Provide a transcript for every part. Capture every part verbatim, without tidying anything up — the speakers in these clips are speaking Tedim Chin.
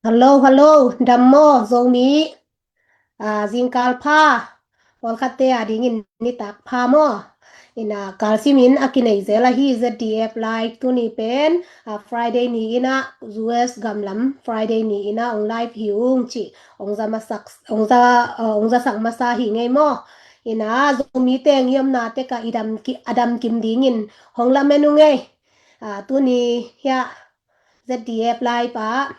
Hello, hello. Dam maw, Zomi? Ah, zingkal pha. Pawlkhatte a dingin nitak pha maw? Ina, kalsimin a kinei zel ahi Z D F live tuni pen, ah, Friday ni ina, U S gamlam Friday ni ina ong live hi ung ci. Ong za masak, ong za, ah, ong zasak masa hi ngei maw? Ina, Zomi teng i omna teka i dam ki, a dam kim dingin hong lamen ung ei. Ah, tuni hia Z D F live ah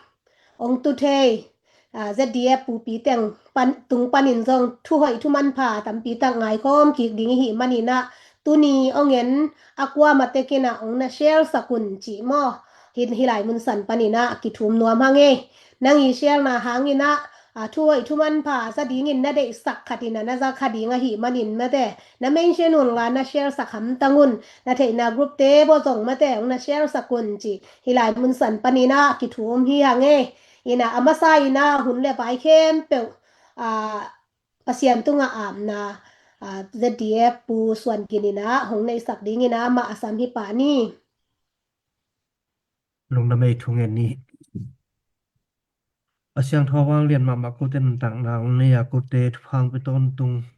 ong tu thei, ah, Z D F pupi teng pan, tung panin zong thu hoih thu manpha tampi tak ngaikhawm kik ding i hih manin ah, tuni ong en a kuamah tekin ah ong na share sak un ci maw? Hi, hih lai mun san panin ah kithum nuam hang ei. Nang i share na hangin ah, ah, thu hoih thu manpha za dingin na deihsak khat in ah na za kha ding ahih manin mate, na mention un la, na share sak hamtang un. Na theihna group te baw zong mate ong na share sak un ci. Hih lai mun san panin ah kithum hi hang ei. Ina, a masa ina hun le vai khempeuh, ah, Pasian tungah apna, ah, Z D F Pu Suan Gin ina hong neihsak dingin ah amah a sam hi pah ni. Lungdam ei, thu ngen ni. A siangtho a vanglian mahmah, kote nuntakna hong nei a, kote thupha hong pia tawntung,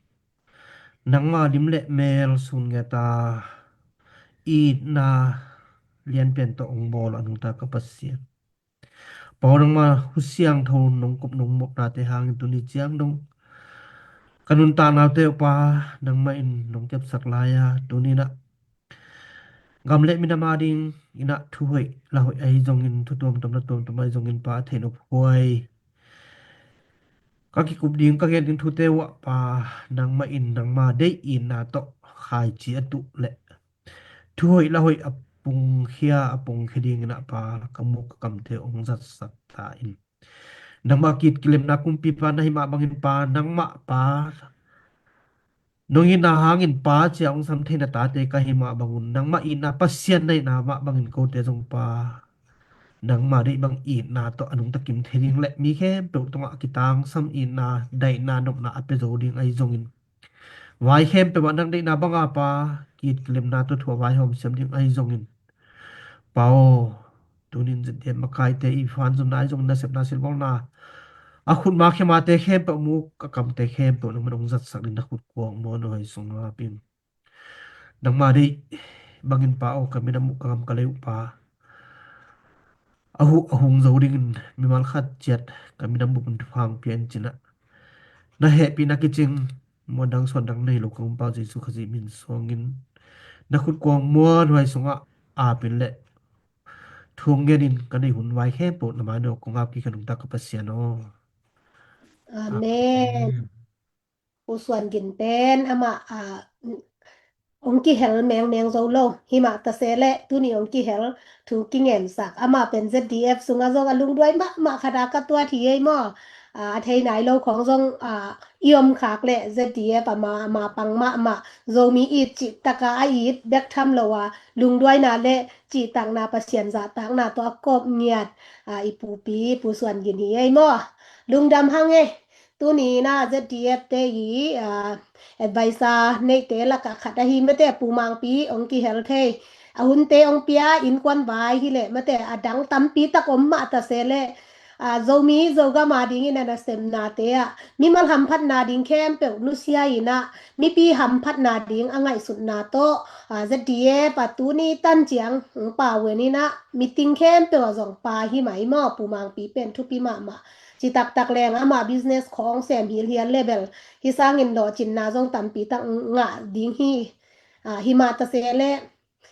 nangma lim le mel sun nget a, itna lianpian tawh hong bawl a nungta ka Pasian, Pa aw, nangma hu siangtho nong kop nong mawknate hangin tuni ciang dong ka nuntaknate uh Pa, nangmah in nong kepsak lai a, tuni in ah gam le minam a dingin ah thu hoih la hoih ahi zongin, thu tuamtuam la tuamtuam ahi zongin Pa, a theih nop huai ka kikup ding, ka gen ding thute uh ah Pa, nangmah in nangma deih itna tawh khaici a tuh leh thu hoih la hoih a pungkhia, a pungkhia dingin ah Pa, ka muk ka kamte hong zatsak ta in. Nangmah kit kilemna kumpipa na hi mah bangin Pa, nangmah Pa, nong itna hangin Pa ci-a hong sam theina tate ka hi mah bangun, nangmah itna Pasian na hihna mah bangin kote zong Pa, nangma deih bang itna tawh a nungta kim thei ding le mi khempeuh tungah kitangsam itna, daihna, nopna a pia zo ding ahi zongin, vai khempeuh ah nang deihna banga Pa, kit kilemna tawh thu a vaihawm siam ding ahi zongin, Pa aw, tunin Z D F makaite i fanzumna ahi zongin, nasepna silbawlna a khutma khemate khempeuh, muk a kamte khempeuh nangman hong zatsak ding na khut kuang muan uh hoi sung ngap in. Nangma deih bangin Pa aw, ka minam uh, ka gam ka lei uh Pa, a huh a hung zo dingin mimal khat ciat ka minam bupin thupha hong pia in ci-in ah, na hehpihna kicing muandang suandang nei lo ka Gumpa Jesu Khazih min suangin na khut kuang muan huai sungah apin le thu hong genin ka neih hun vai khempeuh na mai-ah kong ap kik ka nungta ka Pasian aw. Amen. Amen. Pu Suan Gin pen amah, ah, hong kihel mengmeng zo lo. Himah tase le tuni hong kihel thu kingensak. Amah pen Z D F sungah zong a lungduai mahmah khat a ka tuat hi ei maw? Ah, a thei nai lo khawng zong, ah, i om khak le Z D F a ma, a ma pang mahmah, Zomi it cih taka a it bek tham lo a, lungduaina le cihtakna, Pasian zahtakna tawh a kawp ngiat, ah, i pupi Pu Suan Gin hi ei maw? Lungdam hang ei. Tuni in ah Z D F te i, ah, advisor neihte lakah khat ahi mate, Pu Mangpi hong kihel thei. A hunte hong pia, innkuan vai hi leh mate, a dang tampi tak om mah tase le, ah, Zomi Zogam a dingin a nasemnate ah mimal hamphatna ding khempeuh nusia in ah, mipi hamphatna ding a ngaihsutna tawh, ah, Z D F a tuni tan ciang hong pau en in ah, meeting khempeuh ah zong pa hi mai maw, Pu Mangpi pen thupi mahmah. Ci taktak leng amah business khawng sem hilhial le bel, hih sangin lawhcinna zong tampi tak ngah ding hi. Ah, himah tase le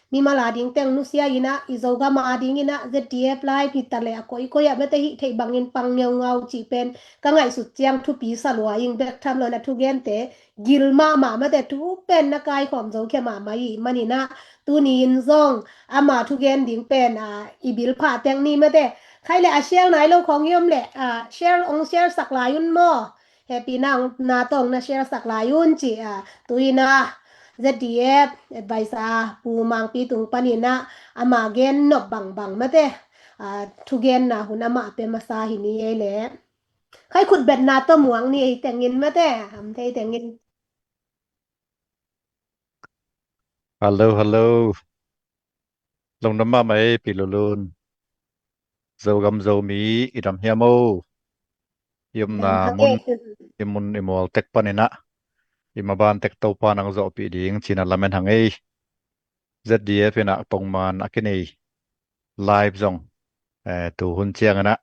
mimal a ding teng nusia in ah, i Zogam a dingin ah Z D F live hi ta le a koikoi ah mate, hih theih bangin pang ngeungau cih pen ka ngaihsut ciang thupi sa lua ing, bek tham lo in a thugente gil mahmah mate, thu pen na kaikhawm zo khia mahmah i hih manin ah, tuni in zong ama thugen ding pen, ah, i bil phah teng ni mate. Khai le a share nai lo khawng i om le, ah, share, hong share sak lai un maw? Hehpihna hong, na tawh hong na share sak lai un ci, ah, tu in ah Z D F advisor Pu Mangpi tung panin ah ama gen nop bangbang mate, ah, thugenna hun amah pia masa hi ni ei le. Khai khutbetna tawh muang ni ei tengin mate, ham thei tengin. Hello, hello. Lungdam mahmah ei, Pi Lulun. Zogam Zomi i dam hiam o? I omna mun, i mun i mual tek panin ah i maban tek Topa nang zawhpih ding ci-in ah lamen hang ei. Z D F in ah pongman a kinei live zong, eh, tu hun ciangin ah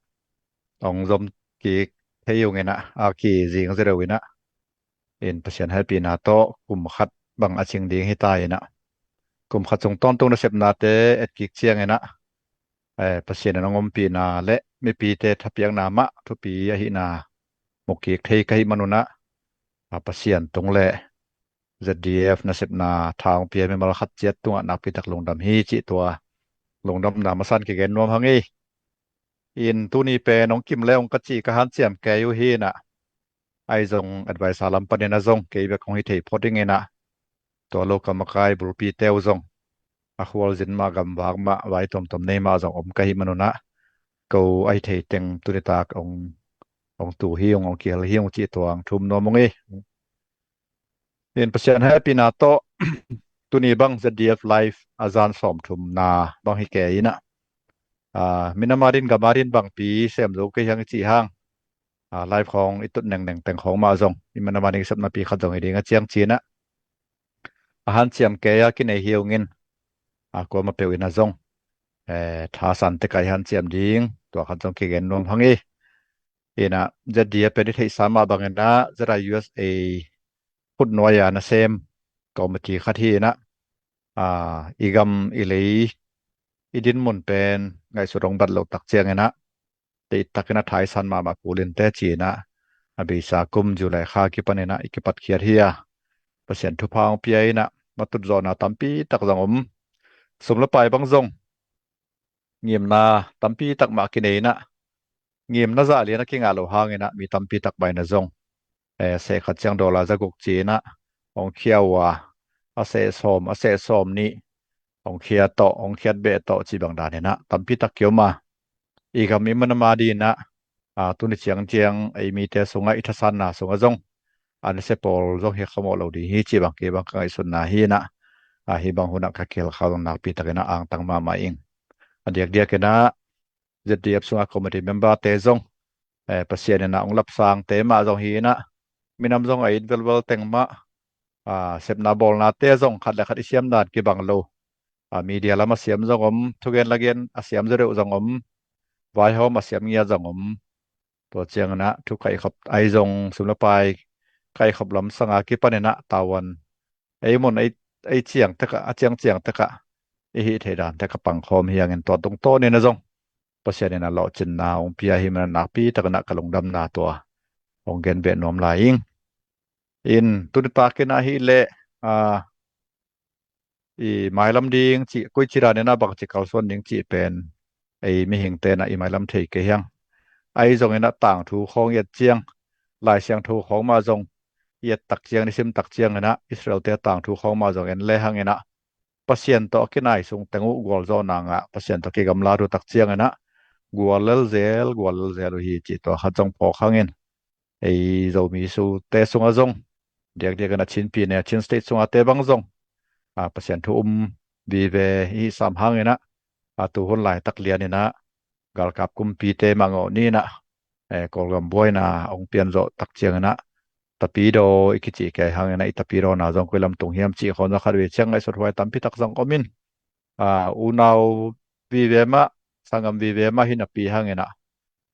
hong zom kik thei ung in ah, a kizing zaw deuh in ah, in Pasian hehpihna tawh kum khat bang a cing ding hi ta in ah, kum khat sung tawntung nasepnate et kik ciangin ah, eh, Pasian in hong ompihna le mipite thapiakna mah thupi ahihna mu kik thei ka hih manun ah, a, Pasian tung le Z D F nasepna tha hong pia mimal khat ciat tungah nakpi tak lungdam hi cih tua lungdamna masa in kigen nuam hang ei. In tuni pen hong kim le hong ka cih ka hanciam kei uh hi in ah, ahi zong adviser lam panin ah zong kei bek hong hi thei phot ding in ah, tua lo ka makai bulpite uh zong a khualzin mah, gamvak mah, vai tuamtuam nei mah zong om ka hih manun ah, ko a hi thei teng tuni tak hong, hong tu hi ung, hong kihel hi ung cih tua hong thum nuam ung ei. In Pasian hehpihna tawh tuni bang Z D F live a zan sawmthumna bang hi kei in ah, a, minam adin gam adin bangpi sem zo kei hang i cih hang, a, live khawng i tut nengneng teng khawng mah zong i minam adin i sepnapi khat zong hi ding a ciang ci-in ah, a hanciam kei a kinei hi ung in, a, kuamah peuh in ah zong, eh, thasan tek ah i hanciam ding tua khat zong kigen nuam hang ei. In ah Z D F pen i theihsa mah bangin ah Z I U S A khut nuai a nasem committee khat hi in ah, a, i gam i lei i dinmun pen ngaihsut hong bat loh tak ciangin ah, deihtakin a thaisan mahmah kul in teh ci-in ah, a beisa kum July kha kipanin ah i kipatkhiat hi a, Pasian thupha hong pia in ah matut zawhna tampi tak zong om. Sum le pai bang zong ngimna tampi tak mah kinei in ah, ngimna zah lian a kingah loh hangin ah mi tampi tak mah in ah zong, eh, seh khat ciang dollar za guk ci-in ah hong khia uh a, a seh sawm, a seh sawm nih hong khia tawh, hong khiat beh tawh cih bang danin ah tampi tak kiom a, i gam i minam adin ah, a, tuni ciangciang ei mite sungah i thasanna sungah zong a nise pawl zong hi khamawh lo ding hi cih bang kei bang ka ngaihsutna hi in ah, a, hih bang hun ah ka kihel kha zong nakpi takin ah angtang mahmah ing. A diakdiakin ah Z D F sungah committee member te zong, eh, Pasian in ah hong lapsangte mah zong hi in ah, minam zong a it velvel teng mah, a, sepna bawlnate zong khat le khat i siam dan kibang lo, a, media lam a siam zong om, thugen lagen a siam zaw deuh zong om, vaihawm a siam ngiat zong om. Tua ciangin ah thu kaihkhop ahi zong, sum le pai kaihkhop lamsang a kipanin ah tavuan ei mun ei, ei ciang tek ah, a ciangciang tek ah i hih theih dan tek ah pangkhawm hi hangin tua tungtawnin ah zong Pasian in ah lawhcinna hong pia hi manin ah nakpi takin ah ka lungdamna tua hong gen beh nuam lai ing. In tuni takin ah ahih leh, a, i mailam ding cih, koici danin ah bangci kalsuan ding cih pen ei mihingte in ah i mailam thei kei hi hang. Ahi zongin ah tangthu khawng i et ciang, Lai Siangtho khawng mah zong i et tak ciang, i sim tak ciangin ah Israel-te tangthu khawng mah zong en le hangin ah, Pasian tawh a kinai sung teng uh gualzawhna ngah, Pasian tawh kigamlat uh tak ciangin ah guallel zel, guallel zel uh hi cih tua khat zong phawk hangin, ei Zomi sute sungah zong, diakdiakin ah Chin pyine, Chin State sungah te bang zong, a, Pasian thu um vive i hih sam hangin ah, a, tu hun laitak lianin ah galkap kumpite mangawh ni in ah, eh, Kawlgam buaina hong pian zawh tak ciangin ah, tapidaw i kicih kei hangin ah, i tapidawna zong koi lam tung hiam cih khawng zong khatvei ciang ngaihsut huai tampi tak zong om in, a, unau vive mah, sanggam vive mah hi napi hangin ah,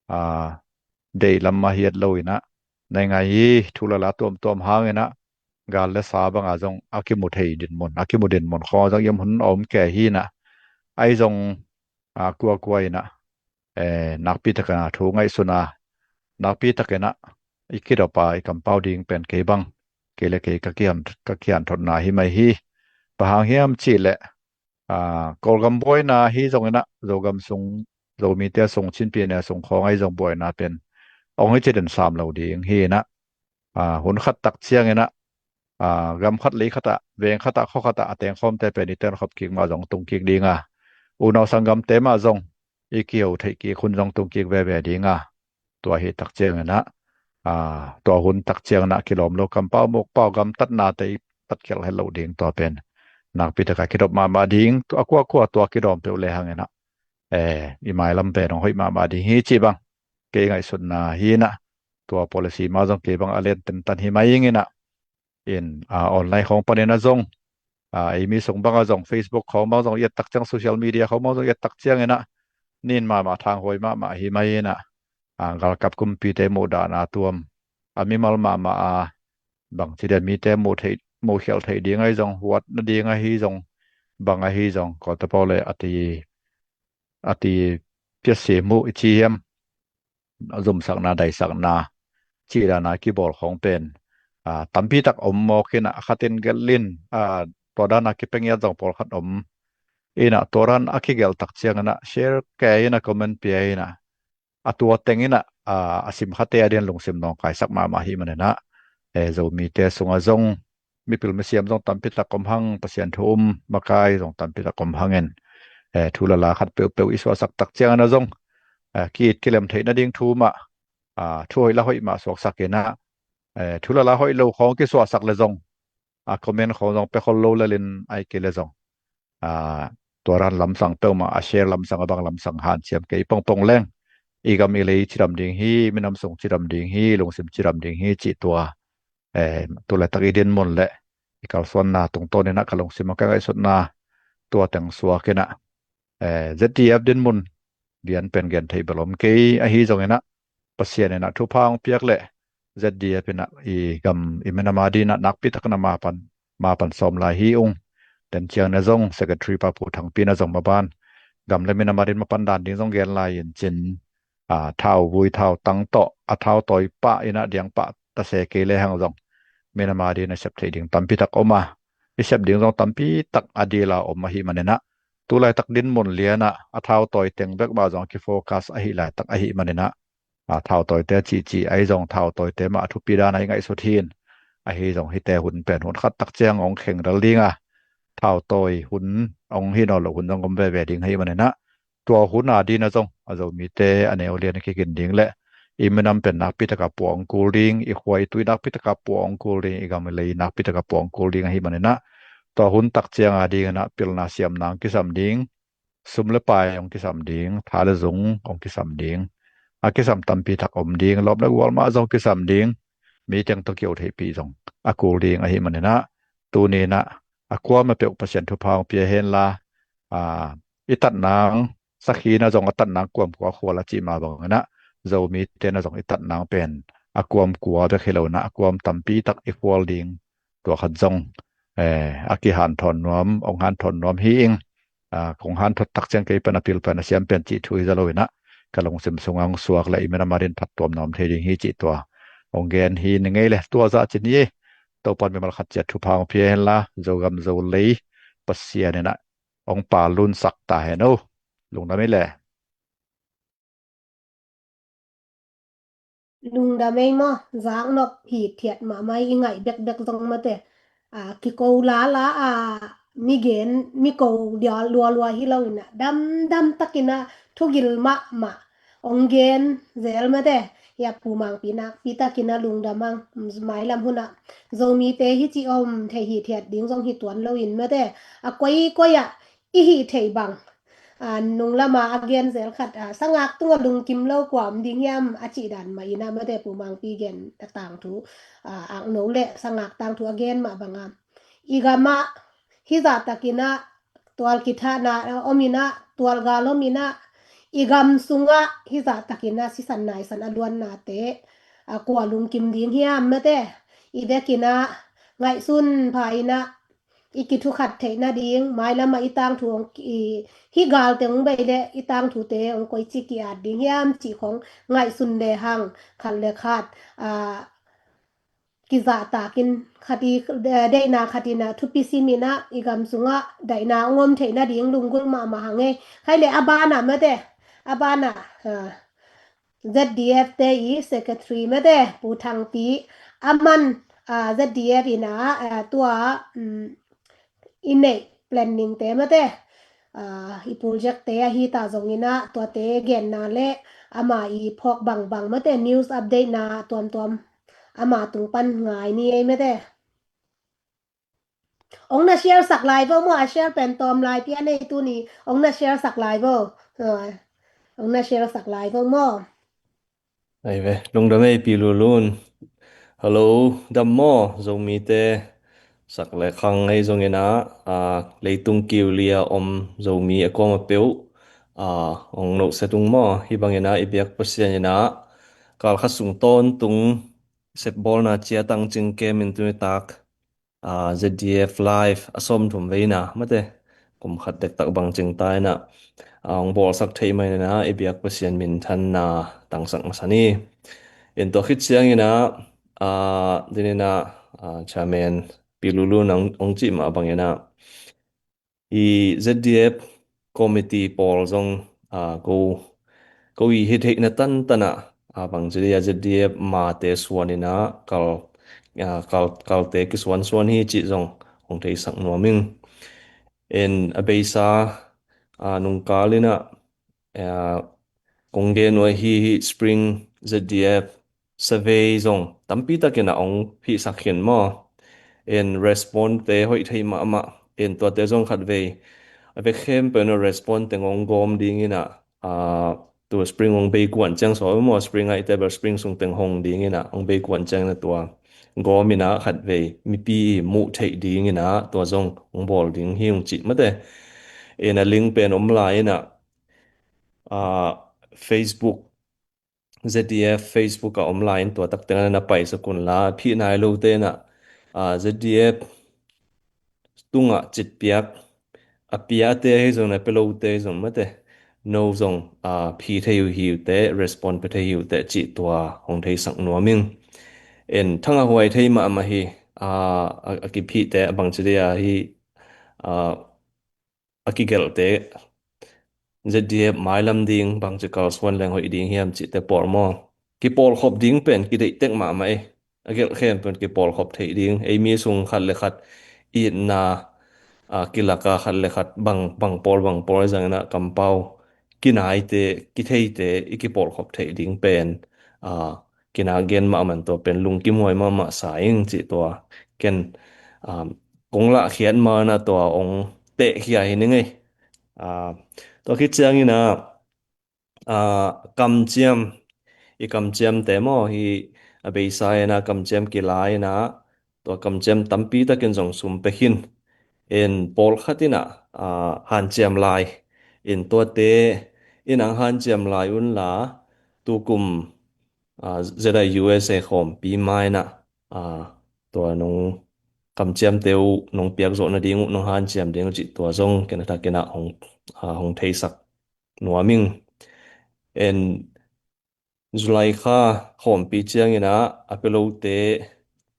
a, deih lam mah hi et lo in ah, naingai hi, thu le la tuamtuam hangin ah gal le sa banga zong a kimu thei dinmun, a kimu dinmun khawng zong i om hun a om kei hi in ah, ahi zong, a, kuakua in ah, eh, nakpi takin ah thu ngaihsun a, nakpi takin ah i kidop a, i kampau ding pen kei bang, kei le kei ka kihan, ka kihanthotna hi mai hi. Bang hang hiam cih leh, a, Kawlgam buaina hi zongin ah Zogam sung, Zomite sung, Chin pyine sung khawng ahi zong buaina pen hong hi ci den sam lo ding hi in ah, a, hun khat tak ciangin ah, a, gam khat, lei khat ah, veng khat ah, khua khat ah a tengkhawmte pen i tenkhop kik mah zong tung kik ding a, unau sanggamte mah zong i kiho theih kik hun zong tung kik veve ding a, tua hi tak ciangin ah, a, tua hun tak ciangin ah kilawm lo kampau mukpau gamtatnate i tatkhialh het loh ding, tua pen nakpi takin kidop mahmah ding, tua kuakua tua kidawm peuh le hangin ah, eh, i mailam pen hong hoih mahmah ding hi cih bang kei ngaihsutna hi inah, tua policy mah zong kei bang a len tentan hi mai ing inah, in, ah, online khawng panin ah zong, ah, ei mi sung bang ah zong, Facebook khawng bang zong i et tak ciang, social media khawng bang zong i et tak ciang inah, nin mahmah, thanghuai mahmah hi mai inah, ah, galkap kumpite muhdahna tuam, a mimal mahmah a, bangci dia mite muh theih, muhkhialh theih ding ahi zong, huat nading ahi zong, bang ahi zong, kawltapau le a ti, a ti piasim uh i ci hiam, zumsakna, daisakna cih dana kibawl khawng pen, ah, tampi tak om mawk inah, a khatin gelh in, ah, tua dana kipia ngiat zong pawlkhat om inah, tua dan a kigelh tak ciang inah share kei inah, comment pia inah, a tua teng inah, ah, a simkhate a di'n lungsim nawngkaisak mahmah hi man inah, eh, Zomite sungah zong mipil misiam zong tampi tak om hang, Pasian thu um makai zong tampi tak om hangin, eh, thu le la khat peuhpeuh i suahsak tak ciang inah zong, eh, ki-it kilem theih nading thu mah, ah, thu hoih la hoih mah suaksak inah, eh, thu le la hoih lo khawng kisuahsak le zong, a comment khawng zong pia khol lo lel in, ahih kei le zong, ah, tua dan lamsang peuhmah, a share lamsang, a bang lamsang hanciam kei pongpong leng, i gam i lei cidam ding hi, minam sung cidam ding hi, lungsim cidam ding hi cih tua, eh, tu laitak i dinmun le i kalsuanna tungtawn inah ka lungsim ah ka ngaihsutna tua teng suak inah, eh, Z D F dinmun lian pen gen theih bel om kei. Ahi zong inah, Pasian inah thupha hong piak le Z D F inah i gam, i minam a di'n ah nakpi tak na ma pan, ma pan sawm lai hi ung. Ten ciang na zong Secretary pa Pu Thangpi na zong maban gam le minam a di'n mapan dan ding zong gen lai in cin, ah, thauvui thautang tawh a thautawi pah inah diang pah ta se kei le hang zong, minam a di'n a sep theih ding tampi tak om a, i sep ding zong tampi tak a dil a om ahih man inah, tu laitak dinmun lian ah a thautawi teng bek mah zong a kifocus ahih laitak ahih man inah, a thautawite cihcih ahi zong, thautawite mah a thupi dan a i ngaihsut hi in. Ahi zong hihte hun pen hun khat tak ciang hong kheng lel ding a, thautawi hun hong hi nawn loh hun zong om veve ding ahih man inah, tua hun a di'n ah zong a Zomite a neu lian a kikin ding le i minam pen nakpi tak a puah hong kul ding, i khua i tui nakpi tak a puah hong kul ding, i gam i lei nakpi tak a puah hong kul ding ahih man inah, tua hun tak ciang a ding inah pilna siamna hong kisam ding, sum le pai hong kisam ding, tha le zung hong kisam ding, a kisam tampi tak om ding, lawm le gual mah zong kisam ding, mi teng tawh kio theihpih zong a kul ding ahih man inah, tuni inah a kuamah peuh Pasian thupha hong pia hen la, ah, i tatna hong sakhi na zong a tatna hong kuamkua khual a cih mah bang inah, Zomite na zong i tatna hong pen a kuamkua bek hi lo inah, a kuam tampi tak i khual ding, tua khat zong, eh, a kihanthawn nuam, hong hanthawn nuam hi ing. Ah, kong hanthawt tak ciang kei pen a pil pen a siam pen cih thu hi za lo inah, ka lungsim sungah hong suak le i minam a di'n phattuamna om thei ding hi cih tua hong gen hi ning ei le. Tua zah cin hi. Topa'n mimal khat ciat thupha hong pia hen la, Zogam Zolei Pasian inah hong pal lunsak ta hen o. Lungdam ei le. Lungdam ei maw, zaknop hithiat mahmah i ngaih bekbek zong mate. Ah, kiko lala a, mi gen, mi ko dia lualua hi lo inah, damdam tak inah thugil mahmah hong gen zel mate. Hia Pu Mangpi nakpi tak inah lungdam ang, mailam hun ah Zomite hih ci om thei hithiat ding zong hi tuan lo in mate. A koikoi ah i hih theih bang, a, nunglam a a gen zel khat, a, sangak tungah lungkim lo kua om ding hiam a cih dan mah inah mate, Pu Mangpi gen a tangthu, a, akno le sangak tangthu a gen mah bang a, i gam ah hih zah tak inah tual kithahna, a, om inah, tual gal om inah, i gam sungah hih zah tak inah sisan naisan a luannate, a, kua lungkim ding hiam mate, i vek inah ngaihsun pha inah i kithukhat theih nading, mailam ah i tangthu hong, i, hih gal teng hong bei le i tangthute hong koici ki-at ding hiam cih khawng ngaihsun le hang, khat le khat, a, kizahtak in khat i, eh, deihna khat inah thupi sim inah i gam sungah daihna hong om theih nading lunggulh mahmah hang ei. Khai le a banah mate, a banah, a, Z D F te i secretary mate, Pu Thangpi, aman, a, Z D F inah, a, tua, um, i neih planning te mate, a, i project te ahi ta zong inah tuate genna le ama i phawk bangbang mate, news update na tuamtuam ama tung pan ngai ni ei mate. Ong na share sak lai vo maw, a share pen tawm lai pia nei tuni, ong na share sak lai vo. Aw, hong na share sak lai vo maw? Ai ve, lungdam ei Pi Lulun. Hello, dam maw? Zomite sak le khang ei zong ina, a, leitung kiu lia om Zomi a kuama peuh, a, hong nohse tung maw? Hi bang ina i biak Pasian ina kal khat sung tawntung sepbawlna cia tangcing kem in tuni tak, a, Z D F Live a sawmthum veina mate, kum khat dektak bang cing ta ina, a, hong bawlsak theih mah ina i biak Pasian minthanna tangsak masa ni. In tua khit ciang ina, a, din ina, a, Chairman Pi Lulun hong, hong cih mah bang ina, i Z D F committee pawl zong, a, ko, ko i hi theihna tantan ah, a, bang ci dia Z D F mate suan ina kal, a, kal, kalte kisuansuan hi cih zong hong theisak nuam ing. In a beisa, a, nungkal ina, a, kong gen uh ahi hi Spring Z D F survey zong tampi takin a hong hihsak khin maw? In respond te hoih thei mahmah. In tuate zong khat vei a vek khempeuh in a respond teng hong gawm ding ina, a, tua Spring hong bei kuan ciang sawi maw, Spring ahih te bel Spring sung teng hong ding ina hong bei kuan ciang ina tua gawm ina khat vei mipi i muh theih ding ina tua zong hong bawl ding hi hong cih mate. In a link pen om lai ina, a, Facebook, Z D F Facebook a om lai in tua tak teng a na paisak un la, phih nai lote na, a, Z D F tungah citpiak a piate hi zong na pia lote hi zong mate, no zong, a, phi thei uh hi uh te, respond pia thei hi uh te cih tua hong theisak nuam ing. En thang a huai thei mahmah hi, a, a, a kiphihte a bang ci dia hi, a, a kigelhte Z D F mailam ding bangci kalsuan leng hoih ding hiam cihte pawl maw? Kipawlkhop ding pen kideih tek mahmah ei. A gelh khempeuh kipawlkhop theih ding, ei mi sung khat le khat itna, a, kilaka khat le khat bang, bang pawl bang pawl zangin a kampau kinaite, kitheite i kipawlkhop theih ding pen, a, kina gen mahmah tua pen lungkim huai mahmah sa ing cih tua ken, a, kong lahkhiat mana tua ong tehkhia hi ning ei. A, tua khit ciangin a, a, kamciam, i kamciamte maw hi a beisa ina kamciam kila ina tua kamciam tampi takin zong sum pekhin. En pawlkhat ina, a, hanciam lai. En tuate in ang hanciam lai unla tukum, a, Z I U S A khawmpi maina, a, tua nong kamciamte uh nong piak zawh nading uh nong hanciam ding uh cih tua zong kena thak ina hong, a, hong theisak nuam ing. En July kha khawmpi ciangin a, a pia lote,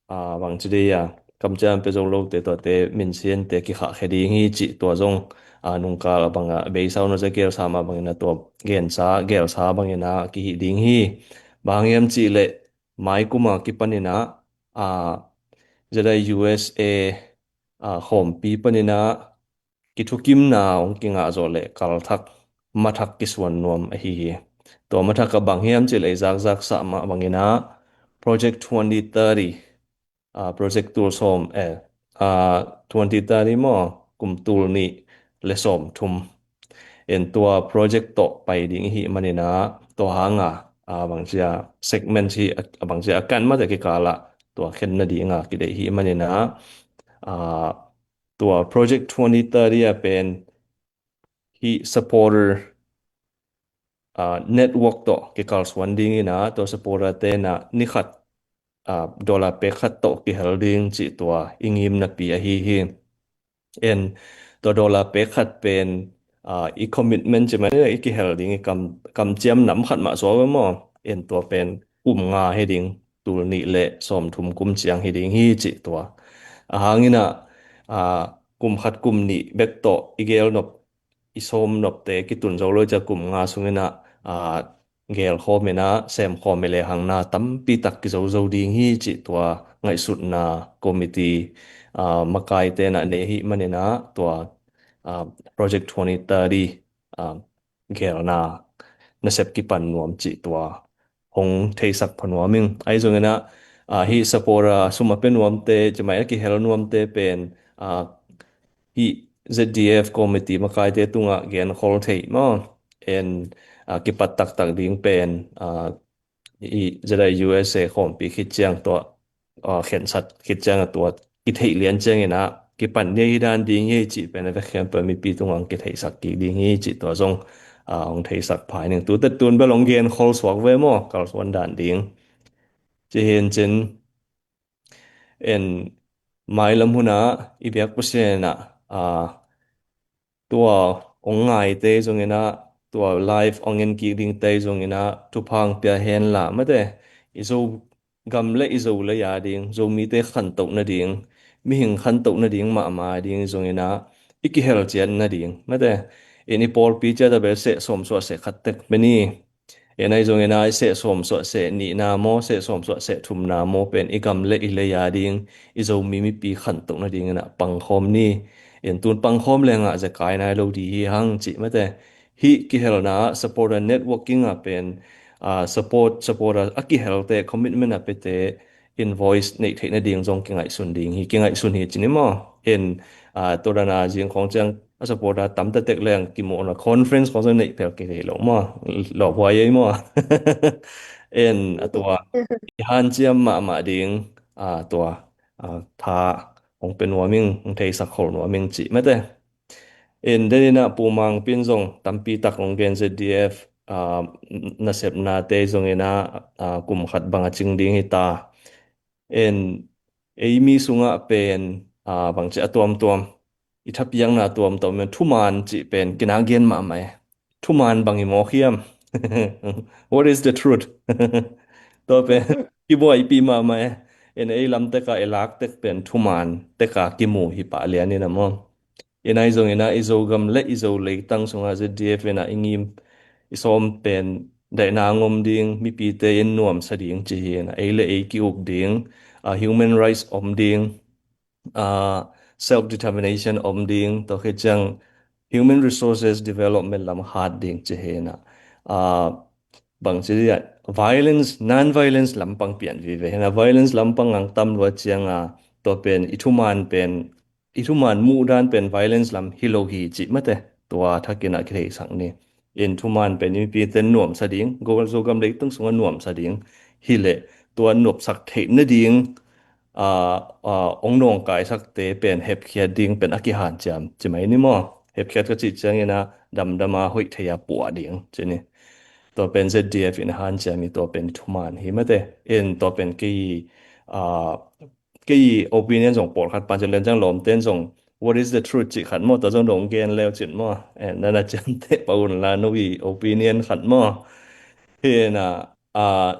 a, bangci dei a, kamciam pia zo lote tuate minsiante kikhahkhia ding hi cih tua zong, a, nungkal a banga beisa uh na za gelsa mah bangin a tua gensa, gelsa bangin a kihih ding hi. Bang hang hiam cih leh mai kuma kipanin a, a, Z I U S A, a, khawmpi panin a, kithukimna hong kingah zawh leh kalthak mathak kisuan nuam ahi hi. Tua mathak a bang hiam cih leh i zakzak sah mah bangin a Project twenty thirty, a, Project tul sawm, eh, a, twenty thirty maw, kum tul nih le sawm thum. En tua project tawh pai ding ihi manin a, tua hanga, a, bangcia segment hi, a, a bangcia a kan mate kikala tua khen nadinga kideih hi manin a, a, tua Project twenty thirty a pen hi supporter, a, network tawh kikalsuan dingin a, tua supporter te na ni khat, a, dollar pek khat tawh kihel ding cih tua i ngimnapi ahi hi. En tua dollar pek khat pen, a, i commitment ci mah i kihel ding i kam, kamciam nam khat mah suak ve maw? En tua pen kum nga hi ding, tul nih le sawm thum kum ciang hi ding hi cih tua. A hangin a, a, kum khat kum nih bek tawh i gel nop, i sawm nopte kitun zo lo i cia kum nga sungin a, a, gelkhawm in a, semkhawm i lehang na tampi tak kizo zo ding hi cih tua ngaihsutna committee, a, makaite na nei hi manin a tua, a, Project twenty thirty, a, gelna nasep kipan nuam cih tua hong theisak pha nuam ing. Ahi zongin a, a, hi supporter sum a pia nuamte, ci mai a kihel nuamte pen, a, hi Z D F committee makaite tungah genkhol thei maw? En, ah, kipat taktak ding pen, ah, i Z I U S A khawmpi khit ciang tua, ah, khensat khit ciang a tua kitheih lian ciangin ah kipan ni hi dan ding hi cih pen a vekhiam pen mipi tungah hong kitheihsak kik ding hi cih tua zong, ah, hong theisak phai ning. Tute tun bel hong gen khol suak ve maw, kalsuan dan ding. Ci hi in cin, en, mailam hunah i biak Pasian ah, ah, tua hong ngaite zongin ah, tua live hong en kik dingte zongin ah thupha hong pia hen la, mate, i Zogam le i Zolei a ding, Zomite khantoh nading, mihing khantoh nading mahmah a ding zongin ah i kihel ciat nading, mate, in i pawlpi ciat a bel seh sawm suah seh khat tek meni. En, ahi zongin ah i seh sawm suah seh nihna maw, seh sawm suah seh thumna maw pen i gam le i lei a ding, i Zomi mipi khantoh nadingin ah pangkhawm ni. En, tun pangkhawm leng ah zekai nai lo ding hi hang cih, mate. Hih kihelna ah supporter networking ah pen, ah, support, supporter a kihelte, commitment a piate in voice neih theih nading zong kingaihsun ding hi, kingaihsun hi ci ni maw. En, ah, tua dan a zing khawng ciang a supporter tamta tek leng kimuhna conference khawng ciang neih phel kei thei lo maw. Lawphuai ei maw. En, a tua i hanciam mahmah ding, ah, tua, ah, tha hong pia nuam ing, hong theisak khol nuam ing cih, mate. En, deninah Pu Mangpin zong tampi tak hong gen, Z D F, ah, nasepnate zongin ah, ah, kum khat bang a cing ding hi ta. En, ei mi sungah pen, ah, bangci a tuamtuam, i thapiakna tuamtuam pen thuman cih pen kinak gen mahmah e. Thuman bang hi mawk hiam? What is the truth? Tua pen kibuaipih mahmah e. En, ei lam teka i lak tek pen thuman teka kimu hi pah lian in a maw. En, ahi zongin ah i Zogam le i Zo leitang sungah Z D F in ah i ngim i sawm pen daihna ngom ding, mipite in nuamsa ding ci hi in ah, ei le ei ki-uk ding, ah, human rights om ding, ah, self determination om ding, tua khit ciang human resources development lam hat ding ci hi in ah, ah, bangci dia violence, non-violence lampang pian vive hi in ah, violence lampang ang tam lua ciang a, tua pen i thuman pen i thuman muhdan pen violence lam hi lo hi cih, mate. Tua thakin ah kitheisak ni. In, thuman pen i mipite nuamsa ding, Zogam leitang sungah nuamsa ding hi leh, tua nopsak theih nading, ah, ah, hong nawngkaisakte pen hepkhiat ding pen a kihanciam ci mai ni maw. Hepkhiat ka cih ciangin ah damdam a hoih thei a puah ding ci ni. Tua pen Z D F in hanciam hi, tua pen thuman hi, mate. In, tua pen kei, ah, kei opinion zong pawlkhat pan ci lian ciang lawmten zong what is the truth cih khat maw, tua zong dong gen leu cin maw. Eh, nana ciamteh pah un la, no i opinion khat maw. Hi na, ah,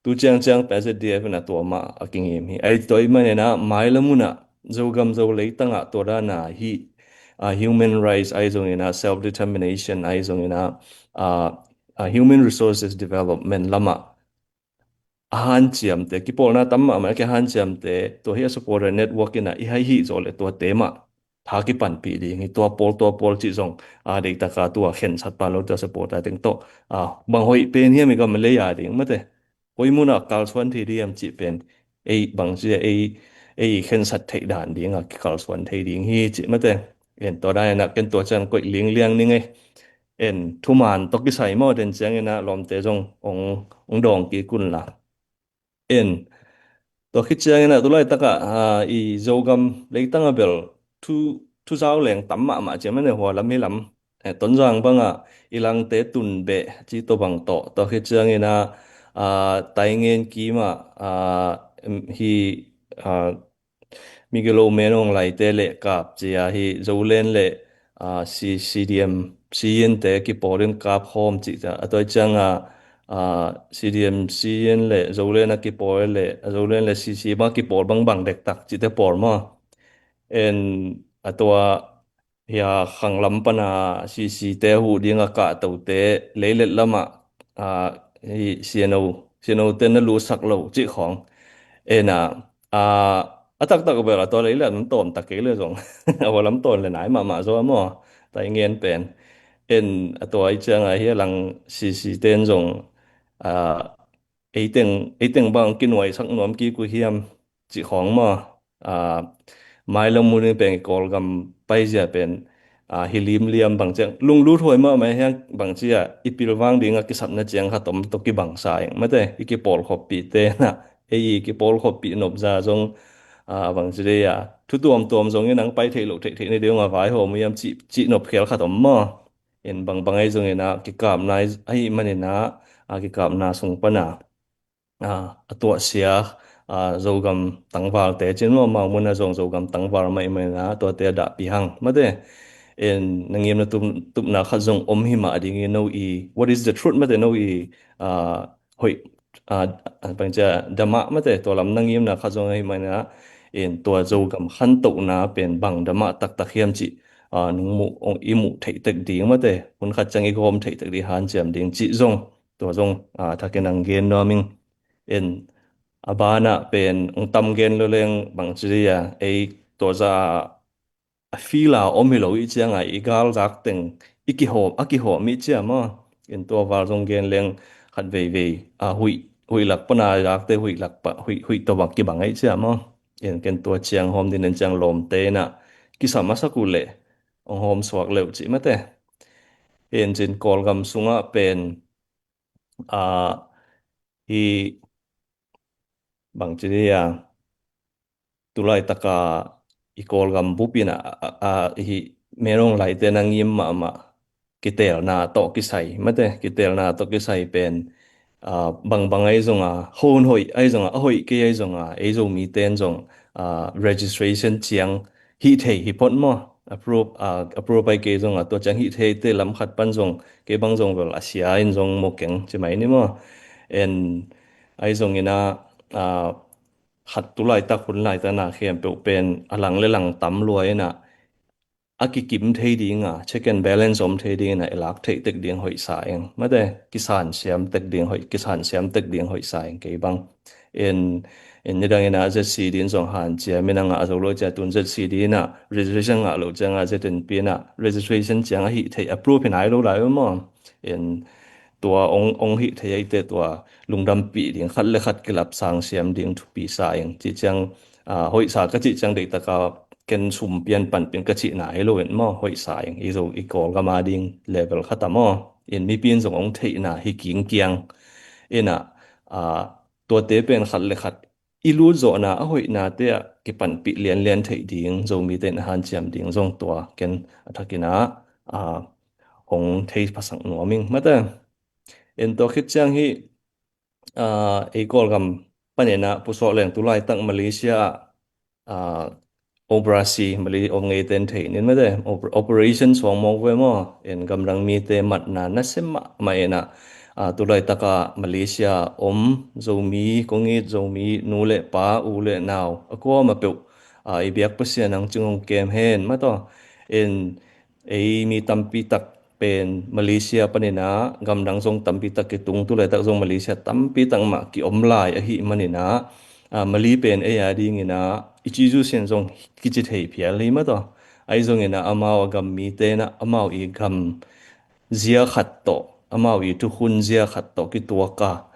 tu ciangciang pen Z D F in ah tua mah a kingim hi. Ahi tua ahih manin ah mailam hun ah Zogam Zo leitang ah tua dan a hih, ah, human rights ahi zongin ah, self determination ahi zongin ah, ah, ah, human resources development lamah a hanciamte, kipawlna tam mahmah a kihanciamte, tua hi a supporter network in ah i hai hi zaw le tuate mah tha kipanpih ding hi. Tua pawl, tua pawl cih zong, a, deihtak a tua khensat pan lo, tua supporter teng tawh, a, bang hoih pen hiam i gam le a ding, mate. Koi mun ah kalsuan thei ding hiam cih pen ei bangci a ei, ei khensat theih dan ding a kikalsuan thei ding hi cih, mate. En, tua dan in ah ken tua ciang koih lingliang ning ei. En, thuman tawh kisai maw, den ciangin ah lawmte zong hong, hong dawng kik un la. En, tua khit ciangin ah tu laitak ah, ah, i Zogam leitang ah bel thu, thu zau leng tam mahmah ciang, mane, hua lam hi lam. Eh, Tonzang bang ah i Langte Tun Beh ci tawh bang tawh. Tua khit ciangin ah, ah, Taingen kim ah, ah, em, hi, ah, Migilo Menawng Laite le Kap ci a, hi Zolen le, ah, C-, C D M Siyin te kipawl in Kap khawm ci ta. A tua ciang a, ah, C D M Siyin le Zolen a kipawl le, Zolen le C C bang kipawl bangbang dektak cite pawl maw. En, a tua hi a, khang lam pan a C C te huh ding a kahtote, leilet lam ah, a, hi C N O, C N O te na lusak lo cih khawng. En a, a, a taktak bel a tua leilet lam tawm tak kei le zong, a hua lam tawm le nai mahmah zaw maw, Taingen pen. En, a tua i ciang a hi a lang C C ten zong, a, eiteng, eiteng bang kinuaisak nuam kik uh hiam cih khawng maw. A, mailam hun in pen i Kawlgam paizia pen, a, hi limliam bang ciang lunglut huai mahmah hiang bang cia i pilvang ding a kisapna ciang khat om tawh kibangsa eng mate i kipawlkhoppih te na ei i kipawlkhoppih nopza zong, a, bang ci dei a thu tuamtuam zong in ang pai theih loh theih theih ni ding a vaihawm hiam cih, cih nopkhial khat om maw? In bangbang ahi zongin a kikapna ahi manin a, a kikapna sung pana a, a tuahsia, a, Zogam tangvalte cin maw, Mangmun a zong Zogam tangval mah i manin a tuate a dahpih hang mate. In na ngimna tup, tupna khat zong om hi mah ding i no i what is the truth mate no i, a, hoih, a, a, bang cia damah mate tua lam na ngimna khat zong ahi manin a in tua Zogam khantohna pen bang damah taktak hiam cih, a, nung muh, ong, i muh theih tek ding mate hun khat ciang i gawm theih tek ding hanciam ding cih zong tua zong, a, thakin ang gen nuam ing. In a banah pen ang tam gen lo leng bang ci dei a ei tua za a feel a om hi lo i ciang a i gal zak teng i kihawm, a kihawm i ciam a in tua val zong gen leng khat veivei a huih, huih lak pana zakte huih lak pa huih, huih tawh bang kibang i ciam a in ken tua ciang hawm din in ciang lawmte in a kisam a sak uh leh ong hawm suak leuh cih mate. In cin Kawlgam sungah pen a, hi bang ci dei a tulaitaka i Kawlgam bupin a, a, a, hi menong laite na ngim mahmah kitelna tawh kisai mate kitelna tawh kisai pen, a, bangbang ahi zonga hon hoih ahi zonga a hoih kei ahi zonga ei Zomite in zong, a, registration ciang hih thei hi phot maw? Approve, a, approve ai kei zong a tua ciang hih thei te lam khat pan zong kei bang zong vel a sia in zong maw keng ci mai ni maw? En ai zong in a, a, khat tu laitak hun laitak na khempeuh pen a lang le lang tam lua in a a kikim thei ding a check and balance om thei ding in a i lak theih tek ding hoih sa eng mate kisan siam tek ding hoih kisan siam tek ding hoih sa eng kei bang. En, en nidang in a Z C D in zong hanciam in a ngah zo lo cia tun Z C D in a registration ngah lo cia ngah Z N P in a registration cia ngah hih theih approve hi nai lo lai maw? En tua ong, ong hih theih aite tua lungdampih ding khat le khat kilap sang siam ding thupi sa eng ci ciang, a, hoih sa ka cih ciang deihtaka ken sum pian panpin ka cih nai lo en maw hoih sa eng i zo i Kawlgam a ding level khat a maw? En mipi in zong ong theihna hi kingkiang in a, a, tuate pen khat le khat i lut zawhna a hoihnate ah kipanpih lianlian theih ding Zomite in a hanciam ding zong tua ken a thakin a, a, hong thei phasak nuam ing mate. En tua khit ciang hi, a, ei Kawlgam panin a pusuak leng tu laitak Malaysia ah, a, operasi mali om ngei ten thei nin mate oper-, operation suang mawk ve maw? En gamdang mite matna nasia mahmah in a, a, tu laitaka Malaysia om Zomi kong it Zomi nu le pa u le nau a kuama peuh, a, i biak Pasian ang cing hong kem hen mataw. En ei mi tampi tak pen Malaysia panin a gamdang zong tampi tak kitung tu laitak zong Malaysia tampi tak mah kiom lai ahi manin a, a, Mali pen ei a dingin a i ci zu sian zong kici thei phial hi mataw. Ahi zongin a amau a gam mite in a amau i gam zia khat tawh amau i thukhun zia khat tawh kituak a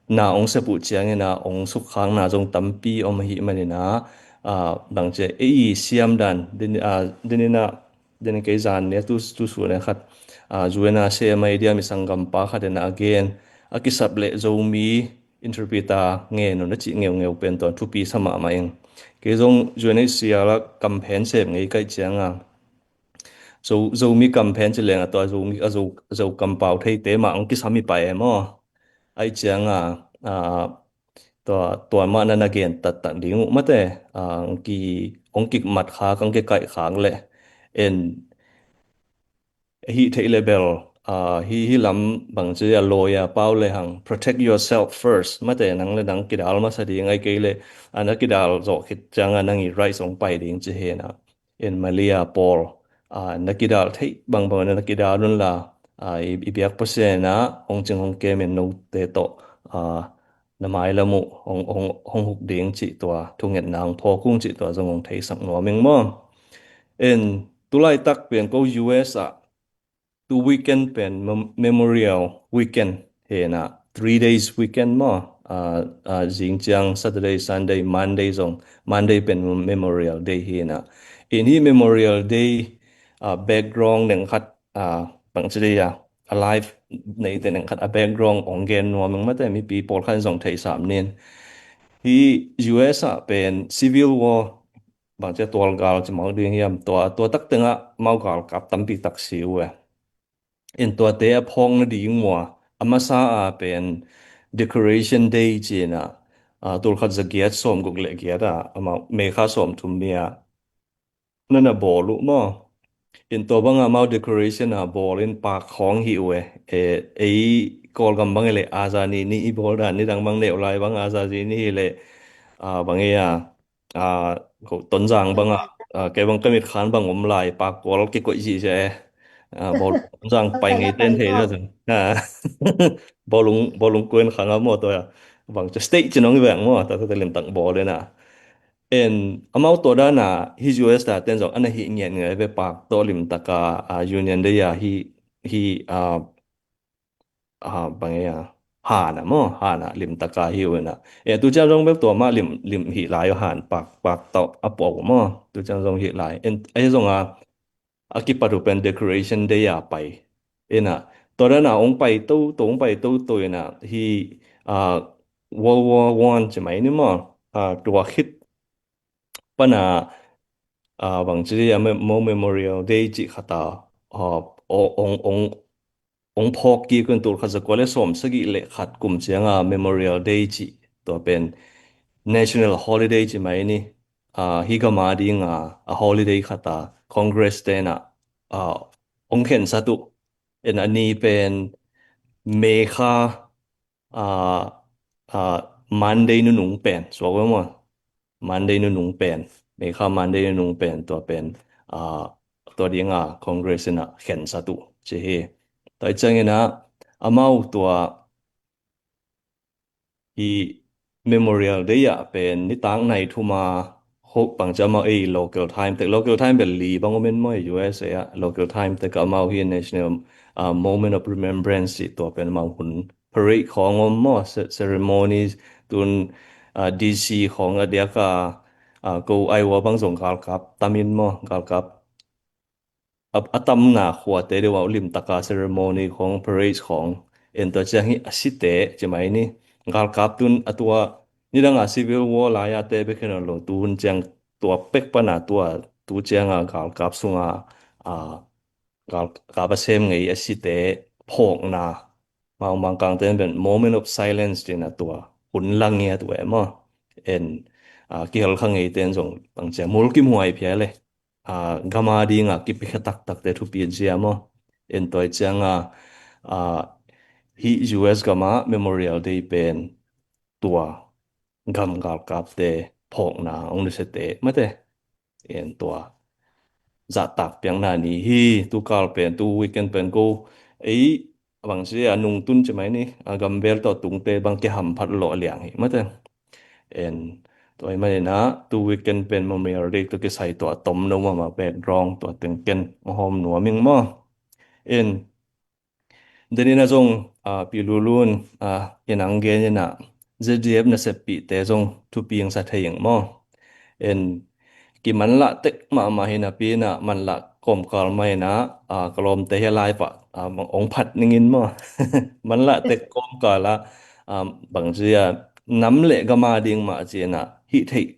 na ong sep uh ciangin a ong sukkhakna zong tampi om ahi manin a, a, bang cia ei i siam dan din, a, din in a din kei zan ne tu, tu su ne khat, a, U N a sem a i dia mi sanggampa khat in a a gen a kisap le Zomi interpreter ngen un a cih ngeungeu pen tuan thupi sa mahmah ing. Kei zong U N H C R a campaign sem ngei kaih ciang a Zo, Zomi campaign ci leng a tua Zomi a Zo, Zo kampau theite mah ang kisam i pai e maw? Ai ciang a, a, tua, tua mah na na gen tattat ding uh mate, a, ang ki, ong kik mat khak ang ki kaih khak le en hih theih le bel, a, hih, hih lam bang ci a lawyer pau le hang protect yourself first mate nang le nang kidal masa ding ai kei le a na kidal zawh khit ciang a nang i rights ong pai ding ci hen a. En Malaysia pawl, a, na kidal theih bangbang na kidal un la, a, i, i biak Pasian a hong cing hong kem en note tawh, a, na mailam uh hong, hong, hong huk ding cih tua thungetna hong phawk ung cih tua zong hong theisak nuam ing maw? En tu laitak pen ko U S ah tu weekend pen mem-, Memorial Weekend hi na, three days weekend maw? A, a, zing ciang Saturday, Sunday, Monday zong, Monday pen Memorial Day hi na. In hi Memorial Day, ah, background neng khat, ah, bangci dei a, a live neite neng khat a background ong gen nuam ing mate, mipi pawlkhat in zong theihsam ning. Hi U S ah pen civil war, bangci a tualgal ci mawk ding hiam, tua, tua tak tengah mau galkap tampi tak si uh e. In tuate a phawk nading uh a, a masa a pen Decoration Day ci-in a, ah, tul khat za giat sawm guk le giat a, amau May kha sawm thum ni a, na na bawl uh maw? In tua banga mau decoration a bawl in pak khawng hi uh e. E, ei Kawlgam bang i le Azadi ni i bawl dan, nidang bang neu lai bang Azadi ni hi le, ah, bang e a, ah, ko Tonzang bang a, ah, kei bang ka mitkhan bang om lai, pak bawl kikoih zihziah e. Ah, bawl Tonzang pai ngei ten thei na zang. Ah, bawlung, bawlung kuen khang a maw tua. Bang ci state ci nong i veng maw, ta ta lim tak bawl e na. En, amau tua dana hi U S ta ten zong ana hi ngiat ngai ve pak tawh lim taka, ah, Union Day a hi, hi, ah, ah, bang e a, hana maw, hana lim taka hi uh ina. E, tu ciang zong bek tua mah lim, lim hi lai uh han pak, pak tawh a puak uh maw. Tu ciang zong hi lai. En, e zong a, a kipat uh pen Decoration Day a pai. Ina, tua dana ong pai to, to ong pai to, to ina, hi, ah, World War One ci mai ni maw. Ah, tua khit pana, ah, bangci dei a me-, mo Memorial Day ci khata, ah, o-, ong, ong, ong phawk kik un tul khat za kua le sawm sagih le khat kum cianga Memorial Day ci tua pen national holiday ci mai ni, ah, hi gama dinga, a holiday khata Congress tena, ah, ong khensat uh. En a ni pen May kha, ah, ah, Monday nunung pen, suak ve maw? Monday nunung pen, May kha Monday nunung pen, tua pen, ah, tua dinga Congress ina khensat uh ci hi. Tua i ciangina amau tua hi Memorial Day ah pen nitak nai thuma ho pang ci amau ei local time tek, local time bel li bang om en maw U S A ah, local time tek amau hi National, ah, Moment of Remembrance ci tua pen amau hun parade khawng om maw, ce-, ceremonies tun, ah, D C khawng a diaka, ah, ko Iowa bang zong galkap tamin maw, galkap a, a tamna khuate deuh a limtaka ceremony khawng, parade khawng, en tua ciang hi a site ci mai ni. Galkap tun a tua nidanga civil war lai-a te bek hi nawn lo, tu hun ciang tua pek pana tua tu cianga galkap sunga, a, galkap a sem ngei a site phawkna, Mangmang kangte in pen moment of silence tina tua hun lang ngiat uh e maw. En, a, kihel kha ngeite in zong bang ciang mulkimhuai phial e. A, gama dinga kipikhe taktakte thupi zia maw. En tua i cianga, a, hi U S gama Memorial Day pen tua gam galkapte phawkna ong nusiate mate. En tua zahtak piakna ni hi, tu kal pen, tu weekend pen ko ei bangci a nungtun ci mai ni, a gamvel tawh tungte bang kihamphat lawh liang hi mate. En tua i manina tu weekend pen Memorial Day tua kisai tua tom no mama background tua teng ken hawm nuam ing maw. En denina zong, a, Pi Lulun, a, in ang genina Z D F naseppihte zong thupingsa thei ing maw. En kimanlah tek mahmah hina pina manlah kawmkal maina, a, ka lawmte hi a lai pah, a, ong phat ningin maw. Manlah tek kawmkala, a, bangci a nam le gama ding mah cina hih theih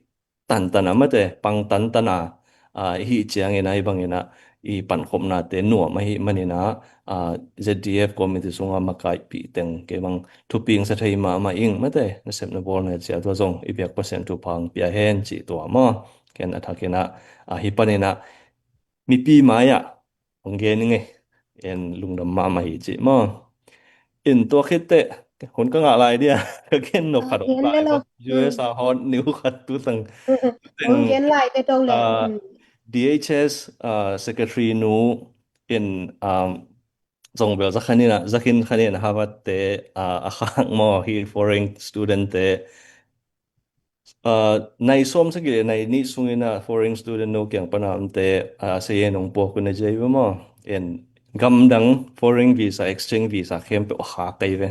tantana mate, pang tantana, a, hih ciangina, hih bangina i pankhopnate nuam ahi manina, a, Z D F committee sunga makaihpih teng kei bang thupingsa thei mahmah ing mate, nasepna bawlna cia tua zong i biak Pasian thupha pia hen ci tua maw. Ken a thakina, a, hih panina mipi mai-ah ong gen ing e. En lungdam mahmah hi ci maw. In tua khitte hun ka ngah lai dia, ka gen nop khat ong lai lo. U S a hot new khat tu tang, tu tang gen lai te to le. D H S, a, secretary nu in, um, zong bel zakhanin a, zakhin khanin Harvard te, a, a khak maw hi foreign student te. Ah, nai sawm sagih le nai nih sungin a foreign student no kiang pana omte, ah, sayen ong puak un a jai ve maw. En gamdang foreign visa, exchange visa khempeuh a khak kei ve.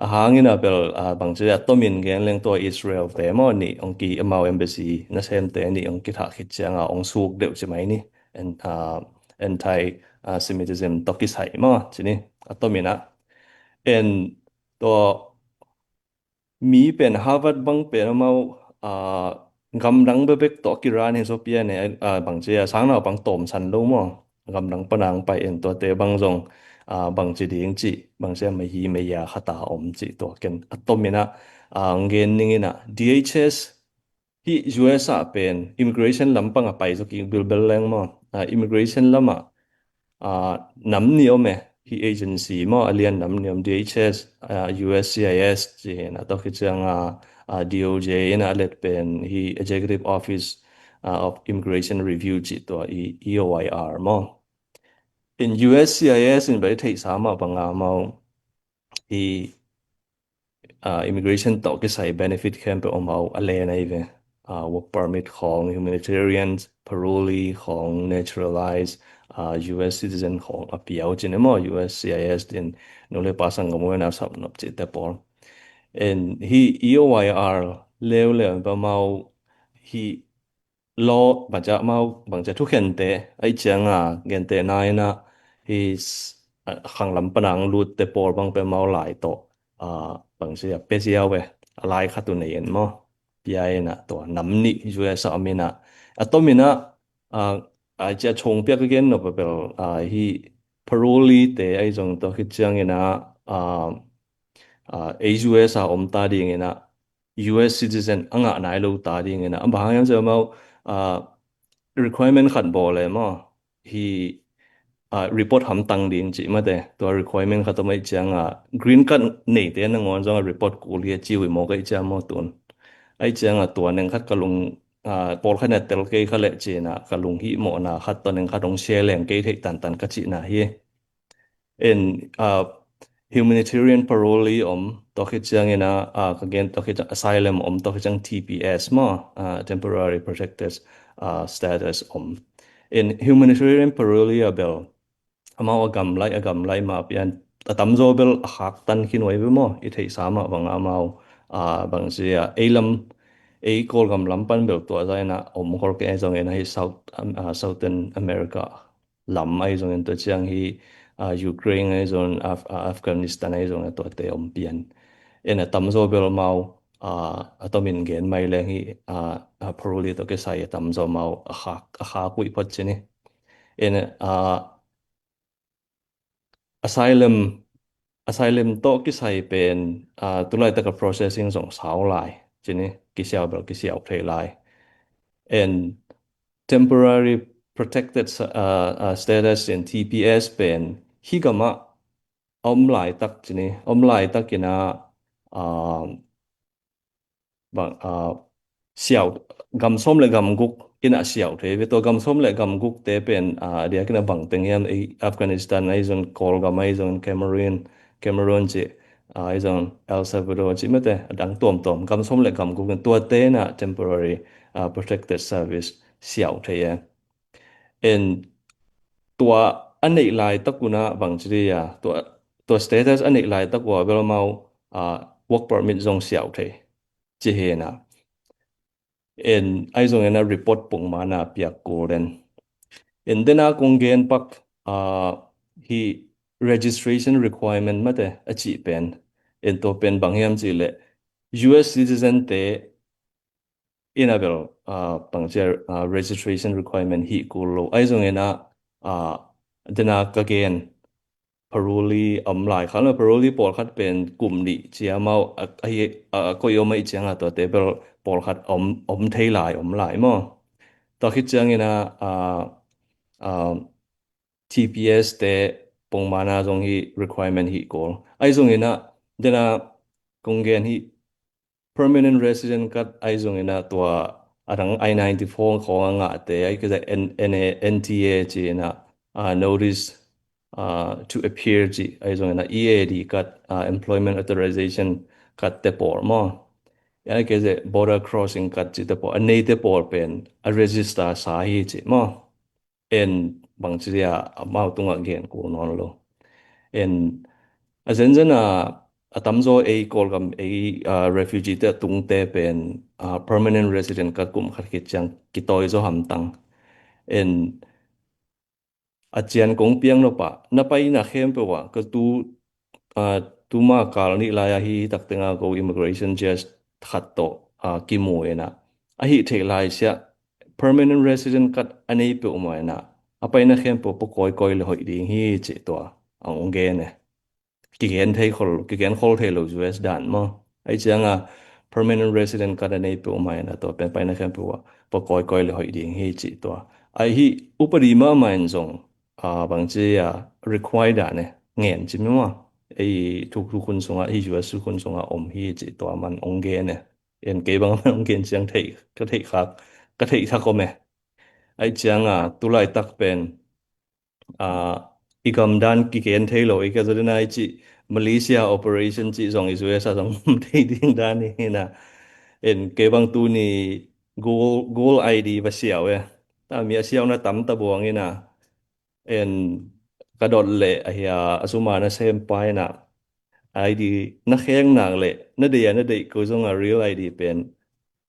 A hangin a bel, ah, bangci a tomin gen leng tua Israel te maw nih ong ki amau embassy nasemte nih ong kithah khit cianga ong suk deuh ci mai ni. En, ah, anti-Semitism tawh kisai maw, ci ni. A tomin ah, en, tua mi pen Harvard bang pen amau, ah, gamdang bekbek tawh kiran hi zaw pian e, ah, bangci a sang naupang tawmsan lo maw. Gamdang panang pai en tuate bang zong, ah, bangci ding ci, bangci a mei hi mei a khata om ci tua ken a tomin ah, ah, gen ning in ah D H S hi U S ah pen immigration lampang a pai zaw kik bilbel leng maw. Ah, immigration lamah, ah, nam nih om e, hi agency maw, a lian nam nih om, D H S, ah, U S C I S ci hi in ah, tua khit ciang a, ah, D O J in ah a let pen hi Executive Office, ah, of Immigration Review ci tua i, E O I R maw. In U S C I S in bel i theihsa mah bang a mau hi, ah, immigration tawh kisai benefit khempeuh amau a len ahi ve. Ah, work permit khawng, humanitarian, parolee khawng, naturalized, ah, U S citizen khawng a piau cin e maw, U S C I S din nu le pa sanggam uh in a sapnop cihte pawl. En hi E O I R leuleu in bel amau hi law bangcia amau bangcia thukhente ahih ciang a, gentehna in ah hi s-, ah, khanglam panang lutte pawl bang pen amau lai tawh, ah, bangci a pia ziau e, a lai khat uh nei in maw. Pia in ah tua nam nih U S ah om in ah, a tomin ah, ah, a cia chong piak a gen nop a bel, ah, hi parolee te ahi zong tua khit ciang in ah, ah, ah, ei U S a om ta ding in ah U S citizen a ngah nai lo ta ding in ah, a bang hang hiam cih leh amau, ah, requirement khat bawl e maw. Hi, ah, report hamtang ding cih mate, tua requirement khat om ahih ciang a, green card neite nangawn zong a report kul hi a ci uh hi mawk ahih ciang maw tun. Ahih ciang a tua neng khat ka lung, ah, pawlkhat in a tel kei kha leh ci in ah ka lunghihmawhna khat tawh neng khat hong share leng kei theih tantan ka cihna hi. En, ah, humanitarian parolee om, tua khit ciang in ah, ah, ka gen tua khit ciang asylum om, tua khit ciang T P S maw, ah, temporary protected, ah, status om. En humanitarian parolee a bel amau a gamlaih, a gamlaih mah pian a tamzaw bel a khaktan khin uh ahi ve maw, i theihsa mah bang a amau, ah, bangci a ei lam, ei Kawlgam lam pan bel tua zah in ah om khol kei, ahi zong in ah hi South, ah, Southern America lam ahi zongin, tua ciang hi, ah, Ukraine ahi zongin, Af-, ah, Afghanistan ahi zongin, tuate om pian. En a tamzaw bel amau, ah, a tomin gen mai leng hi, ah, ah, parolee tawh kisai a tamzaw amau a khak, a khak uh hi phot ci ni. En, ah, asylum, asylum tawh kisai pen, ah, tulaitak a processing zong sau lai ci ni, kisiau bel kisiau thei lai. En temporary protected sa-, ah, ah, status in T P S pen hi gam ah a om laitak ci ni, a om laitak in ah, ah, bang, ah, siau, gam sawm le gam guk in ah siau thei ve. Tua gam sawm le gam gukte pen, ah, a diakin a bang teng hiam, ei Afghanistan ahi zongin, Kawlgam ahi zongin, Cameroon, Cameroon ci, ah, ahi zongin El Salvador ci mate, a dang tuamtuam, gam sawm le gam guk in tuate in ah temporary, ah, protected service siau thei e. En tua a neih laitak un ah bangci dia, tua, tua status a neih laitak uh a bel amau, ah, work permit zong siau thei ci hi in ah. En ahi zongin a report pongmawkna piak kul den. En dena kong gen pak, ah, hi registration requirement mate a cih pen. En tua pen bang hiam cih leh U S citizen te in a bel, ah, bangci a, ah, registration requirement hih kul lo. Ahi zongin ah, ah, dena ka gen parolee om lai kha lo, parolee pawlkhat pen kum nih ci amau a, a, a, a koih om ahih ciang a tuate bel pawlkhat om, om thei lai, om lai maw. Tua khit ciangin ah, ah, ah, T P S te pongmawkna zong hi requirement hih kul. Ahi zongin ah dena kong gen hi permanent resident card ahi zongin ah tua a dang I ninety-four khawng a ngahte, ahi kei zah N-, N A, N T A ci in ah, ah, notice, ah, to appear ci, ahi zongin ah E A D card, ah, employment authorization card te pawl maw. Ahi kei zah border crossing card cite pawl, a neite pawl pen a register sa hi ci maw. En bangci dia amau tungah gen kul nawn lo. En a zenzen a, a tamzaw ei Kawlgam ei, ah, refugee te a tungte pen, ah, permanent resident card kum khat khit ciang kitawi zaw hamtang. En a cian kong piang nop ah na paina khempeuh ah ka tu, ah, tuma kal nih lai-a hi taktenga ko immigration judge khat tawh, ah, kimu ina. Ahi theih lai siah permanent resident card a nei peuhmah ina a paina khempeuh pua kawikawi le hoih ding hi cih tua a hong gen e. Kigen thei khol, kigen khol thei lo U S dan maw. Ahi cianga permanent resident card a nei peuhmah ina tua pen paina khempeuh ah pua kawikawi le hoih ding hi cih tua. Ahi upadi mahmah in zong, ah, bangci a require dan e ngen ci mi maw. Ei thuk thuk hun sungah, hi U S thuk hun sungah om hi cih tua man hong gen e. En kei bang man hong gen ciang theih, ka theih khak, ka theih thak om e. Ahi cianga tulaitak pen, ah, i gamdan kigen thei lo, i ka zaw dena i cih Malaysia operation cih zong i U S a zong om thei ding dan hi ina. En kei bang tuni Google, Google I D va siau e. Ta mi a siauna tam ta buang ina. En ka dot leh ahi a, a suma na sem pa ina I D na kheng nak leh na deih a na deih ko zonga real I D pen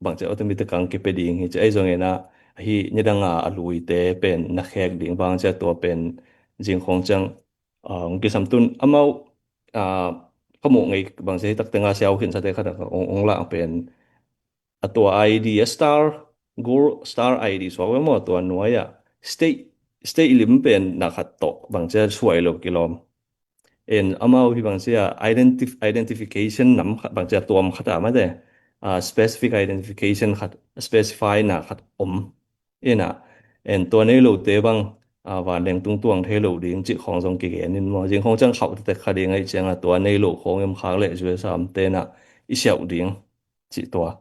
bangci automatic kang kipia ding hi ci. Ahi zong ina ahi nidanga a luite pen na khek ding bangci a tua pen zingkhong ciang, ah, hong kisam tun amau, ah, ka muh ngei bangci hi taktenga siau khinsate khat a hong, hong lah pen a tua I D a star, gold star I D suak ve maw tua nuai ah state, state lim pen na khat tawh bangci a suai lo kilawm. En amau hi bangci a identif-, identification nam khat bangci a tuam khat a mate, ah, specific identification khat, specify na khat om ina. En tua nei lote bang, ah, vanleng tung tuang thei lo ding cih khong zong kigen in maw. Zingkhong ciang khauh tek kha ding ahi cianga tua nei lo khong em khak leh U S a omte na i siauh ding cih tua.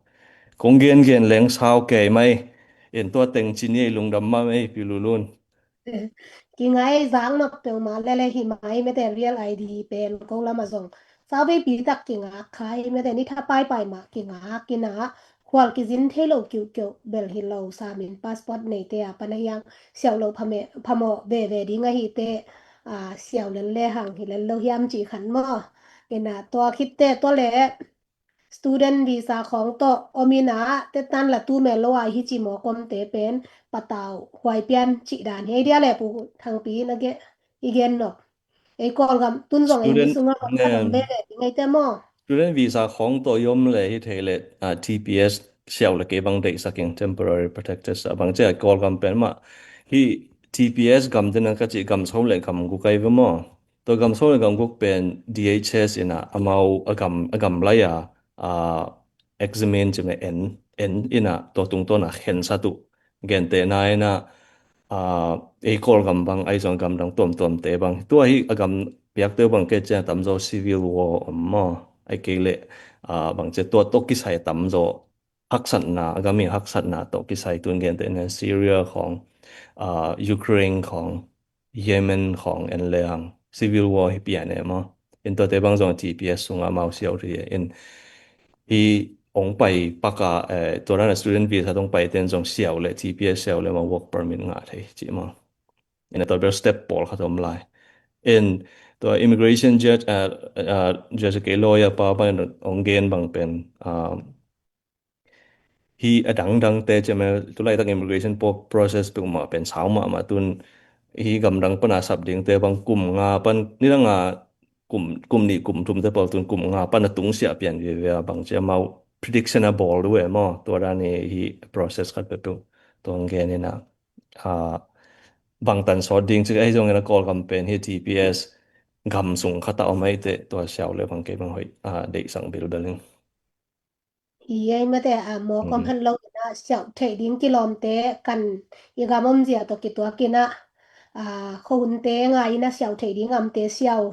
Kong gen gen leng sau kei mai. En tua teng ci ni ei lungdam mah mei Pi Lulun. Kingai zak nop peuhmah lele hi mai mete real I D pen ko lama zong. Sau veipi tak kingak khai mete ni tha paipai mah kingak kina khual kizin thei lo kiuhkeuh bel hi lo samin passport neite a pana hiang siau lo phame-, phamawh veve ding ahi te, ah, siau lel le hang hi lel lo hiam cih khan maw. Kina tua khitte tua le student visa khawng tawh om ina tetan la tu mel lo a hi ci mawk omte pen patau huai pian cih dan hi ei dia le Pu Thangpi na ge i gen nop. Ei Kawlgam tun zong ei mi student, sungah om khat om veve ding ei te maw? Student visa khawng tawh i om le hi thei le, ah, T P S siau le kei bang deihsak in temporary protected sa bang cia Kawlgam pen mah hi T P S gam dena ka cih gam so le gam guk ai ve maw? Tua gam so le gam guk pen D H S ina amau a gam, a gam lai a, a examine cime en, en ina tua tungtawn a khensat uh. Gentehna ina, a, ei Kawlgam bang, ai zong gam dang tuamtuamte bang. Tua hi a gam piakte bang kei ciang tamzaw civil war om maw. Ai kei le, a, bang cia tua tawh kisai tamzaw haksatna, a gam i haksatna tawh kisai tun gentehna Syria khawng, a, Ukraine khawng, Yemen khawng en le ang civil war hi pian e maw. In tuate bang zong T P S sungah amau siau thei e. In hi ong pai paka, eh, tua dan a student visa tong pai ten zong siau le T P S siau le maw work permit ngah thei ci maw. In a tua bel step pawl khat om lai. In tua immigration judge, ah, ah, judge kei lawyer pa bang ong gen bang pen, ah, hi a dangdangte ciamel tulaitak immigration po-, process peuhmah pen sau mahmah tun hi gamdang pana sap dingte bang kum nga pan nidanga kum, kum nih kum thumte pawl tun kum nga pana tungsiah pian viavia bang cia mau prediction a bawl duh e maw tua dan hi process khat peuhpeuh tuang gen ina, a, bangtan sawt ding cik ahi zongin a Kawlgam pen hi T P S gam sung khat a om ahi teh tua siau le bang kei bang hoih, a, deihsang bilbel in. Hi ei mate a mawk om han lo ina siau theih ding kilawmte kan i gam om zia tawh kituak ina, a, khohunte ngai ina siau theih ding amte siau,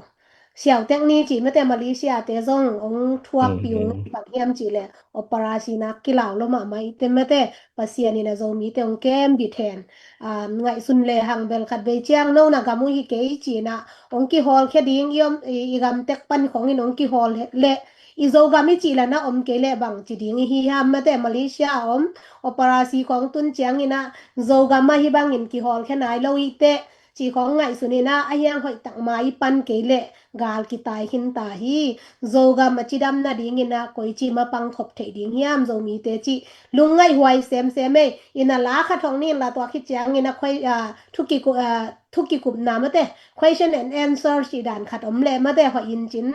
siau tek ni ci mate Malaysia te zong ong thuak piung bang hiam ci le operasi nak kilau lo mahmah i te mate Pasian ina Zomite ong kem bit hen. A, ngaihsun le hang bel khat vei ciang no na gam uh hi kei ci ina ong kihawl khia ding i om i, i gam tek pan khong in ong kihawl le i Zogam i cih lana om kei le bang ci ding i hi hiam mate Malaysia a om operasi khong tun ciang ina Zogam a hi bangin kihawl khia nai lo i te Ci khawng ngaihsun in ah, a hiang hoih tak mai pan kei leh gal kitai khin ta hi. Zogam a cidam nadingin ah koici mapang khop theih ding hiam Zomite cih lungngaih huai semsem ei. In ah la khat hong nin la, tua khit ciangin ah khuai, ah, thu kiku-, ah, thu kikupna mate, question and answer cih dan khat om leh mate, hoih in cin,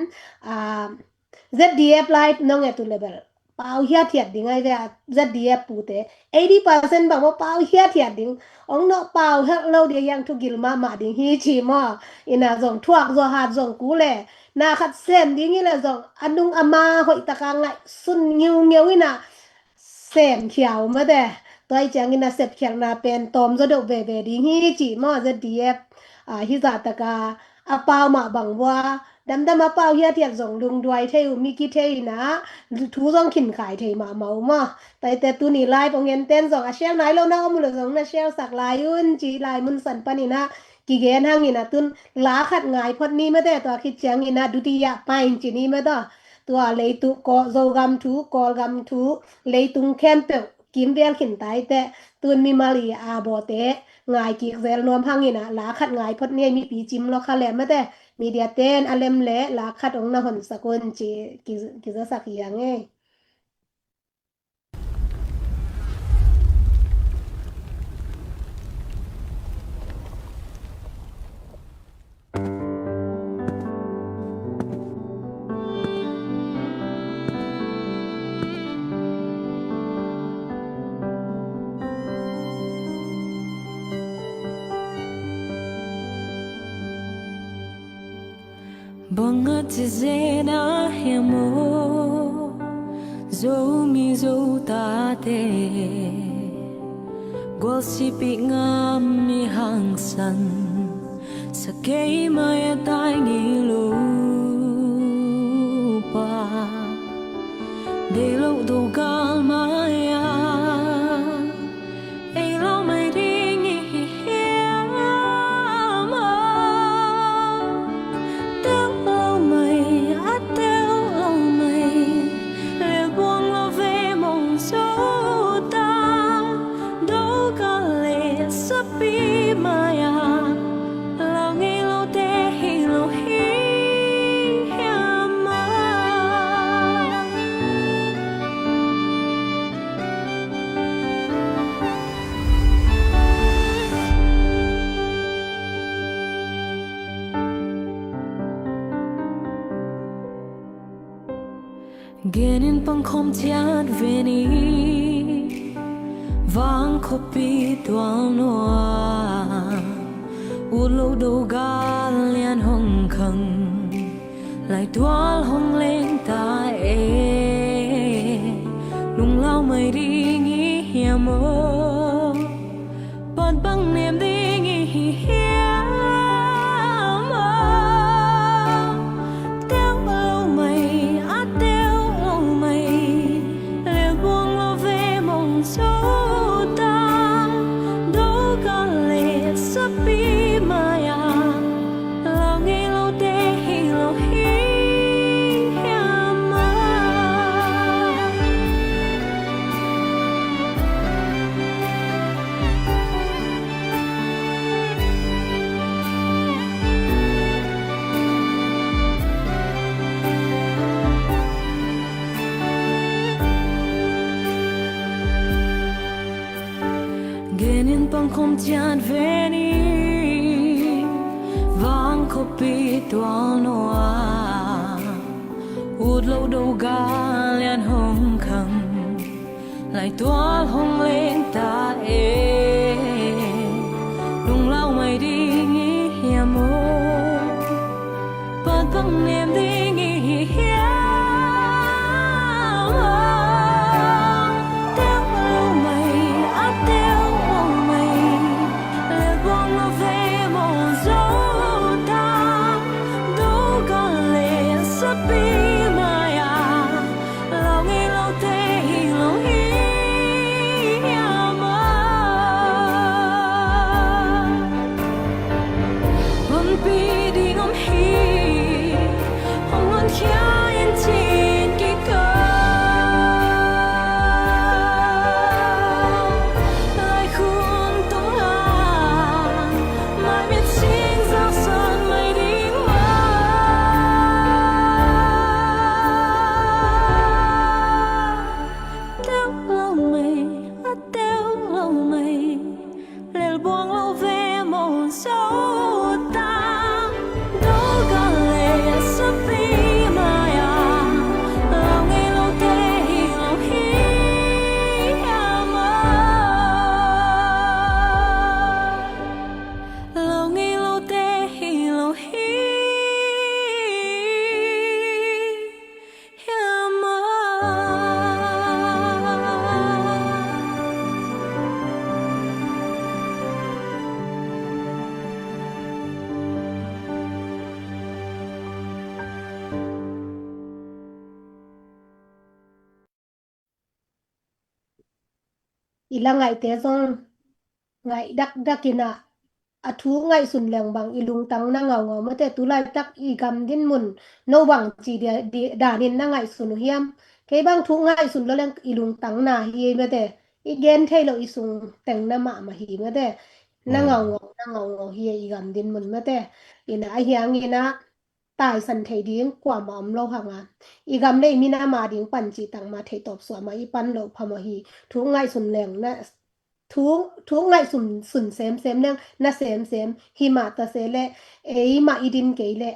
ah, Z D F live nong et uh leh bel pau hiathiat ding ai ve a, Z D F pute eighty percent bang maw pau hiathiat ding. Ong nawh pau helh lo ding a, hiang thugil mahmah ding hi ci maw. In ah zong thuak zaw hat zong kul leh, na khat sem ding hi leh zong a nung a ma hoih taka ngaihsun ngiungeu in ah sem khia uh mate. Tua hi ciangin ah sepkhialhna pen tawm zaw deuh veve ding hi ci maw. Z D F, ah, hih zah taka a pau mah bang vua, damdam a pau hiathiat zong lungduai thei uh, mi kithei in ah thu zong khinkhai thei mahmah uh maw. Tua hi teh tuni live ong enten zong a share nai lo na om uh leh zong na share sak lai un ci, lai mun san panin ah kigen hangin ah tun la khat ngai phot ni mate, tua khit ciangin ah dutiya pain ci ni mate. Tua leitung, Kawl, Zogam thu, Kawlgam thu, leitung khempeuh kimvel khin ta hi teh, tun mimal i a bawte ngai kik zel nuam hangin ah la khat ngai phot ni ei. Mipi cim lua kha leh mate, media ten a lem leh la khat ong na honsak un ci, ki, kizasak hi hang ei. Bang a ci zen a hiam aw, Zomi Zotate gualsipih ngam i hangsan, sakei mai a tai ngei lo pa, deih loh do gal mai-a ei lau mai ding i hi hiam aw. Teuh lo mai, a teuh lo mai, lelbuang lo ve mong zo ta, do gal le sapi mai-a lau ngei lote hi lo hi hiam aw. Gen in pangkhawm ciat ve ni, vang khuapi tual nuam, ut lo do gal lian hong khang, laitual hong leng ta e, lunglau mai ding i hiam aw. Pan bang nem ding i hi hiam aw. Teuh lo mai, a teuh lo mai, lelbuang lo ve mong zo ta, do gal le sapi mai-a lau ngei lote hi lo hi hiam aw. Gen in pangkhawm ciat ve ni, vang khuapi tual nuam, ut lo do gal lian hong khang, laitual hong leng ta e, lunglau mai ding i hiam aw. Pan bang nem ding i hi hiam aw. Teuh lo mai, a teuh lo mai, lelbuang lo ve mong zo ta, do gal le sapi mai-a lau ngei lote hi lo hi hiam aw. Panpih ding om hi, hong honkhia i la ngaihte zong ngaih dakdak in ah, a thu ngaihsun leng bang i lungtang na ngaungau mate. Tulaitak i gam din mun no bang ci dia, di, danin na ngaihsun uh hiam? Kei bang thu ngaihsun lo leng i lungtang na hi mate. I gen thei lo i sung teng na mahmah hi mate. Na ngaungau, na ngaungau hi i gam din mun mate. In ah, a hiang in ah, taisan thei ding kuamah om lo hang a, i gam le i minam a ding pan cih tangma thei tawp suah mah i pan loh phamawh hi. Thu ngaihsun leng na, thu, thu ngaihsun, sun semsem leng na semsem hi mah ta se le, ei mah i din kei le,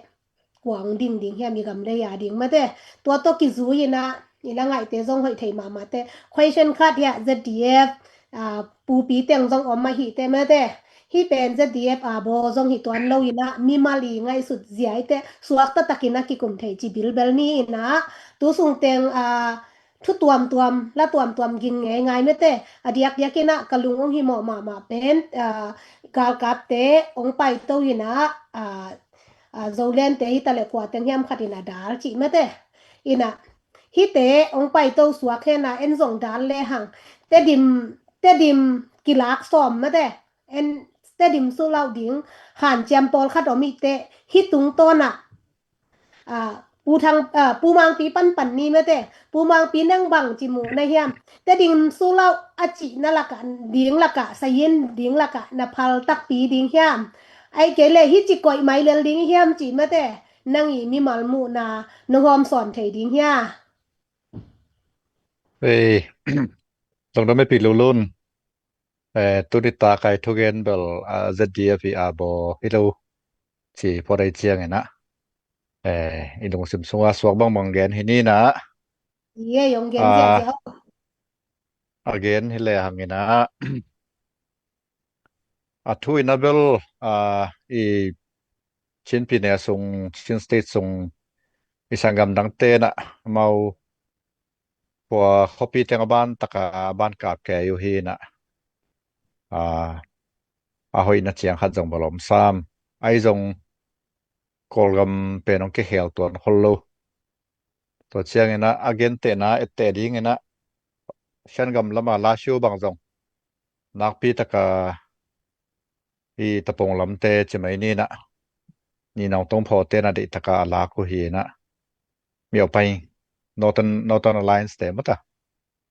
kua hong ding ding hiam i gam le i a ding mate. Tua tawh kizui in ah, i la ngaihte zong hoih thei mahmah te. Question khat hi ah, Z D F, ah, pupi teng zong om ahih te mate. Hih pen Z D F a baw zong hi tuan lo in ah, mimal i ngaihsut zia i te, suakta takin a kikum thei ci bilbel ni in ah, tu sung teng, ah, thu tuamtuam, la tuamtuam ging ngeingai mate. A diakdiak in ah, ka lung hong himawh mahmah pen, ah, galkapte hong paito in ah, ah, ah, Zoliante hi ta le kua teng hiam khat in a dal cih mate. In ah, hihte hong paito suak hen a, en zong dal le hang. Tedim, Tedim kilak sawm mate. En Tedim sulauh ding, hanciam pawlkhat om i te, hih tungtawn ah, ah, Pu Thang, ah, Pu Mangpi panpan ni mate. Pu Mangpi nang bang ci muh na hiam? Tedim sulauh a cihna lakah, ding lakah, sayin ding lakah, na phal takpi ding hiam? Ai kei le hih ci koih mai lel ding hiam ci mate. Nang i mimal muhna, na hawm sawn thei ding hia? Ei, tong dam e pi lulun. Eh, tuni ta kai thugen bel, ah, Z D F i a baw hi lo ci pawt ei ciang in ah. Eh, i lungsim sungah suak bangbang gen hi ni in ah. Ye, yong gen zia zia. A gen hi le hang in ah. A thu in ah bel, ah, i Chin pyine sung, Chin State sung, i sanggam dangte in ah, amau khua khuapi teng a ban taka, a ban kap kei uh hi in ah. Ah, a hoihna ciang khat zong bel om sam. Ahi zong Kawlgam pen hong kikhel tuan khol lo. Tua ciang in ah, a gentehna etteh ding in ah, Shan gam lam a Lashio bang zong nakpi taka i Tapong lamte ci mai ni in ah, Ninawng Tongpho te in ah deih taka a lak uh hi in ah, Myaw Paing, Northern, Northern Alliance te mata,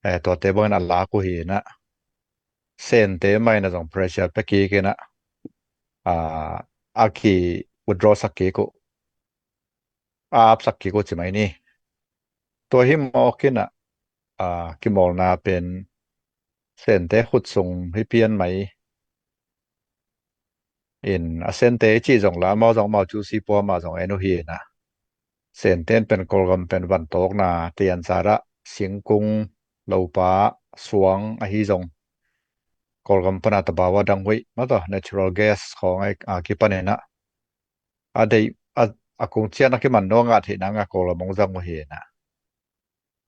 eh, tuate bang in a lak uh hi in ah, Sente mah in ah zong pressure pia kik in ah, ah, a ki withdraw sak kik uh, a apsak kik uh ci mai ni. Tua hi mawk in ah, ah, kimawlna pen Sente khut sung hi pian mai. In a Sente i cih zong la, amau zong amau cu si pua mah zong en uh hi in ah. Sente in pen Kawlgam pen vantawkna tian zara, singkung, lopa, suang ahi zong, Kawlgam pana tabawa dang hoih mata, natural gas khawng a, a kipan in ah, a deih, a, a kung cian a kiman nuang a theihna nga Kawlgam hong zang uh hi in ah.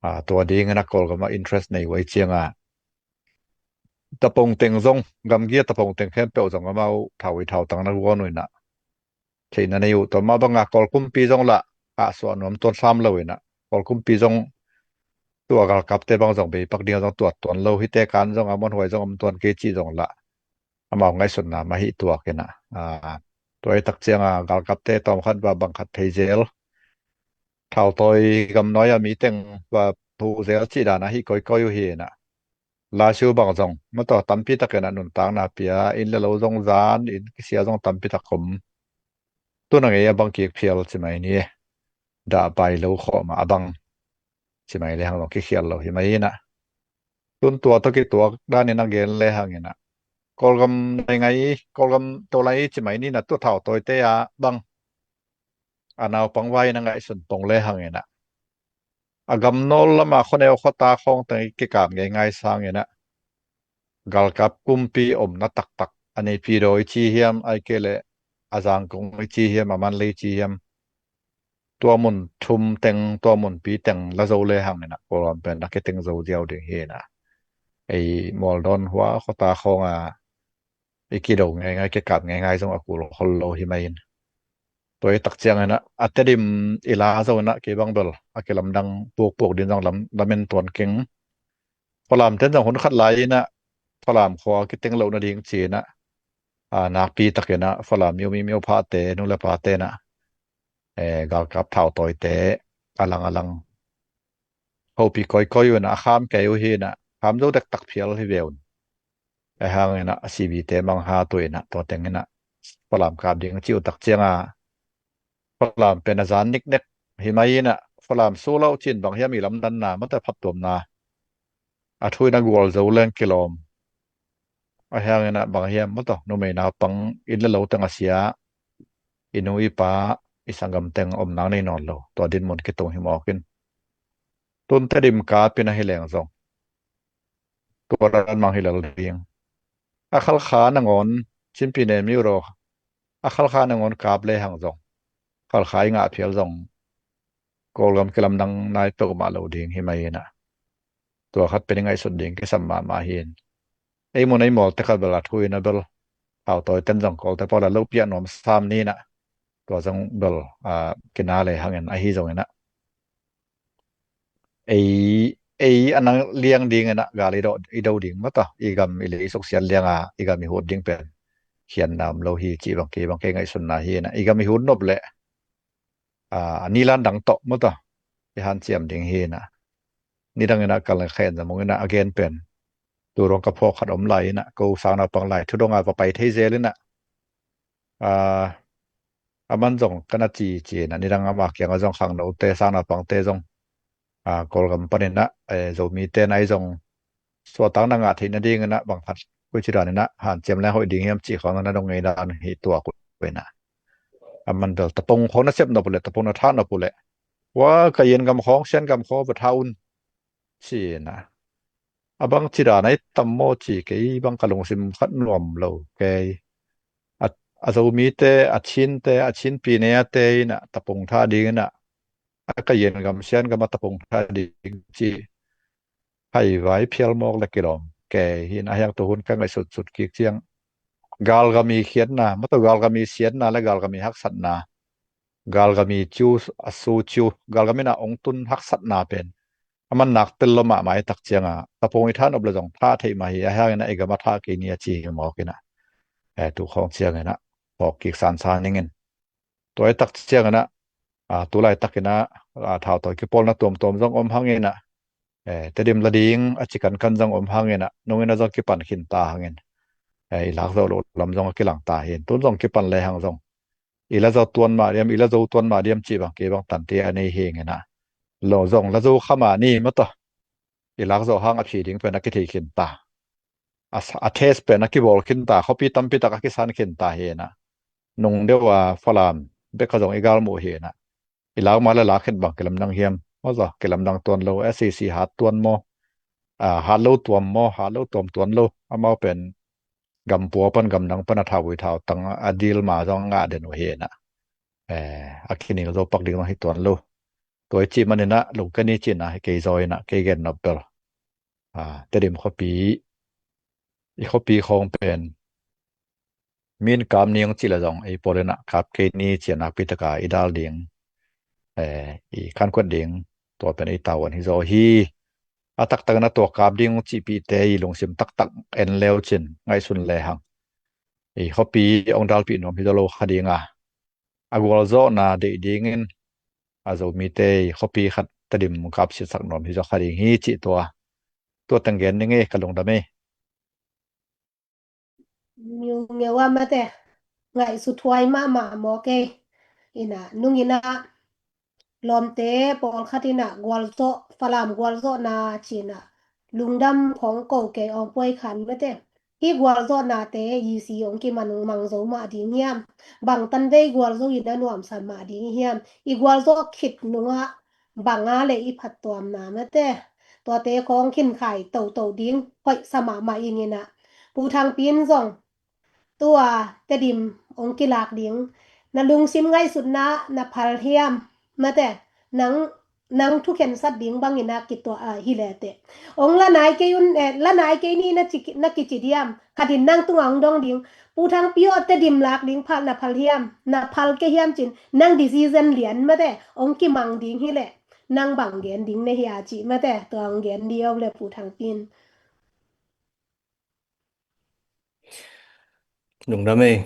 Ah, tua ding in ah Kawlgam ah interest nei uh ei ciang a, Tapong teng zong, gamgi a Tapong teng khempeuh zong amau thau i thau tang na guan uh in ah, theihna nei uh. Tua mah bang a Kawl kumpi zong lah, ah, suah nuam tuan sam lo in ah, Kawl kumpi zong tua galkapte bang zong beipak ding a zong tuat tuan lo, hihte kan zong a muanhuai zong om tuan kei cih zong lah, amau ngaihsutna mah hi tuak in ah. Ah, tua i tak ciang a galkapte tawm khat va bang khat thei zel, thautawi gamnuai a mi teng va phuh zel cih dan a hi koikoi uh hi in ah. Lashio bang zong mata tampi tak in ah nuntakna pia, inn le lo zong zan, inn kisia zong tampi tak om. Tun a ngei a bang kik phial ci mai ni. Dah pai lo khawh mah a bang ci mai le hang zong kikhial lo hi mai in ah. Tun tua tawh kituak dan in a gen le hang in ah, Kawlgam nei ngai, Kawlgam to lai ci mai ni in ah, tua thautawite a bang a naupang vai in a ngaihsun pong le hang in ah, a gamnawl lam a khuaneu khuata khawng teng i kikap ngeingai sang in ah, galkap kumpi omna taktak a Naypyidaw i ci hiam, ahih kei leh a Zangkong i ci hiam, a Mandalay i ci hiam, tua mun thum teng, tua munpi teng la zo le hang in ah, Kawlgam pen a kiteng zo ziau ding hi in ah. Ei mualdawn hua khuata khawng a i kido ngeingai, kikap ngeingai zong a kul khol lo hi mai in. Tua i tak ciang in ah, a Tedim i la zo in ah, kei bang bel a kilamdang pukpuk din zong lam, lamen tuan keng. Khualamten zong hun khat lai in ah, Falam khua kiteng loh nading ci-in ah, a, nakpi takin ah Falam miomi miopha te, nu le pa te in ah, eh, galkap thautawite a lang a lang hopih kawikawi uh in ah, a kham kei uh hi in ah, kham zo dektak phial hi ve un. Ahi hangin ah C B te mang hat uh in ah, tua teng in ah Falam kap ding ci uh tak ciangin ah, Falam pen a zan niknek hi mai in ah, Falam su lo cin bang hiam i lamdanna, mate phattuamna, a thu in ah gualzo leng kilawm. Ahi hangin ah bang hiam, mate numei naupang, inn le lo teng a sia, i nu i pa, i sanggam teng om nang nei nawn lo, tua dinmun kitung hi mawk in. Tun Tedim kap in ahi leng zong, tua dan mang hi lel ding. A Khalkha nangawn, Chin Pyine Myo Raw, a Khalkha nangawn kap lehang zong, Khalkha i ngah phial zong Kawlgam kilamdang nai peuhmah lo ding hi mai in ah, tua khat pen i ngaihsut ding kisam mahmah hi in. Ei mun ei mawl te khat bel a thu in ah bel, thautawiten zong Kawlte pawl a lo piak nuam sam ni in ah, tua zong bel, a, kina lehang in, ahi zongin ah, ei, ei a nang liang ding in ah gal i do, i do ding, mate i gam i lei i suksiat liang a, i gam i hut ding pen khiatna om lo hi cih bang kei, bang kei ngaihsutna hi in ah, i gam i hut nop leh, a, a nilan dang tawh, mate i hanciam ding hi in ah. Nidang in ah Kal Khen Za Mung in ah a gen pen, tu ruang ka phawk khat om lai in ah, ko sang naupang lai thu dong a va pai thei zel in ah, a, aman zong ka na ci ci in ah, nidang ama kiangah zong khangnote, sang naupangte zong, a, Kawlgam panin ah, eh, Zomite in ah i zong suahtakna ngah theih nading in ah bang khat, koici dan in ah hanciam leng hoih ding hiam cih khawng na dong ngei dan hi tuak uh in ah. Aman bel tapong khawng na sep nop uh leh, tapong na thah nop uh leh, wa, ka Yen gam khawng, Sian gam khawng va thah un ci in ah. A bangci dan a i tam maw ci, kei bang ka lungsim khat nuam lo kei. A, a Zomite, a Chinte, a Chin Pyine a te in ah tapong thah ding in ah, a ka Yen gam, Sian gam a tapong thah ding ci, haivai phial mawk le kilawm kei hi in ah. Ahi hang tu hun ka ngaihsutsut kik ciang, galgam i khiatna, mate galgam i siatna le galgam i haksatna, galgam i ciu, a su ciu, galgam in ah ong tun haksatna pen aman nak tel lo mahmah i tak ciangin ah, tapong i thah nop leh zong thah theih mah hi. Ahi hangin ah i gam a thah kei ni a ci hi mawk in ah, eh, tu khawng ciangin ah phawk kik sansan ning in. Tua i tak ciangin ah, a, tu laitak in ah, a, thautawi kipawlna tuamtuam zong om hangin ah, eh, Tedim la ding a ci kankan zong om hangin ah, nung in ah zong kipan khinta hangin, eh, i lak zawh loh lam zong a kilang ta hi in. Tun zong kipan lehang zong, i la zo tuan mah diam, i la zo tuan mah diam cih bang kei bang tante a nei hi in ah, lo zong la zo kha mah ni, mate i lak zawh hang a phi ding pen a kithei khinta. A sa-, a test pen a kibawl khinta, khuapi tampi tak a kisan khinta hi in ah, nung deuh a Falam bek a zong i galmuh hi in ah, i lak mah le lak khin bang kilamdang hiam, maw zaw, kilamdang tuan lo, S A C hat tuan maw, a, hat lo tuam maw, hat lo tuam tuan lo, amau pen gam pua pan, gam dang pan a thauvui thautang a dil mah zong a ngah den uh hi in ah, eh, a kinil zo pak ding zong hi tuan lo. Tua i cih manin ah, lo ka ni cih in ah, kei zaw in ah, kei gen nop bel, a, Tedim khuapi, i khuapi khawng pen, min kap ni ong cih leh zong, ei pawl in ah kap kei ni ci a nakpi tak a i dal ding, eh, i khankuat ding, tua pen ei tavuan hi zaw hi. A taktak in ah tua kap ding ong cihpihte i lungsim taktak en le uh cin, ngaihsun lehang, i khuapi ong dalpih nuam hi zaw lo kha ding a, a gualzawhna deih dingin a Zomite i khuapi khat Tedim kap siatsak nuam hi zaw kha ding hi cih tua, tua teng gen ning ei, ka lungdam ei. Miungeu a mate, ngaihsut huai mahmah mawk ei. In ah, nung in ah, lawmte pawlkhat in ah gualzawh, Falam gualzawhna ci in ah, lungdam khawng ko kei, awngpuai khan mate. Hih gualzawhnate i si ong kimang mang zo mah ding hiam? Bang tanvei gualzo in a nuamsa mah ding hiam? I gualzawh khit nung ah bang a leh i phattuamna mate, tuate khawng khinkhai toto ding hoihsa mahmah ing in ah. Pu Thangpi in zong, tua Tedim ong kilak ding, na lungsim ngaihsutna na phal hiam? Mate, nang, nang thukhensat ding bangin a kituah, ah, hi le teh. Ong la nai kei un, eh, la nai kei ni na ci, na kici diam? Khat in nang tungah ong dong ding. Pu Thangpi aw, Tedim lak ding phal na phal hiam? Na phal kei hiam cin, nang decision lian mate, ong kimang ding hi leh, nang bang gen ding na hia cih mate, tua ong gen dih aw le Pu Thangpi in. Lungdam ei.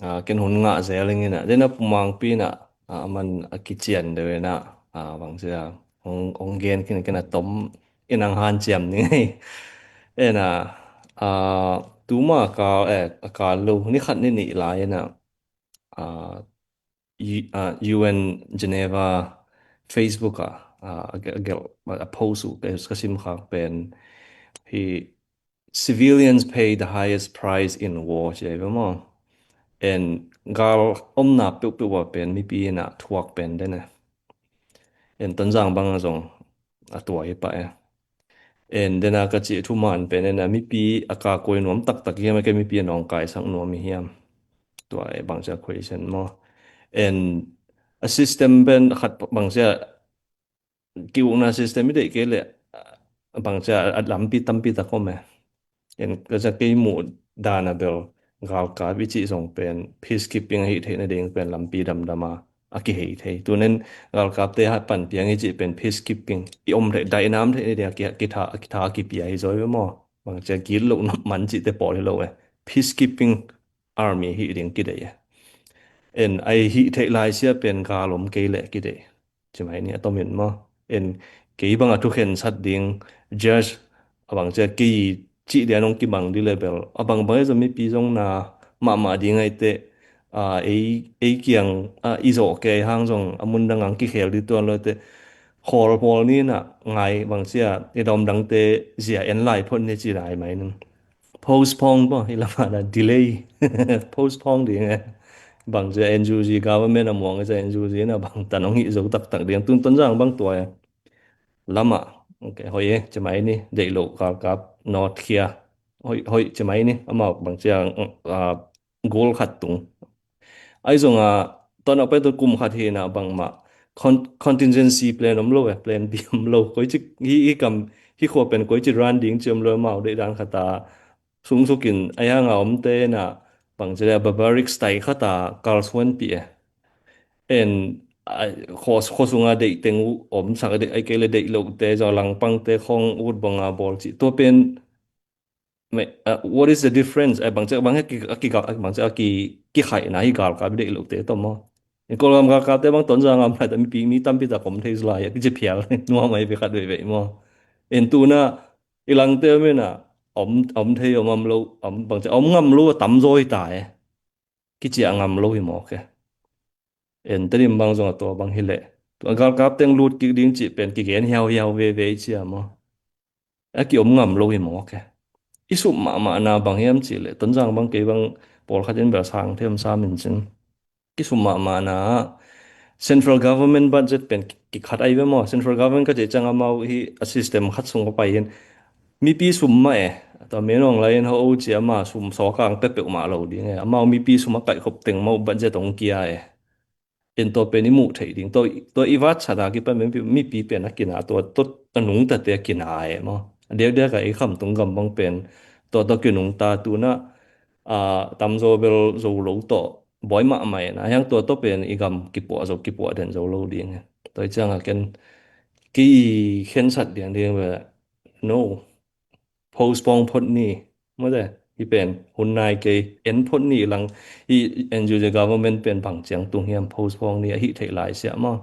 Ah, ken hun ngah zel ing ina. Den a pumangpi ina, ah, man a kician deuh ina. Ah, bangcia hong, hong gen khin ken a tom inang hanciam ning ei. Ena, ah, tuma ka, eh, a ka lo, ni khat ni nih lai ina. Ah, U-, ah, U N Geneva Facebook ah, ah, a gel, a gel, a post uh ka, ka sim khak pen hi, "Civilians pay the highest price in war," ci ahi ve maw. En gal omna peuhpeuh ah pen mipi ina thuak pen den e. En Tonzang bang a zong a tua hi pah e. En dena ka cih thuman pen ena mipi a ka koi nuam taktak hiam, a ke mipi a nawngkaisak nuam hi hiam? Tua e bangcia question maw. En a system pen khat bangcia ki-ukna system i deih kei leh bangcia a lampi tampi tak om e. En ka cia kei muh dan a bel galkap i cih zong pen peacekeeping ahi theih nading pen lampi damdam a a kihei thei. Tunen galkapte hat pan piang i cih pen peacekeeping i om theih, dainam theih nading a ki, kitha, kitha a kipia hi zaw ve maw. Bangcia gitloh man cihte pawl hi lo e. Peacekeeping army hi ding kideih e. En ai hih theih lai sia pen gal om kei leh kideih. Ci mai ni a tomin maw. En kei bang a thukhensat ding judge a bangcia kei cih lian hong kibang di le bel a bangbang e zong mipi zong na mahmah ding aite, a, ei, ei kiang, a, i zawh kei hang zong a mundang ang kikhel di tuan lo te khawl pawl ni na ngai bangcia i dawmdangte zia en lai phot ni ci lai mai ning. Postpone paw, i lamah na delay. Postpone ding e. Bangcia N U G government a muang e cia N U G na bang tan hong hih zo taktak ding. Tun Tonzang bang tua e. Lamah. Ok, hoih e, ci mai ni, deih loh galkap, not khia. Hoih, hoih, ci mai ni, amau bangcia, ah, gol khat tung. Ai zong a, ton a pai tu kum khat hi na bangmah. Con-, contingency plan om lo e, plan B om lo. Koi ci, hi, hi kam, hi khua pen koi ci ran ding ci om lo mau deih dan khat a. Sungsukin, ai hang a om te na, bangcia barbaric style khat a, kalsuan pi e. En, ai, khua, khua sung a deih teng uh, om sak deih, ai kei le deih loh te, zong langpang te, khong ut bang a bawl ci. Tua pen, me, uh, what is the difference? Ai bangcia, bang he ki, a ki, a bangcia, a ki, ki khai na hi galkap deih loh te, to maw. En Kawlgam galkap te bang Tonzang am lai, ta mi pi, mi tampi ta kom thei zlai, a ki ci phial, nuam ai ve khat ve ve maw. En tu na, i lang te om e na, om, om thei, om, om lo, om bangcia, om ngam lo, tam zaw hi ta e. Kici a ngam lo hi mawk e. En Tedim bang zong a tua bang hi leh. Tua galkap teng lut kik ding cih pen kigen hiau hiau veve i cia maw. A ki om ngam lo hi mawk e. I sum mahmah na bang hiam cih leh. Tonzang bang kei bang pawlkhat in bel sang them sam in cin. Ki sum mahmah na central government budget pen ki, kikhat ai ve maw. Central government ka cih ciang amau hi a system khat sung ka pai in. Mipi sum mah e. Tua menawng lai in ho o ci ama sum sawkang pepeuh mah lo ding e. Amau mipi sum a kaihkhop teng mau budget ong kia e. En tua pen i muh theih ding. Tua, tua i vat sana kipan mipi, mipi pen a kina tua, tua a nungtate a kina e maw. A diakdiak a i khamtung gam bang pen tua, tua kinungta tu na, a, tamzaw bel zo lo tawh bawi mahmah e na. Hiang tua, tua pen i gam kipuah zo, kipuah den zo lo ding e. Tua i ciang a ken ki khensat diang ding ve. No. Postpone phot ni. Mawte, hi pen hun nai kei, en phot ni lang, hi N U G government pen bang ciang tung hiam postpone ni a hih theih lai sia maw.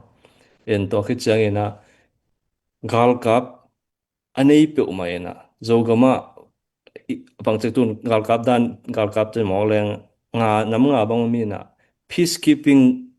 En tua khit ciang ina galkap a nei peuhmah ina Zogam ah i, bang ciang tun galkap dan, galkap ciang mawk leng nga, nam nga bang mi ina peacekeeping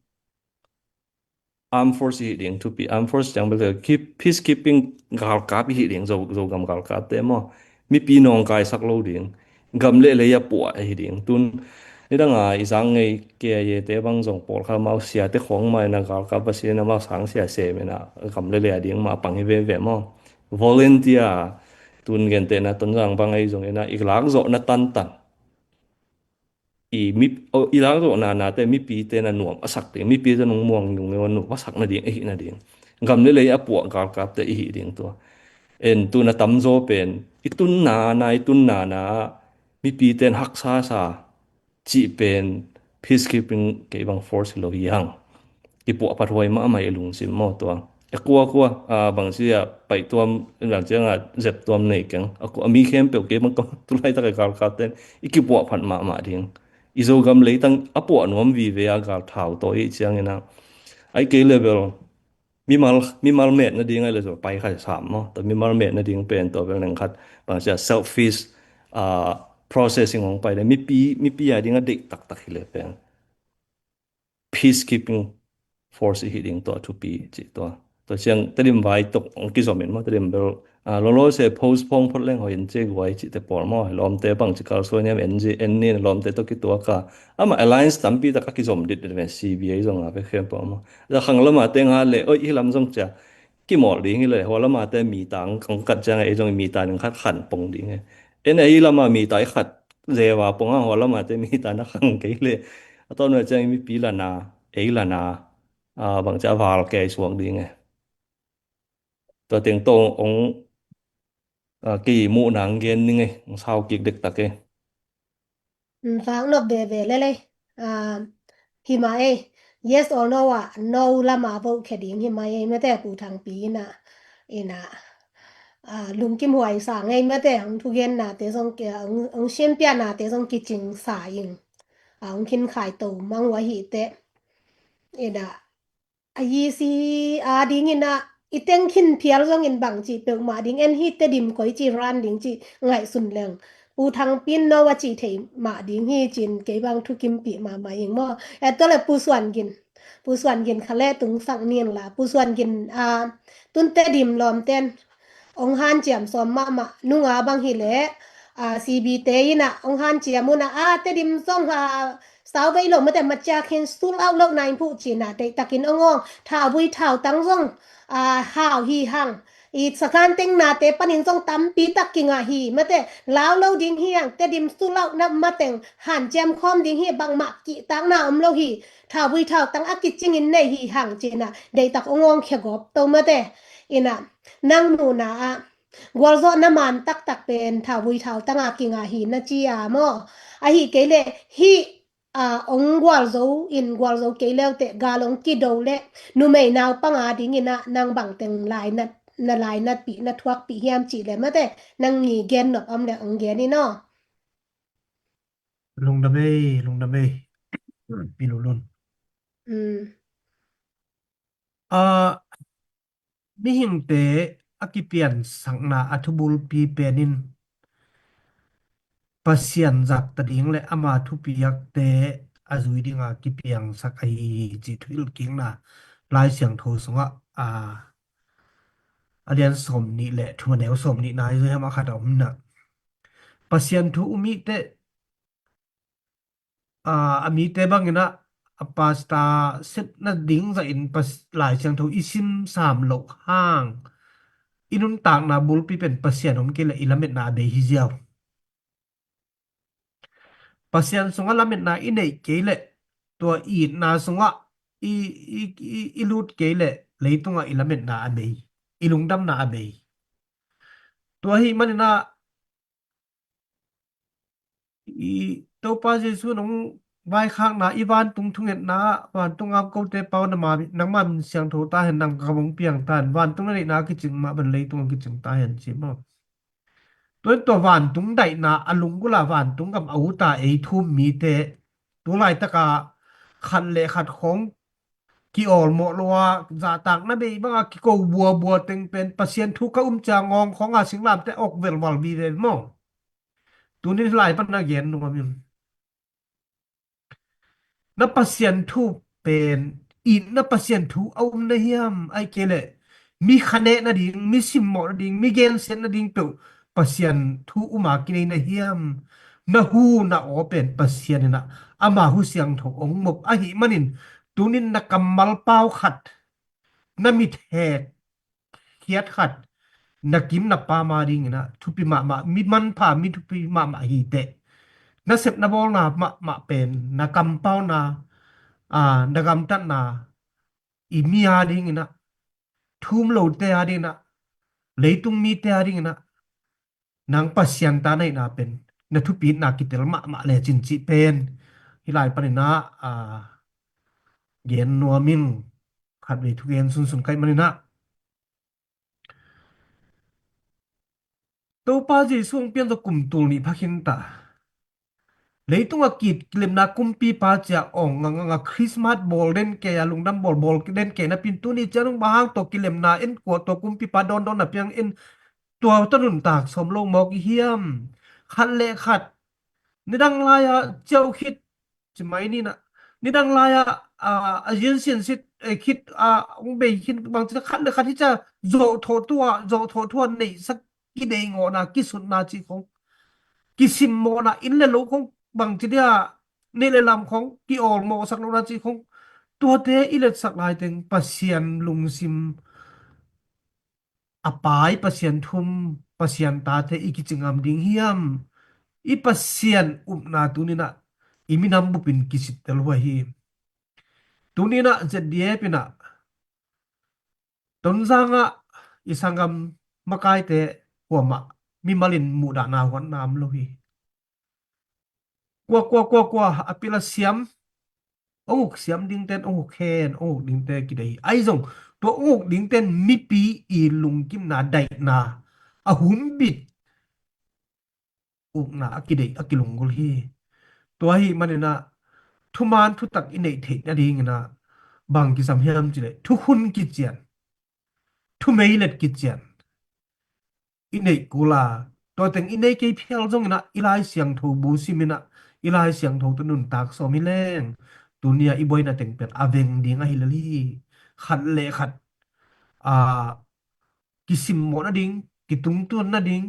armed force i hih ding thupi, armed force ciang bel ki peacekeeping galkap i hih ding, Zo, Zogam galkap te maw. Mipi nawngkaisak lo ding. Gam le lei a puah i hih ding. Tun nidang a i zang ngei K I A te bang zong pawlkhat mau siate khawng mai na galkap a si na mau sang sia sem ina gam le lei a ding mah pang hi veve maw. Volunteer tun gente na Tonzang bang ei zong ina i lak zawh na tantan. I mi, o, i lak zawh na, nate mipite na nuam a sak ding, mipite nung muang nung nuam a sak nading, i hih nading. Gam le lei a puah galkapte i hih ding tua. En tun a tamzaw pen, i tun na, na, i tun na, na, mipite na haksa sa, cih pen, peacekeeping kei bang force hi lo hi hang. Kipuah phathuai mahmah i lungsim maw tua. A kua kua, a, bang sia paih tuam, bang sia nga zep tuam nei keng. A kua, a mi khempeuh kei bang kong tulai tak a galkap ten, i kipuah phat mahmah ding. i Zogam leitang a puah nuam vive a gal thau tawh i ciangin a, ai kei level mimal, mimal met nading ai le zo pai khai sam maw. Tua mimal met nading pen tua bel neng khat bang sia selfish, ah, processing hong pai le mipi, mipi a ding a deih taktak hi le pen peacekeeping force i hi ding tua thupi ci tua. Tua ciang Tedim vai tok hong kizom in maw, Tedim bel, ah, lolo se postpone phot leng hoi in ce guai ci te pawl maw, lawmte bang ci kalsuai niam en ji, en nin lawmte tawh kituak a. Ama alliance tampi tak a kizom dit dit ve, C B A zong a ve khem pawl maw. Za khang lama teng ha le, oi, hi lam zong cia kimawl ding hi le, hua lama te mi tang kong kat ciang ei zong mi ta ning khat khan pong ding e. En ei lama mi ta i khat zewa pong a, hua lama te mi ta na khang kei le. A tawn ve ciang mipi lana, ei lana, a, bang cia val kei suak ding e. Tua teng tawh ong, a, kei muh nang gen ning e, ong sau kik dektak e. Mm, vak nop veve lelei. Ah, hi mah ei. Yes or no ah, no lama vote khia ding hi mah ei. Mate Pu Thangpi ina, ina, ah, lungkim huai sa ngei mate, hong thugen nate zong ki, hong, hong sianpia nate zong kicing sa ing. Ah, hong khin khai to mang ua hi te. Ina, a yisi a dingin ah, i teng khin phial zongin bang ci peuhmah ding, en hi Tedim koi ci ran ding ci ngaihsun leng. Pu Thangpi in no a ci thei mah ding hi cin kei bang thukimpih mahmah ing maw. Eh, tua le Pu Suan Gin. Pu Suan Gin kha le tungsak nin la. Pu Suan Gin, ah, tun Tedim lawmten ong hanciam sawm mahmah nunga bang hi le, ah, C B te ina ong hanciam una, ah, Tedim zong ha, sau vei lo mate macia khin sul au lo nain phu cina, deihtakin ong ong, thauvui thautang zong, ah, hau hi hang. I sakhan teng nate panin zong tampi tak kinga hi mate, lau lo ding hi hang, Tedim sul au na mateng hanciam khawm ding hi, bangmah kihtakna om lo hi, thauvui thautang a kicingin nei hi hang cina, deihtak ong ong khia gawp to mate. Ina, nang nuna ah, gualzawhna man taktak pen thauvui thautang a kinga hi na ci a maw. Ahi kei le, hi, a, ong gualzo in gualzo kei leute gal ong kido le, numei naupang a dingin ah, nang bang teng lainat, na lainatpih, na thuakpih hiam ci le mate, nang ngi gen nop om le ong gen in aw. Lungdam ei, lungdam ei. Pi Lulun. Mm. Ah, mihingte a kipiansakna a thubulpi penin Pasian zahtak ding le ama thupiakte a zui dinga kipiangsak ahi hi cih thuhilhkikna Lai Siangtho sungah, a, a lian sawm nih le thum a neu sawm nihna hi zui hiam a khat a om na. Pasian thu um i te, a, a mite bangin ah, a pasta sepna ding zahin pas-, Lai Siangtho i sim sam loh hang, i nuntakna bulpi pen Pasian om kei le i lametna a bei hi ziau. Pasian sungah lametna i neih kei le, tua itna sungah i, i, i, i lut kei le, leitungah i lametna a bei, i lungdamna a bei. Tua hi manin ah, i Topa Jesu nong vaikhakna, i vantung thungetna, vantung a kote pau nangma, nangma min siangtho ta hen, nang gam hong piang ta hen, vantung na neihna a kicing mah bang leitung a kicing ta hen ci maw. Tua in tua vantung daihna a lunggulh a vantung gam a ut a ei thu um mite, tu laitaka khat le khat khawng ki-awlmawh lo a, zahtakna bei banga kiko buabua teng pen Pasian thu ka um cia ngawng khawnga singlamte awk velval vive maw. Tunin hih lai pan na gen nuam in. Na Pasian thu pen, itna Pasian thu a um na hiam, ahih kei leh mi khaneh nading, mi simmawh nading, mi gensiat nading peuh Pasian thu um a kinei na hiam? Na hu na aw pen Pasian in ah ama hu siangtho hong mop ahih manin, tunin na kammal pau khat, na mithek khiat khat, na kim na pam a dingin ah thupi mahmah, mi manpha, mi thupi mahmah hi teh. Na sep na bawlna mahmah pen, na kampauna, aa, na gamtatna, i mi a dingin ah, thu um lote a dingin ah, leitung mite a dingin ah, nang Pasian ta na hihna pen na thupitna kitel mahmah lecin cih pen hih lai panin ah, aa, gen nuam in, khatvei thugen sunsun ka hih manin ah. Topa Jesu hong pian tawh kum tul nih pha khin ta. Leitung a kit kilemna kumpipa cia awng nganganga Christmas bawl den kei a lungdam bawl bawl den kei napi in tuni ciang bang hang tua kilemna in kua tua kumpipa dawndawn na piang in tua tawh nuntak sawm lo mawk i hiam? Khat le khat nidang lai-a ciau khit ci mai ni na, nidang lai-a a ziansian sit khit a hong bei khin bang ci khat le khat hi cia zawhthawh tua zawhthawh tua neihsak kideih ngawhna kisutna ci khong kisimmawhna inn le lo khong bangci dia neih le lam khong kiawlmawhsak lohna ci khong tuate i letsak laiteng Pasian lungsim a pai Pasian thum Pasian tate i kicingam ding hiam? I Pasian upna tuninah i minam bupin kisittel huai hi. Tuninah Z D F inah Tonzangah i sanggam makaite kuamah mimalin muhdahna huatna om lo hi. Kua kua kua kua a pila siam ong uk siam dingten ong uk hen ong uk dingte kidei hi. Ahi zong tua ong uk dingten mipi i lungkimna daihna a humbit ukna a kidei a kilunggulh hi. Tua hi maninah thuman thutak i neih theih nadinginah bang kisam hiam cileh thukhun kician thumeilet kician i neih kula tua teng i nei kei phial zonginah i Lai Siangtho bu siminah i Lai Siangtho tawh nuntak sawm hi leng tunia i buaina teng pen a veng ding ahi lel hi. Khat le khat a kisimmawh nading kitungtuan nading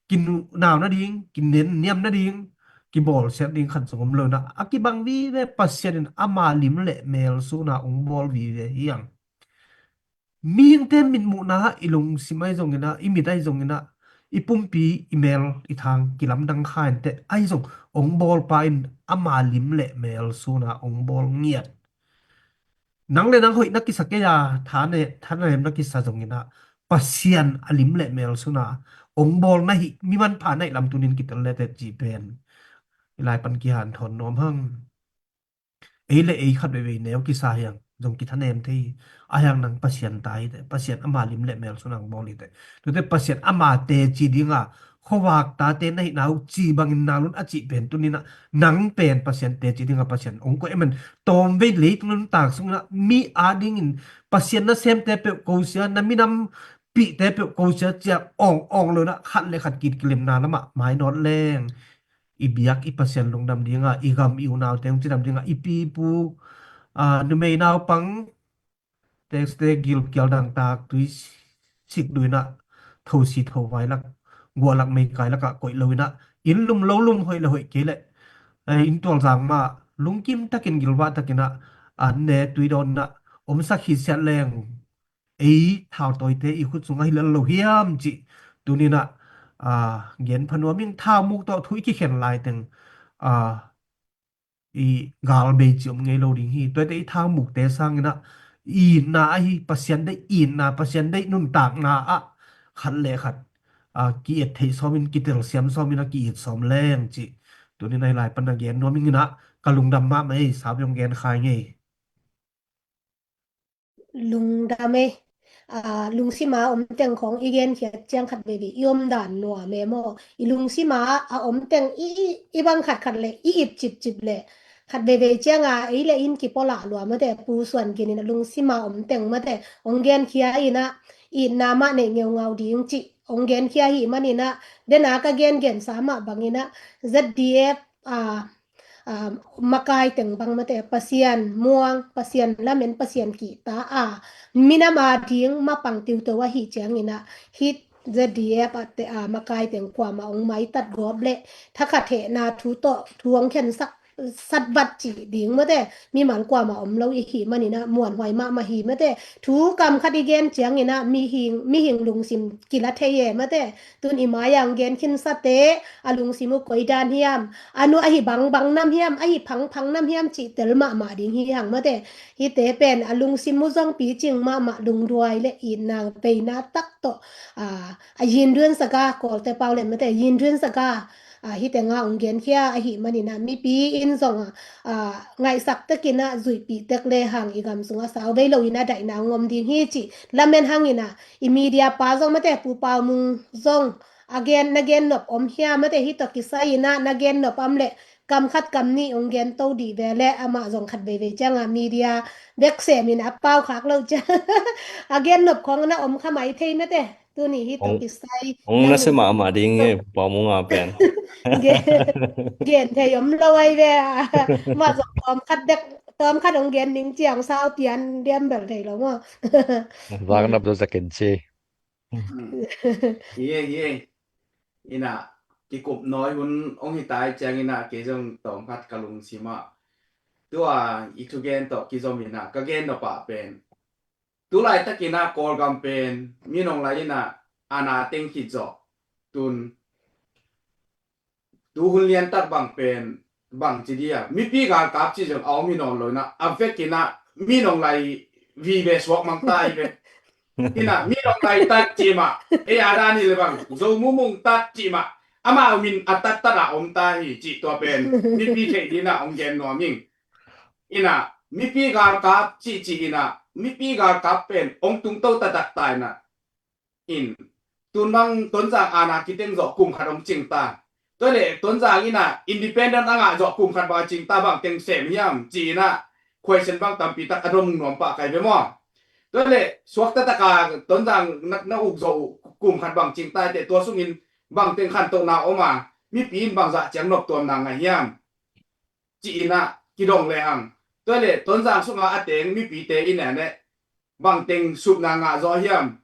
kinau nading kinenniam nading kibawlsiat ding khat zong om lo inah a kibang vive Pasian in ama lim le mel suna ong bawl vive hiang. Mihingte mitmuhna i lungsim ahi zonginah i mit ahi zonginah i pumpi i mel i thang kilamdang kha inteh ahi zong ong bawlpa in ama lim le mel suna ong bawl ngiat. Nang le nang hoih na kisa kei a thane thanem na kisa zonginah Pasian a lim le mel suna ong bawl na hi mi manpha na hi lam tunin kitel lete ci pen i lai pan kihanthawn nuam hang. Ei le ei khat veivei neu kisa hiang zong kithanem thei hi. A hiang nang Pasian ta hite Pasian ama lim le mel suna ong bawl hite. Tute Pasian ama teci dinga khuavak tate na hihna uh ci bangin nalun a cih pen tuninah nang pen Pasian teci dinga Pasian ong koih emen tawmvei leitung nuntak sunginah mi a dingin Pasian nasemte peuh kosia na minam pihte peuh kosia ciah awng awng lonah khat le khat kit kilemna lamah mainawt leng i biak i Pasian lungdam dinga i gam i unaute hong cidam dinga i pipu a numei naupang tekste gilkial dangtak tui sikduinah thosi thovai lak guahlak meikai lakah koih loinah inn lum lo lum hoih le hoih kei leh inn tualzang mah lungkim takin gilvah takinah an ne tui dawnah omsak hi siat leng ei thautawite i khut sungah hi lel lo hiam cih tuninah gen phanuam in thaumuk tawh thu i kikhen laiteng i galbei ci om ngei lo ding hi. Tuate i thaumukte sanginah itna ahi Pasian deih itna Pasian deih nuntakna ah khat le khat ki-et theih sawmin kitel siam sawmin a ki-it sawm leng cih tuninah i lai pan a gen nuam inginah ka lungdam mahmah ei. Sabiong gen khai ngei. Lungdam ei. Lungsima om teng khawng i genkhiat ciang khat veivei i omdan nuam e maw? I lungsima a om teng i bang khatkhat le i it cipcip le khat veivei cianga ei le in kipolah lua mate. Pu Suan Gin in a lungsima om teng mate hong genkhia inah itna mah neih ngeungau ding cih hong genkhia hi maninah dena ka gengensa mah banginah Z D F a makai teng bang mate Pasian muang Pasian lamen Pasian kihta a minam a ding mapang tiuto ahi cianginah hih Z D F a makai teng kuama ong maitat gawp le thakhat hehna thu tawh thu ong khensak satvat cih ding mate mimal kuama om lo i hih maninah muanhuai mahmah hi mate. Thu kam khat i gen cianginah mihing lungsim kila thei e mate. Tun i mai-a ong gen khinsate a lungsim uh koi dan hiam? A nu ahi bangbang nam hiam ahi phangphang nam hiam cih tel mahmah ding hi hang mate. Hihte pen a lungsim uh zong picing mahmah lungduai le itna veina tak tawh a yinduan saga Kawlte pau le mate yinduan saga hihte nga ong genkhia ahi maninah mipi in zong ngaihsak tekinah zuihpih tek le hang i gam sungah sauvei loinah daihna ong om ding hi cih lamen hanginah i media pa zong mate Pu Pau Mung zong a gen na gen nop om hia mate hih tawh kisai inah na gen nop am le kam khat kam nih hong gen to dih ve leh amah zong khat veivei ciangah media bek semin a pau khak loh ciang a gen nop khawng na om kha mai thei mate. Tuni hi tawh kisai hong na se mahmah ding e, Pa Munga pen. Gen thei om lo ai ve. Mah zong tawm khat dek, tawm khat hong gen ning ciang sau pian diam bel thei lo maw? Vak nap zaw zakin ci. Hi e, hi e. Ina kikup nawi hun hong hi tai ciang ina kei zong tawm khat ka lungsim ah tua i thugen tawh kizom ina ka gen nop ah pen, tu laitakin ah Kawlgam pen minong lai ina ana teng khit zawh tun, tu hun liantak bang pen bang ci dia, mipi galkap ci zong a om hi nawn lo ina, a vekin ah minong lai vive suak mang ta hi ve. Ina minong lai tat ci mah, ei a dan hi le bang Zo Mumung tat ci mah, amau min a tattat a om ta hi ci. Tua pen mipi theih dina hong gen nuam ing. Ina mipi galkap ci ci ina, mipi galkap pen hong tungto taktak ta ina. In tun bang Tonzang ana kiteng zawh kum khat hong cing ta. Tua leh Tonzang ina independent a ngah zawh kum khat bang a cing ta, bang teng sem hiam ci ina question bang tampi tak a dong nuam pah kai ve maw? Tua leh suakta taka Tonzang na, na uk zawh uh kum khat bang cing ta teh, tua sungin bang teng khantohna om a, mipi in bang zah ciang noptuamna ngah hiam ci ina kidong lehang, tua leh Tonzang sunga a teng mipite ina ne bang teng supna ngah zaw hiam?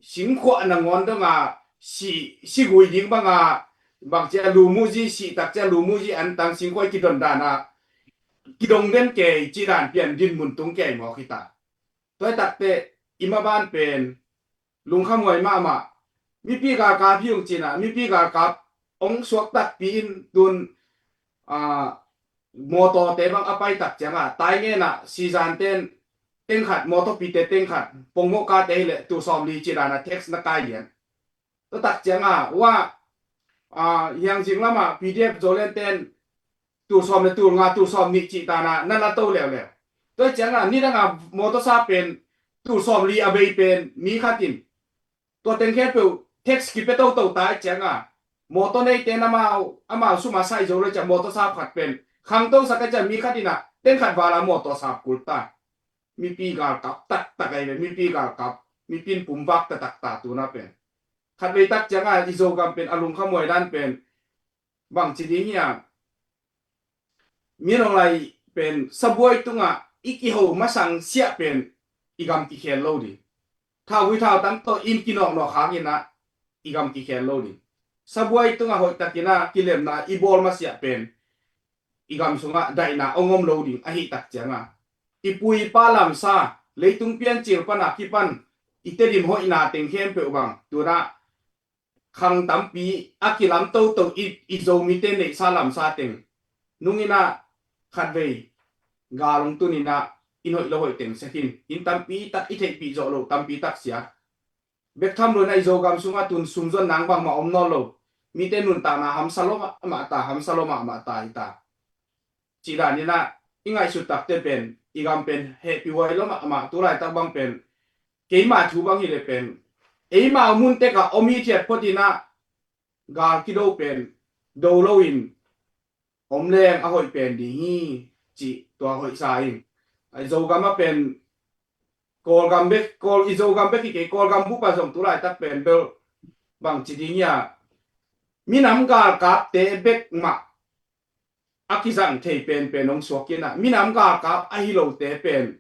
Singkhuah nangawn donga si, si gui ding banga bang cia lumuzi, si tak cia lumuzi an tang singkhuah kidon dana kidong den kei ci dan pian din mun tung kei mawk hi ta. Tua takte i maban pen lungkhamhuai mahmah. Mipi galkap hi ung cina, mipi galkap hong suak takpi in tun a, mawtawte bang a pai tak cianga taingena sizanten tengkhat, mawtawpite tengkhat, pongmoh kate hileh tul sawmli ci dana tax na kai lian. Tua tak cianga ua, a, hiangzing lama P D F Zolandten tul sawm le tul nga, tul sawmnih ci dana na la to leuleu. Tua cianga nidanga mawtawsa pen tul sawmli a bei pen mi khatin tua teng khempeuh tax kipia toto ta i cianga mawtaw neite namau amau suma sai zo le cia mawtaw sap khat pen khangto sak a cia mi khat ina teng khat vala mawtaw sap kul ta. Mipi galkap taktak ai ve, mipi galkap, mipin pumvak taktak ta tuna pen. Khat vei tak cianga i Zogam pen a lungkhamhuai dan pen bang ci ding hiam? Minong lai pen sabuai tungah i kiho masang siah pen i gam kikhel lo ding. Thauvui thautang tawh in kinawknawk khak inah i gam kikhel lo ding. Sabuai tungah hoihtakinah kilemna i bawl masiah pen i gam sungah daihna hong om lo ding ahih tak cianga i pu i pa lamsa leitung piancil pana kipan i Tedim hoihna teng khempeuh bang tunah khang tampi a kilam toto i, i Zomite neihsa lamsa teng nunginah khatvei gal hong tuninah i hoih lo hoih teng sekhin in tampi tak i theihpih zawh lo tampi tak sia. Bek tham lo inah i Zogam sungah tun sumzon nang bangmah om nawn lo. Mite nuntakna hamsa lo mahmah ta, hamsa lo mahmah ta hi ta. Cih daninah i ngaihsut takte pen i gam pen hehpih huai lo mahmah. Tulaitak bang pen keima thu bang hileh pen eima mun tekah om hithiat photinah gal kido pen do loin om leng a hoih pen ding hi. Cih tua hoihsa in Zogam a pen Kawlgam bek, Kawl i Zogam bek hi kei, Kawlgam bupa zong tulaitak pen bel bang ci ding hia, minam galkapte bek mah a kizang thei penpen hong suak inah minam galkap ahi lote pen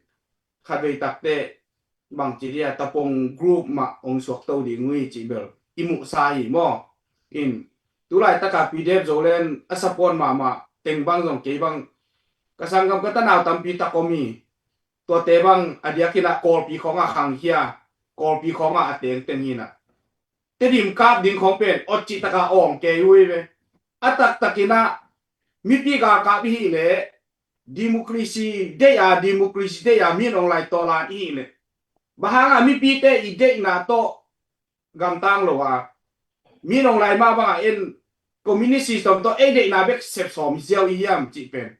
khatvei takte bang ci dia tapong group mah hong suak to ding ui cih bel i muhsa hi maw? In tulaitaka P D F Zoland a support mahmah teng bang zong kei bang ka sanggam ka tanau tampi tak om hi. Tuate bang a diakinah Kawlpi khawngah khangkhia, Kawlpi khawngah a tengteng hinah Tedim kap ding khawng pen otcih taka awng kei ui ve. A taktakinah mipi galkap i hih leh democracy deih a, democracy deih a min ong lai tawlan i hih leh bang hanga mipite i deihna tawh gamtang lo a, min ong lai mah banga en communist system tawh ei deihna bek sepsawm ziau i hiam cih pen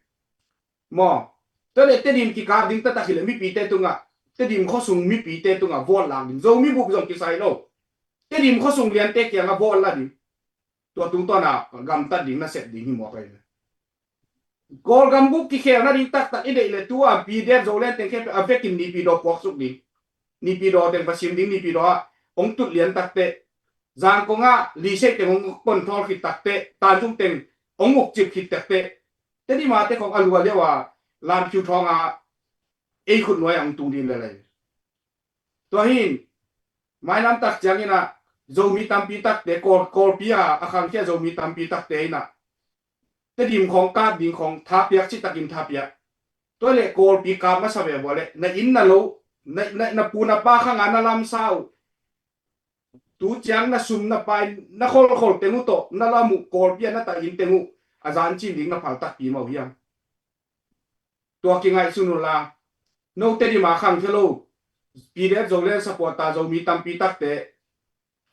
maw? Tuale Tedim kikap ding taktak hileh mipite tungah, Tedim khuasung mipite tungah vote lak ding, Zomi bup zong kisai lo, Tedim khuasung liante kiangah vote la ding. Tua tungtawna gamtat ding na sep ding hi mawk ahi. Kawlgam guk kikhel nading taktak i deih le tu a P D F Zoland teng khempeuh a vekin Naypyidaw puaksuk ding, Naypyidaw teng va sim ding, Naypyidaw ah hong tut lian takteh, Zangkong ah Liseih teng hong control khit takteh, Tanzung teng hong ukcip khit takteh, Tedim a te khong a lua liau a Lamkhiu thawng a ei khut nuai a hong tung ding lelei. Tua hin, mailam tak ciangin ah Zomi tampi takte, Kawl, Kawlpi a a khangkhia Zomi tampi takte in ah Tedim khong kap ding khong thapiak, citakin thapiak. Tua le Kawlpi kap masa ve vua le na inn na lo, na, na, na pu na pa khang a na lamsa uh, tu ciang na sum na pai, na kholkhol teng uh tawh na lam uh, Kawlpi a na ta inn teng uh a zan cin ding na phal takpi mah uh hiam? Tua kingaihsun unla, note Tedim a khangkhia lo P D F Zoland supporter Zomi tampi takte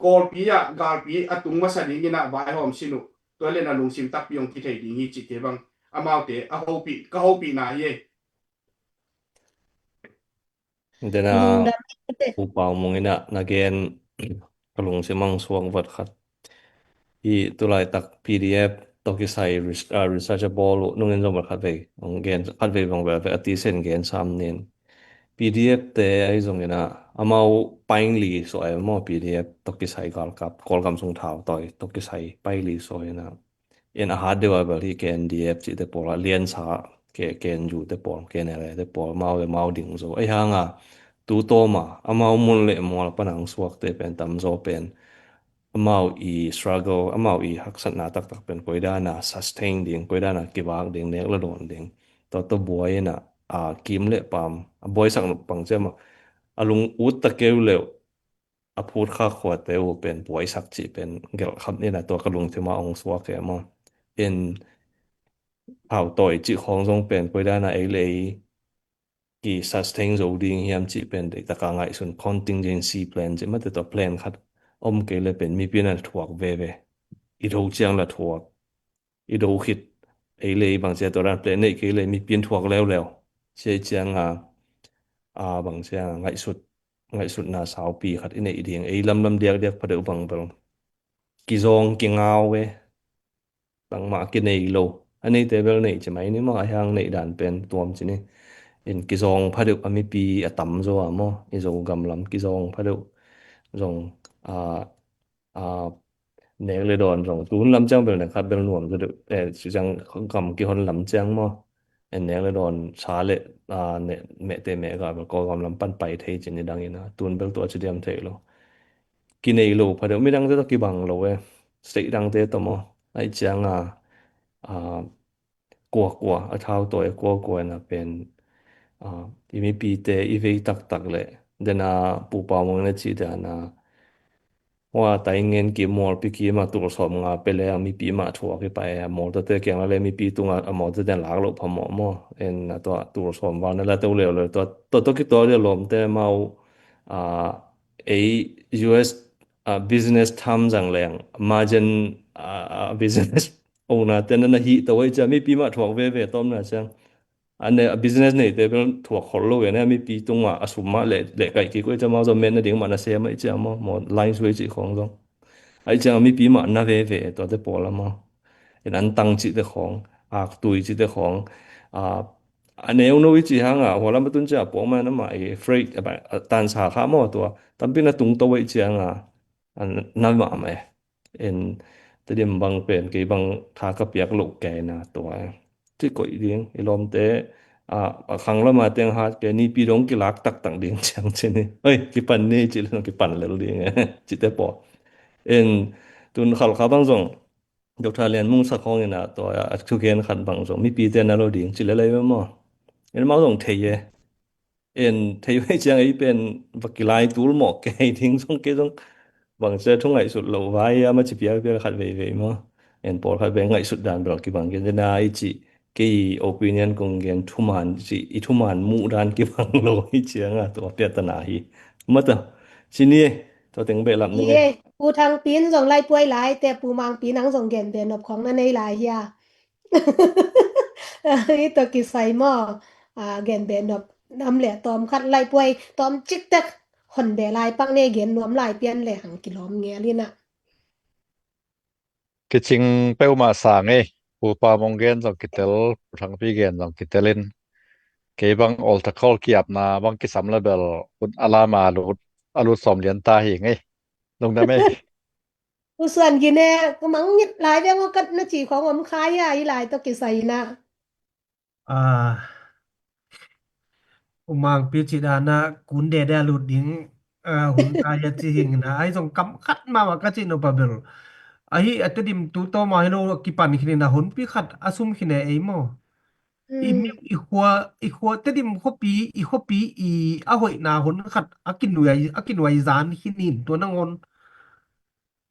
Kawlpi ah galpi a tung masa dingin ah vaihawm sin uh. Tua le na lungsim takpi hong kithei ding hi cih te bang amaute a hopih, ka hopihna hi ei. Dena Lungdam hi te. Pu Pau Mung in ah na gen ka lungsim a hong suak vat khat. Hi tulaitak P D F tawh kisai res-, ah, research a bawl uh nungin zong vat khat vei hong gen, khat vei bang vel vei a tisen gen sam nin. P D F te ahi zongin ah amau paing li suah e maw, P D F tawh kisai galkap, Kawlgam sung thautawi tawh kisai paing li suah in ah. In a hat deuh a bel hi K N D F cihte pawl a liansa, K-, K N U te pawl, K N L A te pawl, amau le amau ding zo. Ahi hanga tu tawma amau mun le mual pana hong suakte pen tamzaw pen amau i struggle, amau i haksatna taktak pen koidana sustain ding, koidana kivak ding, nek le dawn ding. Tua tawh buai in ah, a, kim le paam a buaisak nop pang ciam a, a lung ut ta keu leuh a phut khak khuate uh pen buaisak cih pen gelh kham in ah tua ka lungsim a hong suak e maw. In thautawi cih khawng zong pen koidana ei le ei ki sustain zo ding hiam cih pen deihtak a ngaihsun, contingency plan cih mate, tua plan khat om kei le pen mipi na thuak veve. I do ciang la thuak, i do khit, ei le ei bang cia tua dan plan neih kei le mipi in thuak leuleu. Cia i ciang a, a bang cia ngaihsut, ngaihsutna saupi khat i neih ding, ei lamlam diakdiak pha deuh bang bel kizawng kingau e. Bangmah kinei lo. A neite bel nei ci mai ni maw, a hiang neih dan pen tuam ci ni. In kizawng pha deuh a mipi a tamzaw a maw, i Zogam lam kizawng pha deuh zong, a, a, nek le dawn zong. Tu hun lam ciang bel nek khat bel nuam zaw deuh, eh, ci ciang gam kihon lam ciang maw. En nek le dawn sa le, a, ne, mehte meh ga bel Kawlgam lam pan pai thei ci ni dangin a. Tun bel tua ci diam thei lo. Kinei lo pha deuh, midangte tawh kibang lo e. State dangte tawh maw. Ahi ciang a, a, kuakua, a thautawi kuakua in a pen, a, i mipite i vei taktak le. Dena Pu Pau Mung in a cih dan a, hua Taingen kim, Mawlpi kim a tul sawm nga pia le a mipi mah thuak hi pah e, a mawltawte kiang la le mipi tungah a mawltawte lak loh phamawh maw. En a tua tul sawm val na la to leuleu, tua, tua tawh kituak le lawmte mau, a, ei U S, a, business term zang leng, margin, a, a, business owner te na na hih to ei cia mipi mah thuak veve tawmna ciang. A ne, a business neite bel thuak khol lo ve ne, a mipi tungah a sum mah leh, leh kaih kik uh ei cia mau zong men nading mah na sem ei cia maw, maw line suai cih khawng zong. Ei cia a mipi mah na veve tuate pawl a maw. In an tang cihte khawng, aktui cihte khawng, a, a neu no i cih hangah, hua lam a tun cia a puak mah na mah i freight, a, a tansa kha maw tua, tampi na tung to ei cia nga, a na mah mah e. En, Tedim bang pen, kei bang tha ka piak loh kei na tua. Ci koih ding, i lawmte, a, a khang lama teng hat kei, nipi dong kilak taktak ding ciang ci ni. Oi, kipan ni, ci le kipan lel ding, cite paw. En, tun Khalkha bang zong, Doctor Lian Mung Sak Hawng in a tua, a thugen khat bang zong, mipite na lo ding, ci le lei maw. En mau zong thei e. En thei vei ciang ei pen va kilai tul mawh kei ding zong kei zong bang cia thu ngaihsut lo vai a ma ci piak piak khat veivei maw. En pawlkhat vei ngaihsut dan bel kibang kei dena i cih kei opinion kong gen thuman cih i thuman muh dan kibang lo i ciang a tua piatana hi. Mata ci ni e, tua teng behlap ni e. Pu Thang Pin zong laipuai lai te Pu Mang Pin ang zong gen be nop khong na nei lai hia. Hi to kisai maw. A, gen be nop nam le tawm khat laipuai tawm cik tek hon be lai pak ne gen nuam lai pian le hang kilawm ngel ina. Kicing peuhmah sang ei. Pu Pamong gen zong kitel, Pu Thangpi gen zong kitel in, kei bang altar call kiapna bang kisam le bel, hun a lam a lut, a lut sawm lian ta hi ngei. Lungdam ei. Pu Suan Gine, ka mang ngit lai veng aw, ka na ci khong om khai a, i lai tawh kisai na. Ah, U Mangpi ci dan a kun dede a lut ding, ah, hun kai a ci hing na, ai zong kam khat mama ka ci no pa bel. Ahi a Tedim tu tawma hi lo kipan khin in a hunpi khat a sum khin e ei maw. I, mm, mi, i khua, i khua Tedim khuapi, i khuapi i a hoihna hun khat a kinuai, a kinuai zan khin in tua nangawn.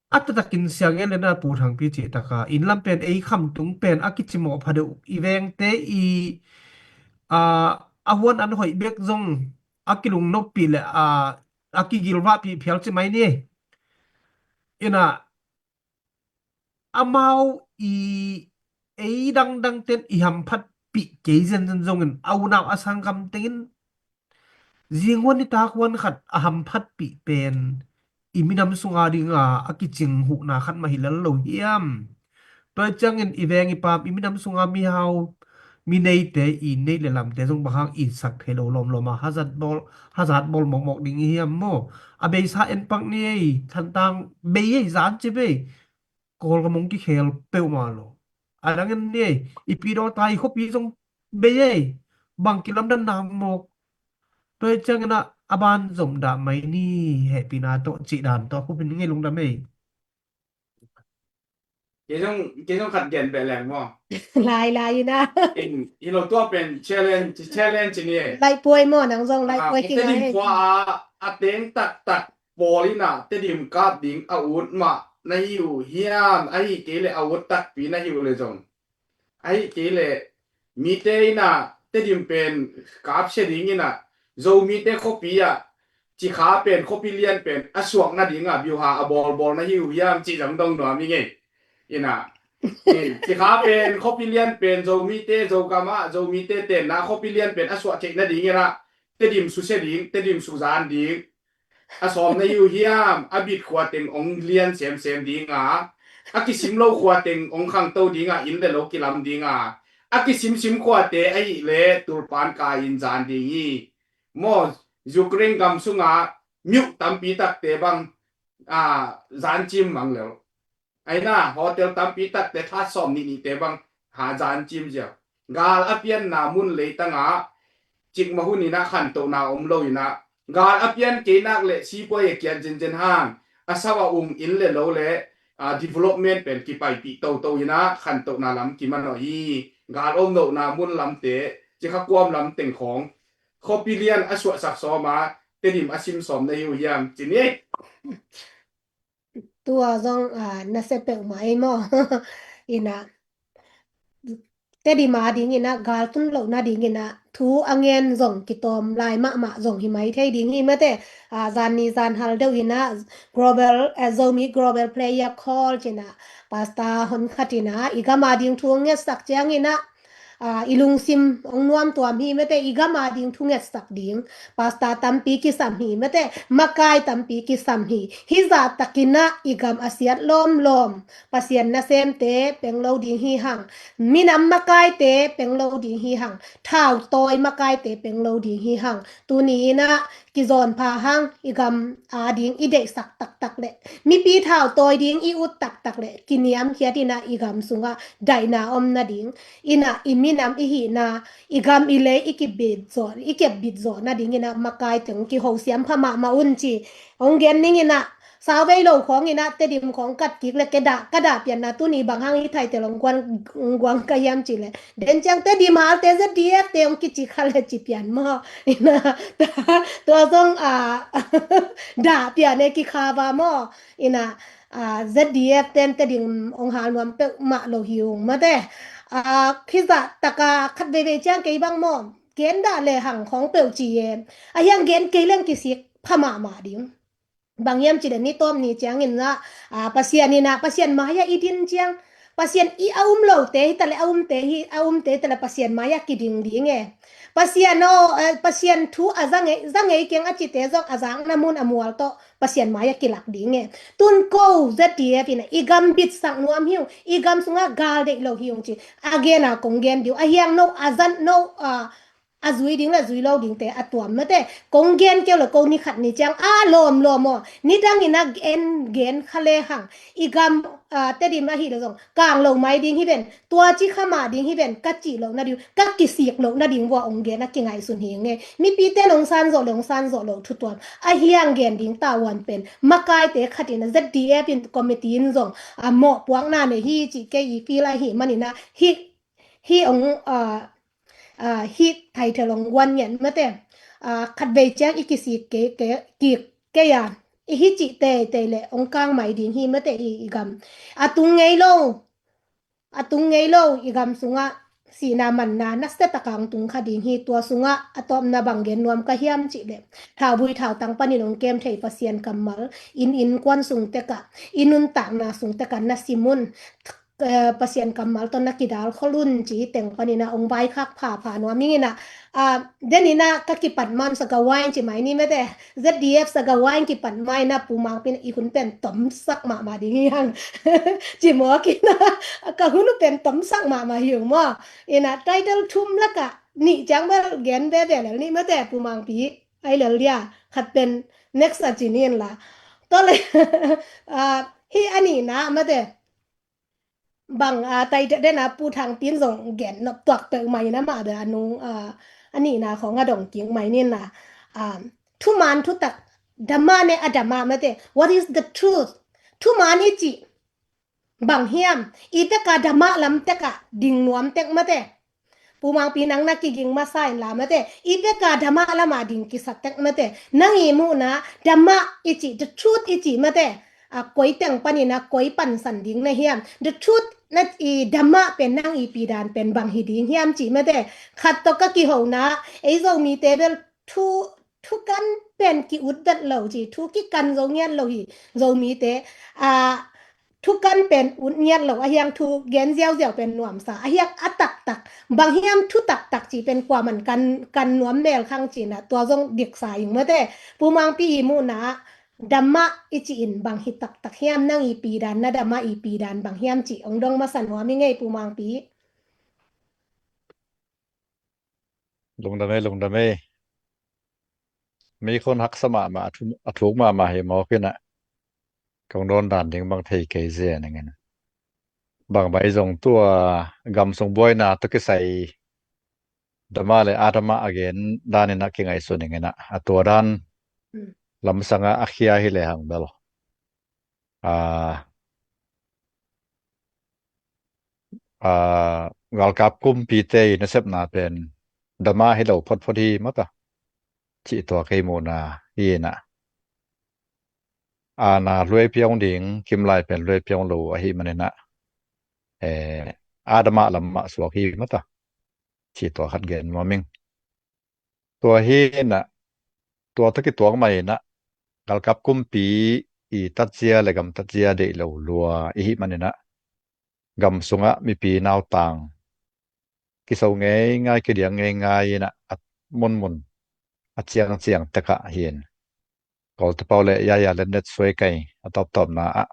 A taktakin siang en le na Pu Thangpi cih taka inn lam pen ei Khamtung pen a kicimawh pha deuh, i vengte i, a, a huan an hoih bek zong a kilungnopih le a, a kigilvahpih phial ci mai ni. Ina amau i ei dangdang ten i hamphatpih kei zenzen zongin a unau a sanggam tengin zinghuan nitak huan khat a hamphatpih pen i minam sunga dinga a kicing huhna khat mah hi lel lo hiam? Tua ciangin i veng i pam i minam sunga mihau mi neite i neih le lamte zong bang hang i sak thei lo lawmlawm a hazat bawl, hazat bawl mawkmawk ding i hiam maw? A beisa en pak ni ei, Thantlang bei ei, zan ci bei. Kawlgam hong kikhel peuhmah lo. A dang en ni ei, i pi dawta i khuapi zong bei ei, bang kilamdan na hang mawk. Tua hi ciangin ah a ban zom dah mai ni, hehpihna tawh cih dan tawh a khupin ngei lungdam ei. Kei zong, kei zong khat gen beh leng maw? Lai lai ina. In, hi lo tua pen challenge, challenge ni ei. Lai puai maw, nang zong lai puai kinga ei. Tedim khua a, a teng taktak pawl ina Tedim kap ding a ut mah na hi uh hiam, ahi kei le a ut takpi na hi uh le zong. Ahi kei le mite ina Tedim pen kapsia ding ina Zomite khuapi ah Cikha pen khuapi lian pen a suak nadinga biuha a bawlbawl na hi uh hiam cih zong dong nuam i ngei. Ina, Cikha pen khuapi lian pen Zomite, Zogam ah Zomite tenna khuapi lian pen a suah theih nading ina Tedim susia ding, Tedim suzan ding a sawm na hi uh hiam? A bit khua teng hong lian semsem dinga, a kisim lo khua teng hong khangto dinga, inn le lo kilam dinga, a kisimsim khuate ahih le tulpan ka in zan ding hi. Maw, Ukraine gam sunga miuh tampi takte bang, a, zan cim mang lel. Aina hotel tampi takte that sawm nih nihte bang ha zan cim ziau. Gal a pianna mun leitanga cikmah hun ina khantohna om lo ina, gal a pian kei nak le sipuai a kiat zenzen hang a sau a um inn le lo le, a, development pen kipaipih toto ina khantohna lam kimanawh hi. Gal om lohna mun lamte, Cikha kuam lam teng khawng khuapi lian a suahsak sawma Tedim a sim sawm na hi uh hiam ci ni. Tua zong, a, na sia peuhmah ei maw? Ina Tedim a ding ina gal tun lohna ding ina thu a ngen zong kitawm lai mahmah zong hi mai thei ding hi mate. A, zan ni zan hal deuh ina global, a, Zomi Global Prayer Call cina Pastor hon khat ina i gam a ding thu ngetsak ciang ina, a, i lungsim hong nuamtuam hi mate, i gam a ding thu ngetsak ding Pastor tampi kisam hi mate, makai tampi kisam hi. Hizah takin ah i gam a siat lawmlawm Pasian nasemte peng lo ding hi hang. Minam makaite peng lo ding hi hang. Thautawi makaite peng lo ding hi hang. Tuni in ah kizawn pha hang, i gam a ding i deihsak taktak le mipi thautawi ding i ut taktak le kiniamkhiat in ah i gam sungah daihna om nading in ah i minam i hihna, i gam i lei i kibit zawh, i kepbit zawh nading in ah makai teng kihosiam pha mahmah un ci. Hong gen ning in ah sau vei lo khawng in ah Tedim khawng kat kik le ke dah, ka dah pianna tuni bang hang hi thai tel hong guan, hong guang ka hiam ci le den ciang Tedim halte Z D F te hong kici kha le ci pian maw? In ah tua zong, a, dah pian e kikha va maw? In ah, a, Z D F ten Tedim hong hal nuam peuhmah lo hi ung mate. A, khizah taka khat veivei ciang kei bang maw gen dah le hang khawng peuh ci e. A hiang gen kei leng kisik pha mahmah ding. Bang hiam ci le ni tawm ni ciangin ah, a, Pasian in ah, Pasian mai-ah i din ciang Pasian i a um lote hi ta leh, a umte hi, a umte hi ta leh Pasian mai-ah kiding ding e. Pasian aw, eh, Pasian thu a za ngei, za ngei keng a cite zong a zakna mun a mual tawh Pasian mai-ah kilak ding e. Tun ko Z D F in i gam bitsak nuam hi ung, i gam sungah gal deih lo hi ung ci. A gen a kong gen ding uh, a hiang no, a zan no, a, a zui ding le zui lo dingte a tuam mate. Kong gen keu le ko ni khat ni ciang a lawmlawm aw. Nidang in a gen, gen kha le hang. I gam, ah, Tedim ahi le zong kang lo mai ding hi ven. Tua ci kha mah ding hi ven. Ka cih loh nading, ka kisik loh nading vua ong gen a kingaihsun hi nge. Mipite nong san zawh le ong san zawh loh thu tuam. A hiang gen ding tavuan pen makaite khat in a Z D F in committee in zong a mawhpuakna nei hi cih kei i feel ahi manin a hi, hi ong, ah, ah, hi thai thel ong guan ngen mate. Ah, khatvei ciang i kisik kei, kei, kik kei a. I hi cih teitei le ong kang mai ding hi mate i, i gam. A tung ngei lo, a tung ngei lo i gam sungah sihna manna nasia taka ong tung kha ding hi. Tua sungah a tawpna bang gen nuam ka hiam cih le, thaubui thautang panin ong kem thei Pasian kammal in innkuan sung tekah, i nuntakna sung tekah na sim un. Eh, Pasian kammal tawh na kidal khol un ci teng panin a ong vaikhak phapha nuam ing in a, ah, den in a ka kipat man Sagawa in ci mai ni mate, Z D F Sagawa in kipat mai na Pu Mangpi in i hun pen tomsak mahmah ding hi hang. Ci mawk in a, ka hun uh pen tomsak mahmah hi ung maw. In a title thum lakah nih ciang bel gen veve lel ni mate Pu Mangpi. Ai lel dia, khat pen next a ci ni in la. Tua le, ah, hi a nihna mate. Bang, ah, tai den a Pu Thang Pin zong gen nop tuak peuh mai na mah bel a nung, ah, a nihna khawng a dong kik mai ni in la. Ah, thuman thutak, Dhamma ne adhamma mate. What is the truth? Thuman i cih bang hiam? I peka Dhamma lam tekah ding nuam tek mate. Pu Mangpi nang na kiging masa in la mate. I peka Dhamma lama ding kisa tek mate. Nang i muhna Dhamma i cih, the truth i cih mate. A koi teng panin a koi pansan ding na hiam? The truth na i Dhamma pen nang i pidan pen bang hi ding hiam cih mate. Khat tawh ka kihona, ei Zomite bel thu, thukan pen ki-ut vet lo ci, thu kikan zo ngiat lo hi Zomite. A, thukan pen ut ngiat lo, a hiang thu gen ziauziau pen nuamsa, a hiang a taktak, bang hiam thu taktak ci pen kuaman kan, kan nuam mel khang ci na, tua zong diksa ing mate. Pu Mangpi i muhna, Dhamma i cih in bang hi taktak hiam, nang i pidan, na Dhamma i pidan bang hiam ci, ong dong masa nuam i ngei Pu Mangpi. Lungdam ei, lungdam ei. Mi khon haksa mahmah, a thu-, a thuk mahmah hi mawk in a. Kong dawn dan ding bang thei kei zen ing in a. Bang bai zong tua gam sung buaina tawh kisai Dhamma le adhamma a gen dan in a kingaihsun ing in a. A tua dan lamsang a a khia hi le hang bel. Ah, ah, galkap kumpite i nasepna pen Dhamma hi lo photphot hi mata. Cih tua kei muhna hi in a. Ana luai piang ding, kimlai pen luai piang lo ahi manin a. Eh, adhamma lam mah suak hi mata. Cih tua khat gen nuam ing. Tua hi in a, tua tawh kituak mai in a, galkap kumpi i tatzia le gam tatzia deih lo lua i hih manin a, gam sungah mipi nautang kiso ngeingai, kidiang ngeingai in a, a munmun a ciangciang tekah hi in. Kawlte pau le yaya lennet suai kai a tawptawpna ah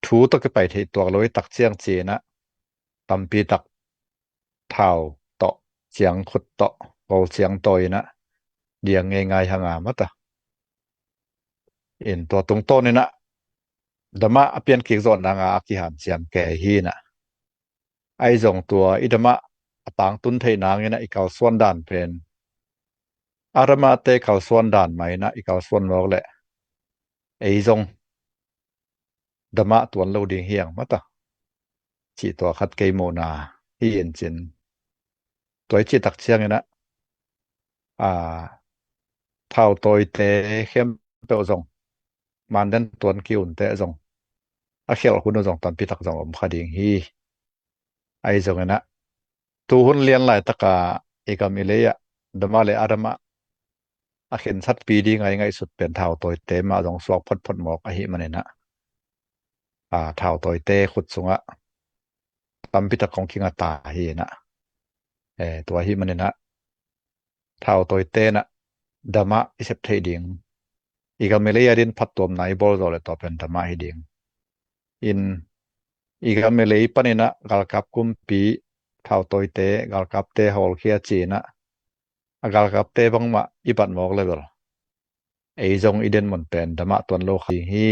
thu tawh kipai theih tuak lo i tak ciang ci in a, tampi tak thau tawh, ciang khut tawh, kawl ciang tawi in a, diang ngeingai hang a mata. In tua tungtawn in a, Dhamma a pian kik zawh nang a, a kihanciam kei hi in a. Ahi zong tua i Dhamma a tangtun theih nang in a i kalsuan dan pen, adhammate kalsuan dan mah in a i kalsuan mawk leh ei zong Dhamma tuan lo ding hi hang mata. Cih tua khat kei muhna hi in cin. Tua i cih tak ciang in a, a, thau tawite khempeuh zong, manden tuan ki-unte zong, a khialh hun uh zong tampi tak zong om kha ding hi. Ahi zong in a, tu hun lian laitak a i gam i lei ah Dhamma le adhamma a khensatpi ding a i ngaihsut pen thau tawite mah zong suak photphot mawk ahi manin a, a, thau tawite khut sungah tampi tak kong kinga ta hi inah. Eh, tua hi maninah thautawite inah damah i sep theih ding, i gam i lei adin phattuamna i bawl zawh le tua pen damah hi ding. In i gam i lei paninah galkap kumpi, thautawite, galkapte hawlkhia ci-inah a galkapte bangmah i bat mawk le bel ei zong i den mun pen damah tuan lo kha ding hi.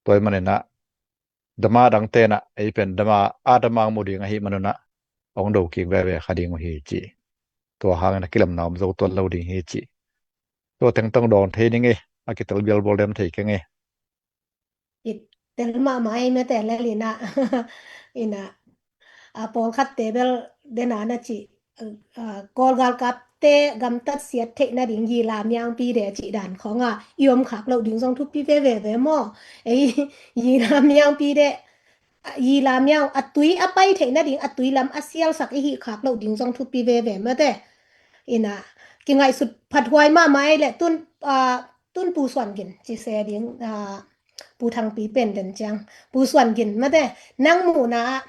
Tua hi maninah damah dangte inah ei pen damah a damah mu ding ahi manunah hong do kik veve kha ding uh hi ci. Tua hangin a kilamna om zo tuan lo ding hi ci. Tua tengtong dawn thei ning ei, a kitel bial bawl dem thei keng ei. I tel mahmah ei mate lel inah. Inah a pawlkhatte bel dena na ci, a, Kawl galkapte gamtat siat theih nading yila miangpi de cih dan khawng a i om khak loh ding zong thupi veve ve maw? Ei yila miangpi de, a, yila miang a tui a pai theih nading a tui lam a sialsak i hih khak loh ding zong thupi veve mate. Inah kingaihsut phathuai mahmah ei le tun, a, tun Pu Suan Gin ci se ding, a, Pu Thangpi pen den ciang Pu Suan Gin mate, nang muhna ah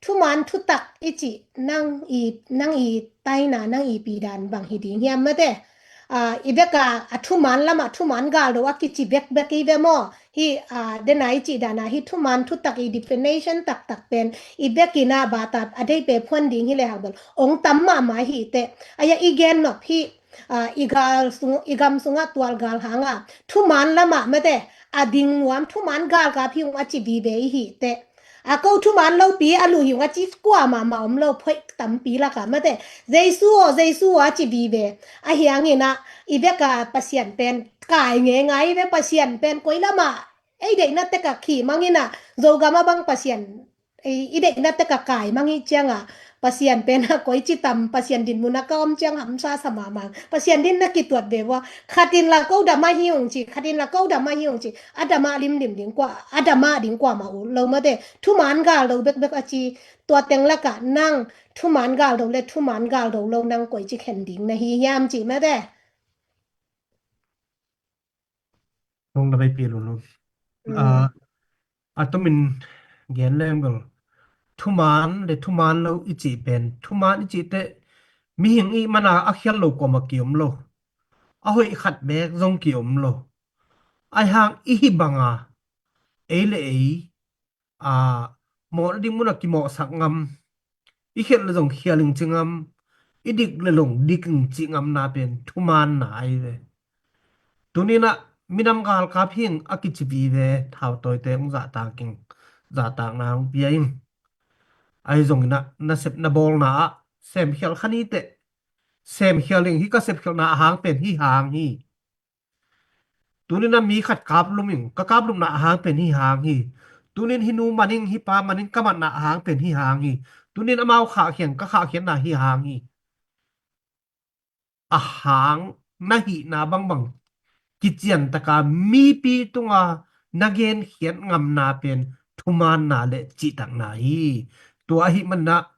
thuman thutak i cih nang i, nang i taina, nang i pidan bang hi ding hiam mate? A, i beka a thuman lamah thuman galdo a kici bekbek i ve maw? Hi, a, dena i cih dana hi thuman thutak i definition taktak pen i bekinah bata a dei pe phuan ding hi le hang bel ong tam mahmah hi teh. Aya i gen nop hi, a, i gal sung, i gam sungah tual gal hanga thuman lamah mate a ding nuam thuman galkap hi ung a ci vive i hi teh. A ko thuman lopi a luh hi ung a ci kua mahmah om lo, phoih tampi laka mate Jesu aw, Jesu aw a ci vive. Ahi hanginah i veka Pasian pen kai ngeingai i ve. Pasian pen koi lamah ei deihna teka khih manginah Zogama bang Pasian i, i deihna teka kai mang hi cianga Pasian pen a koi ci tam, Pasian din muna ka om ciang hamsa sa mahmang. Pasian din na kituat ve vua. Khatin la ko dama hi ung ci, khatin la ko dama hi ung ci. A dama limlim ding kua, a dama ding kua ma u lo mate. Thuman galdo bekbek a ci, tua teng laka nang thuman galdo le thuman galdo lo nang koi ci khen ding na hi hiam ci mate. Nong na bei pi lulu. Mm. A, a tumin gen leng bel thuman le thuman lo i cih pen, thuman i cih teh mihing i mana a khial lo kuama ki om lo. A hoih khat bek zong ki om lo. Ahi hang i hi banga ei le ei, a, mawh ding muna kimawhsak ngam, i khial le zong khial ing ci ngam, i dik le zong dik ing ci ngamna pen thumanna ahi ve. Tuninah minam galkap hi ing a kici vive, thautawite hong zahtak ing, zahtakna hong pia ing. Ahi zonginah nasep na bawlna ah semkhial kha ni teh. Semkhial ing, hi ka sepkhialhna a hang pen hi hang hi. Tuninah mi khat kaplum ing, ka kaplumna a hang pen hi hang hi. Tunin hi nu maning, hi pa maning ka matna a hang pen hi hang hi. Tunin amau khahkhian, ka khahkhianna hi hang hi. A hang na hihna bangbang kiciantaka mipi tunga na genkhiat ngamna pen thumanna le cihtakna hi. Tua ahi manah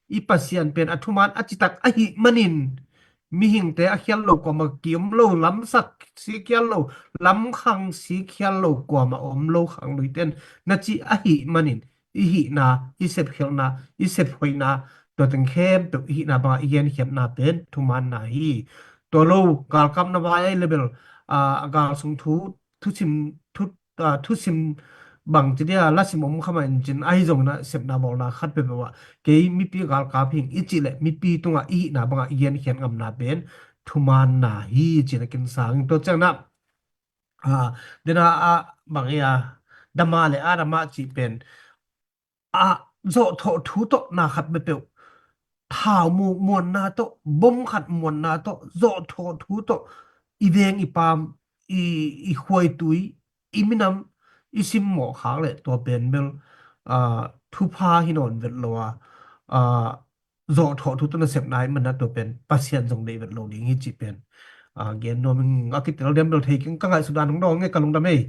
i Pasian pen a thuman a citak ahi manin mihingte a khial lo kuama ki om lo, lamsak si khial lo, lamkhang si khial lo kuama om lo khangluiten na ci ahi manin i hihna, i sepkhialhna, i sephoihna, tua teng khempeuh i hihna bangah i genkhiatna pen thumanna hi. Tua lo galkapna vai ahi le bel, a, a gal sung thu, thusim, thu, a, thusim bang ci dia lasim om kha mah in cin ahi zongin a sepna bawlna khat peuhpeuh ah kei mipi galkap hi ing i cih leh mipi tungah i hihna bangah i genkhiat ngamna pen thumanna hi cin a kinsang ing. Tua ciangin ah, a, dena a bang ei a, dama le a dama cih pen a zawhthawh thu tawh na khat peuhpeuh, thau mu muanna tawh, bom khat muanna tawh, zawhthawh thu tawh i veng i paam, i, i khuaitui, i minam i simmawh khak leh tua pen bel, a, thupha hi nawn vet lo a, a, zawhthawh thu tawh nasepna i manna tua pen Pasian zong deih vet lo ding hi cih pen, a, gen nuam ing. A kitel diam bel thei keng, ka ngaihsut dan hong dawng nge, ka lungdam ei.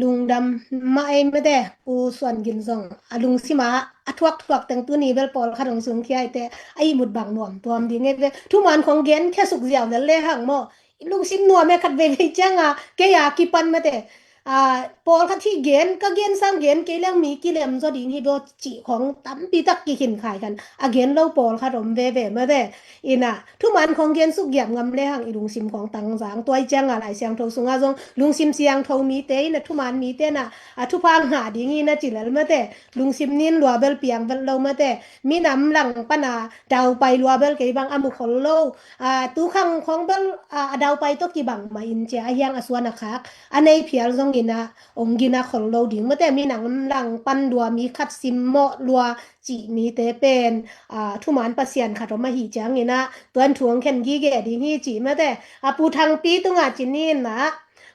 Lungdam mah ei mate, Pu Suan Gin zong a lungsim ah a thuakthuak teng tuni bel pawlkhat hong sungkhia i te, a ihmut bang nuam tuam ding ei ve. Thuman khong genkhia suk ziau vel le hang maw, lungsim nuam ei khat veivei cianga kei a kipan mate. a, pawlkhat hi gen, ka gen sang gen kei leng mi kilem zaw ding hi baw cih khong tampi tak kikhin khai khan a gen lo pawlkhat om veve mate. Ina thuman khong gen suk giap ngam le hang i lungsim khong tangzang tuai cianga Lai Siangtho sunga zong lungsim siangtho mite ina thuman mite na a thupha ngah ding ina ci lel mate. Lungsim nin lua bel piang vel lo mate. Minam lang pana daupai lua bel kei bang a mu khol lo. A, tu khang khong bel a, a daupai tawh kibang ma in cia a hiang a suan a khak a nei phial zong ina ong gina khol lo ding mate. Minam lang pan lua mi khat simmawh lua cih mite pen a, thuman Pasian khat om ahi ciang ina tuan thu ong khen gige ding hi cih mate. A, Pu Thangpi tunga cin ina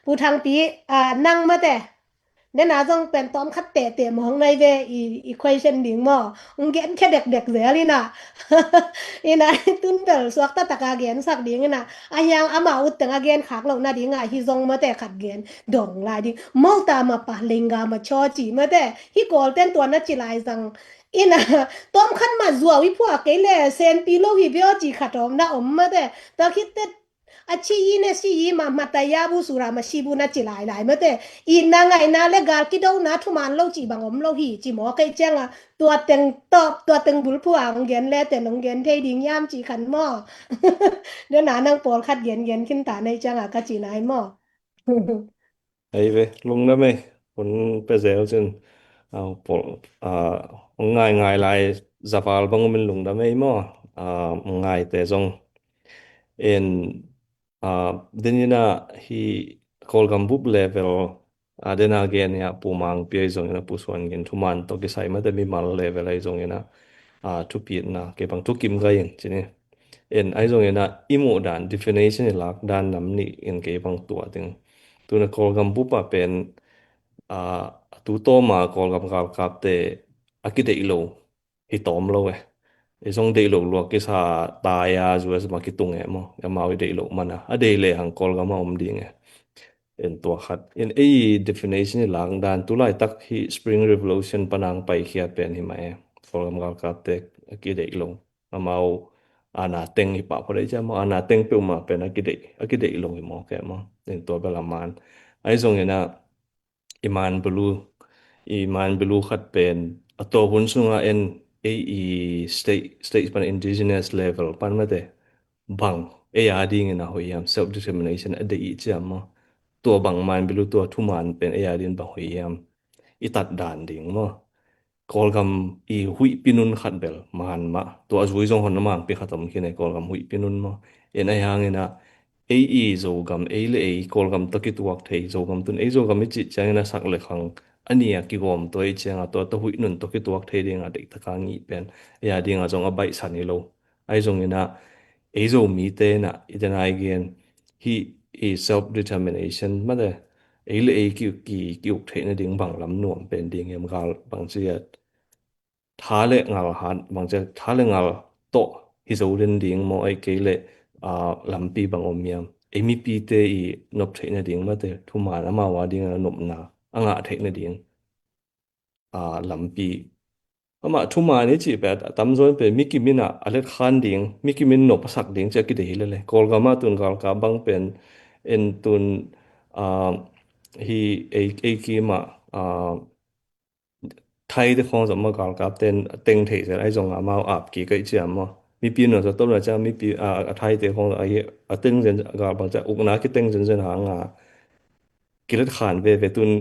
Pu Thangpi a, nang mate. Nena zong pen tawm khat tete mawng nai ve i, i question ding maw. Ung gen khe dekdek zel ina. Ina tun bel suak ta taka gen sak ding ina. A hiang ama ut teng a gen khak lo na ding a hi zong mate khat gen dong lai ding. Mau ta ma pa lengga ma chaw ci mate. Hi kawl ten tua na ci lai zang. Ina tawm khat ma zuau i phuak kei le senpi lo hi beo ci khat om na om mate. Ta khit te a ci i ne si i ma ma ta ya bu sura ma si bu na ci lai lai mate. I na ngai na le gal kido na thuman lo ci bang om lo hi ci maw kei cianga tua teng top tua teng bulphu a ong gen le te nong gen thei ding yam ci khan maw. Nena nang pawlkhat gen gen khin ta nei cianga ka ci nai maw. Ei ve, lungdam ei. Hun pezel cin. Au pol a, ngai ngai lai zaval bang min lungdam ei maw. A, ngaite zong en a, denina hi Kawlgam bup level a, dena gen hi a Pu Mangpi ei zongin a Pu Suan Gin thuman tawh kisai mate mimal level ei zongin a, a, thupitna kei bang thukim gai in cini. En ai zongin a i muh dan definition i lak dan nam nih in kei bang tua ding. Tuna Kawlgam bup a pen a, tu tawma Kawlgam galkapte a kideih lo hi tawm lo e. I zong deih lo luak kisa tai a U S ma kitung e maw. Amau i deih lo mana a deih le hang Kawlgam a om ding e. En tua khat in ei definition i lak dan tu laitak hi Spring Revolution panang paikhiat pen hi mah e. Kawlgam galkapte a kideih lo amau ana teng hi pah phot ei cia maw ana teng peuhmah pen a kideih a kideih lo hi maw ke maw. En tua bel a man ai zongin a i man belu i man belu khat pen a tawh hun sunga en ei i state state pan indigenous level pan mate bang ei a dingin a hoih hiam self determination a deih i ciam maw. Tua bang man belu tua thuman pen ei a dingin bang hoih hiam i tat dan ding maw. Kawlgam i huihpi nun khat bel man mah tua a zui zong hon a mangpi khat om khin ei Kawlgam huihpi nun maw. En ai hangin a ei i Zogam ei le ei Kawlgam tawh kituak thei Zogam tun ei Zogam i cih ciangin a sak le khang a ni a kigawm tua i cianga tua tawh huih nun tawh kituak thei dinga deihtaka ngih pen ei a dinga zong a baihsan hi lo. Ai zongin a ei Zomite na i denai gen hi i self determination mate ei le ei ki ki kiuk theih nading bang lam nuam pen ding hiam gal bang ciat tha le ngal hat bang ciat tha le ngal tawh hi zo den ding maw ei kei le a, lampi bang om hiam ei mipite i nop theih nading mate thuman amau a ding a nopna a ngah theih nading a, lampi. Amah thuman i cih pet a tamzaw in pet mikim in a a let khan ding mikim in nop a sak ding ci a kidei hi lele Kawlgam ah tun galkap bang pen en tun a, hi ei ei kim ah a, Thai te khawng zong mah galkap ten a teng thei zel ai zong amau ap kik aih ciam maw mipi nuam zong tawm na ciang mipi a, a Thai te khawng zong a teng zen gal bang ciang ukna kiteng zenzen hang a kilet khan veve tun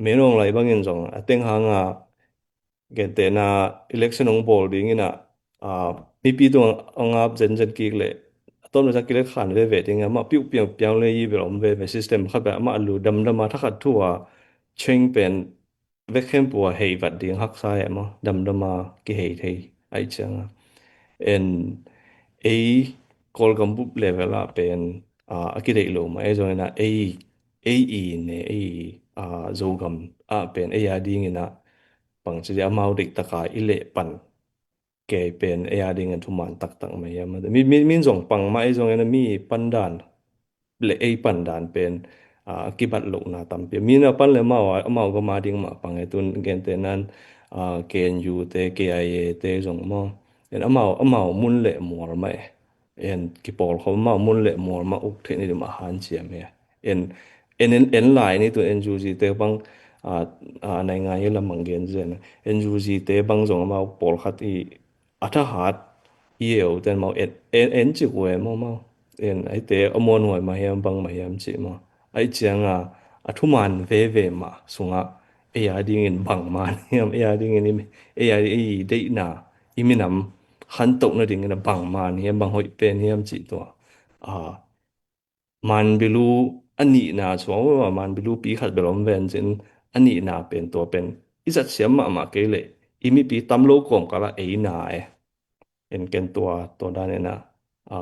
menawng lai bangin zong a teng hang a gentehna election hong bawl dingin a, a, mipi tung a ngap zenzen kik leh a tawm le sa kilet khan veve ding a mah piuh piang piang le i bel om veve system khat bel amah lu damdam a thakhat thu a cheng pen vek khempua hei vat ding haksa e maw damdam a kihei thei aih ciang a en ei Kawlgam bup level ah pen a, a kideih lo mah ei zongin a ei ei i ne ei a Zogam ah pen ei a dingin a pangci amau deih taka i leh pan kei pen ei a dingin thuman taktak mah hiam mi, mi, min zong pang mah ei zongin a mi pandan le ei pandan pen a kibat lohna tampi min a pan le amau amau gam a ding mah pang e tun gentehnan a K N U te K I A te zong maw en amau amau mun le mual mah e en kipawlkhawm amau mun le mual mah uk theih ni dim a hanciam e en en, en, en lai ni tu NUG te bang, a, a, naingan hi lam bang gen zen. NUG te bang zong amau pawlkhat i a thahat i eu ten mau en, en, en cik uh e mau mau. En aite a muan huai mah hiam bang mah hiam cih mau. Ai cianga a thuman veve mah sungah ei a dingin bang man hiam, ei a dingin i, ei a, ei deihna, i minam khantohna dingin a bang man hiam, bang hoih pen hiam cih tua. A, Manbilu a nihna suang uh a, Manbilu pi khat bel om ven cin a nihna pen tua pen i zat siam mahmah kei leh i mipi tam lo kawm kala ei na e. En ken tua, tua dan ena, a,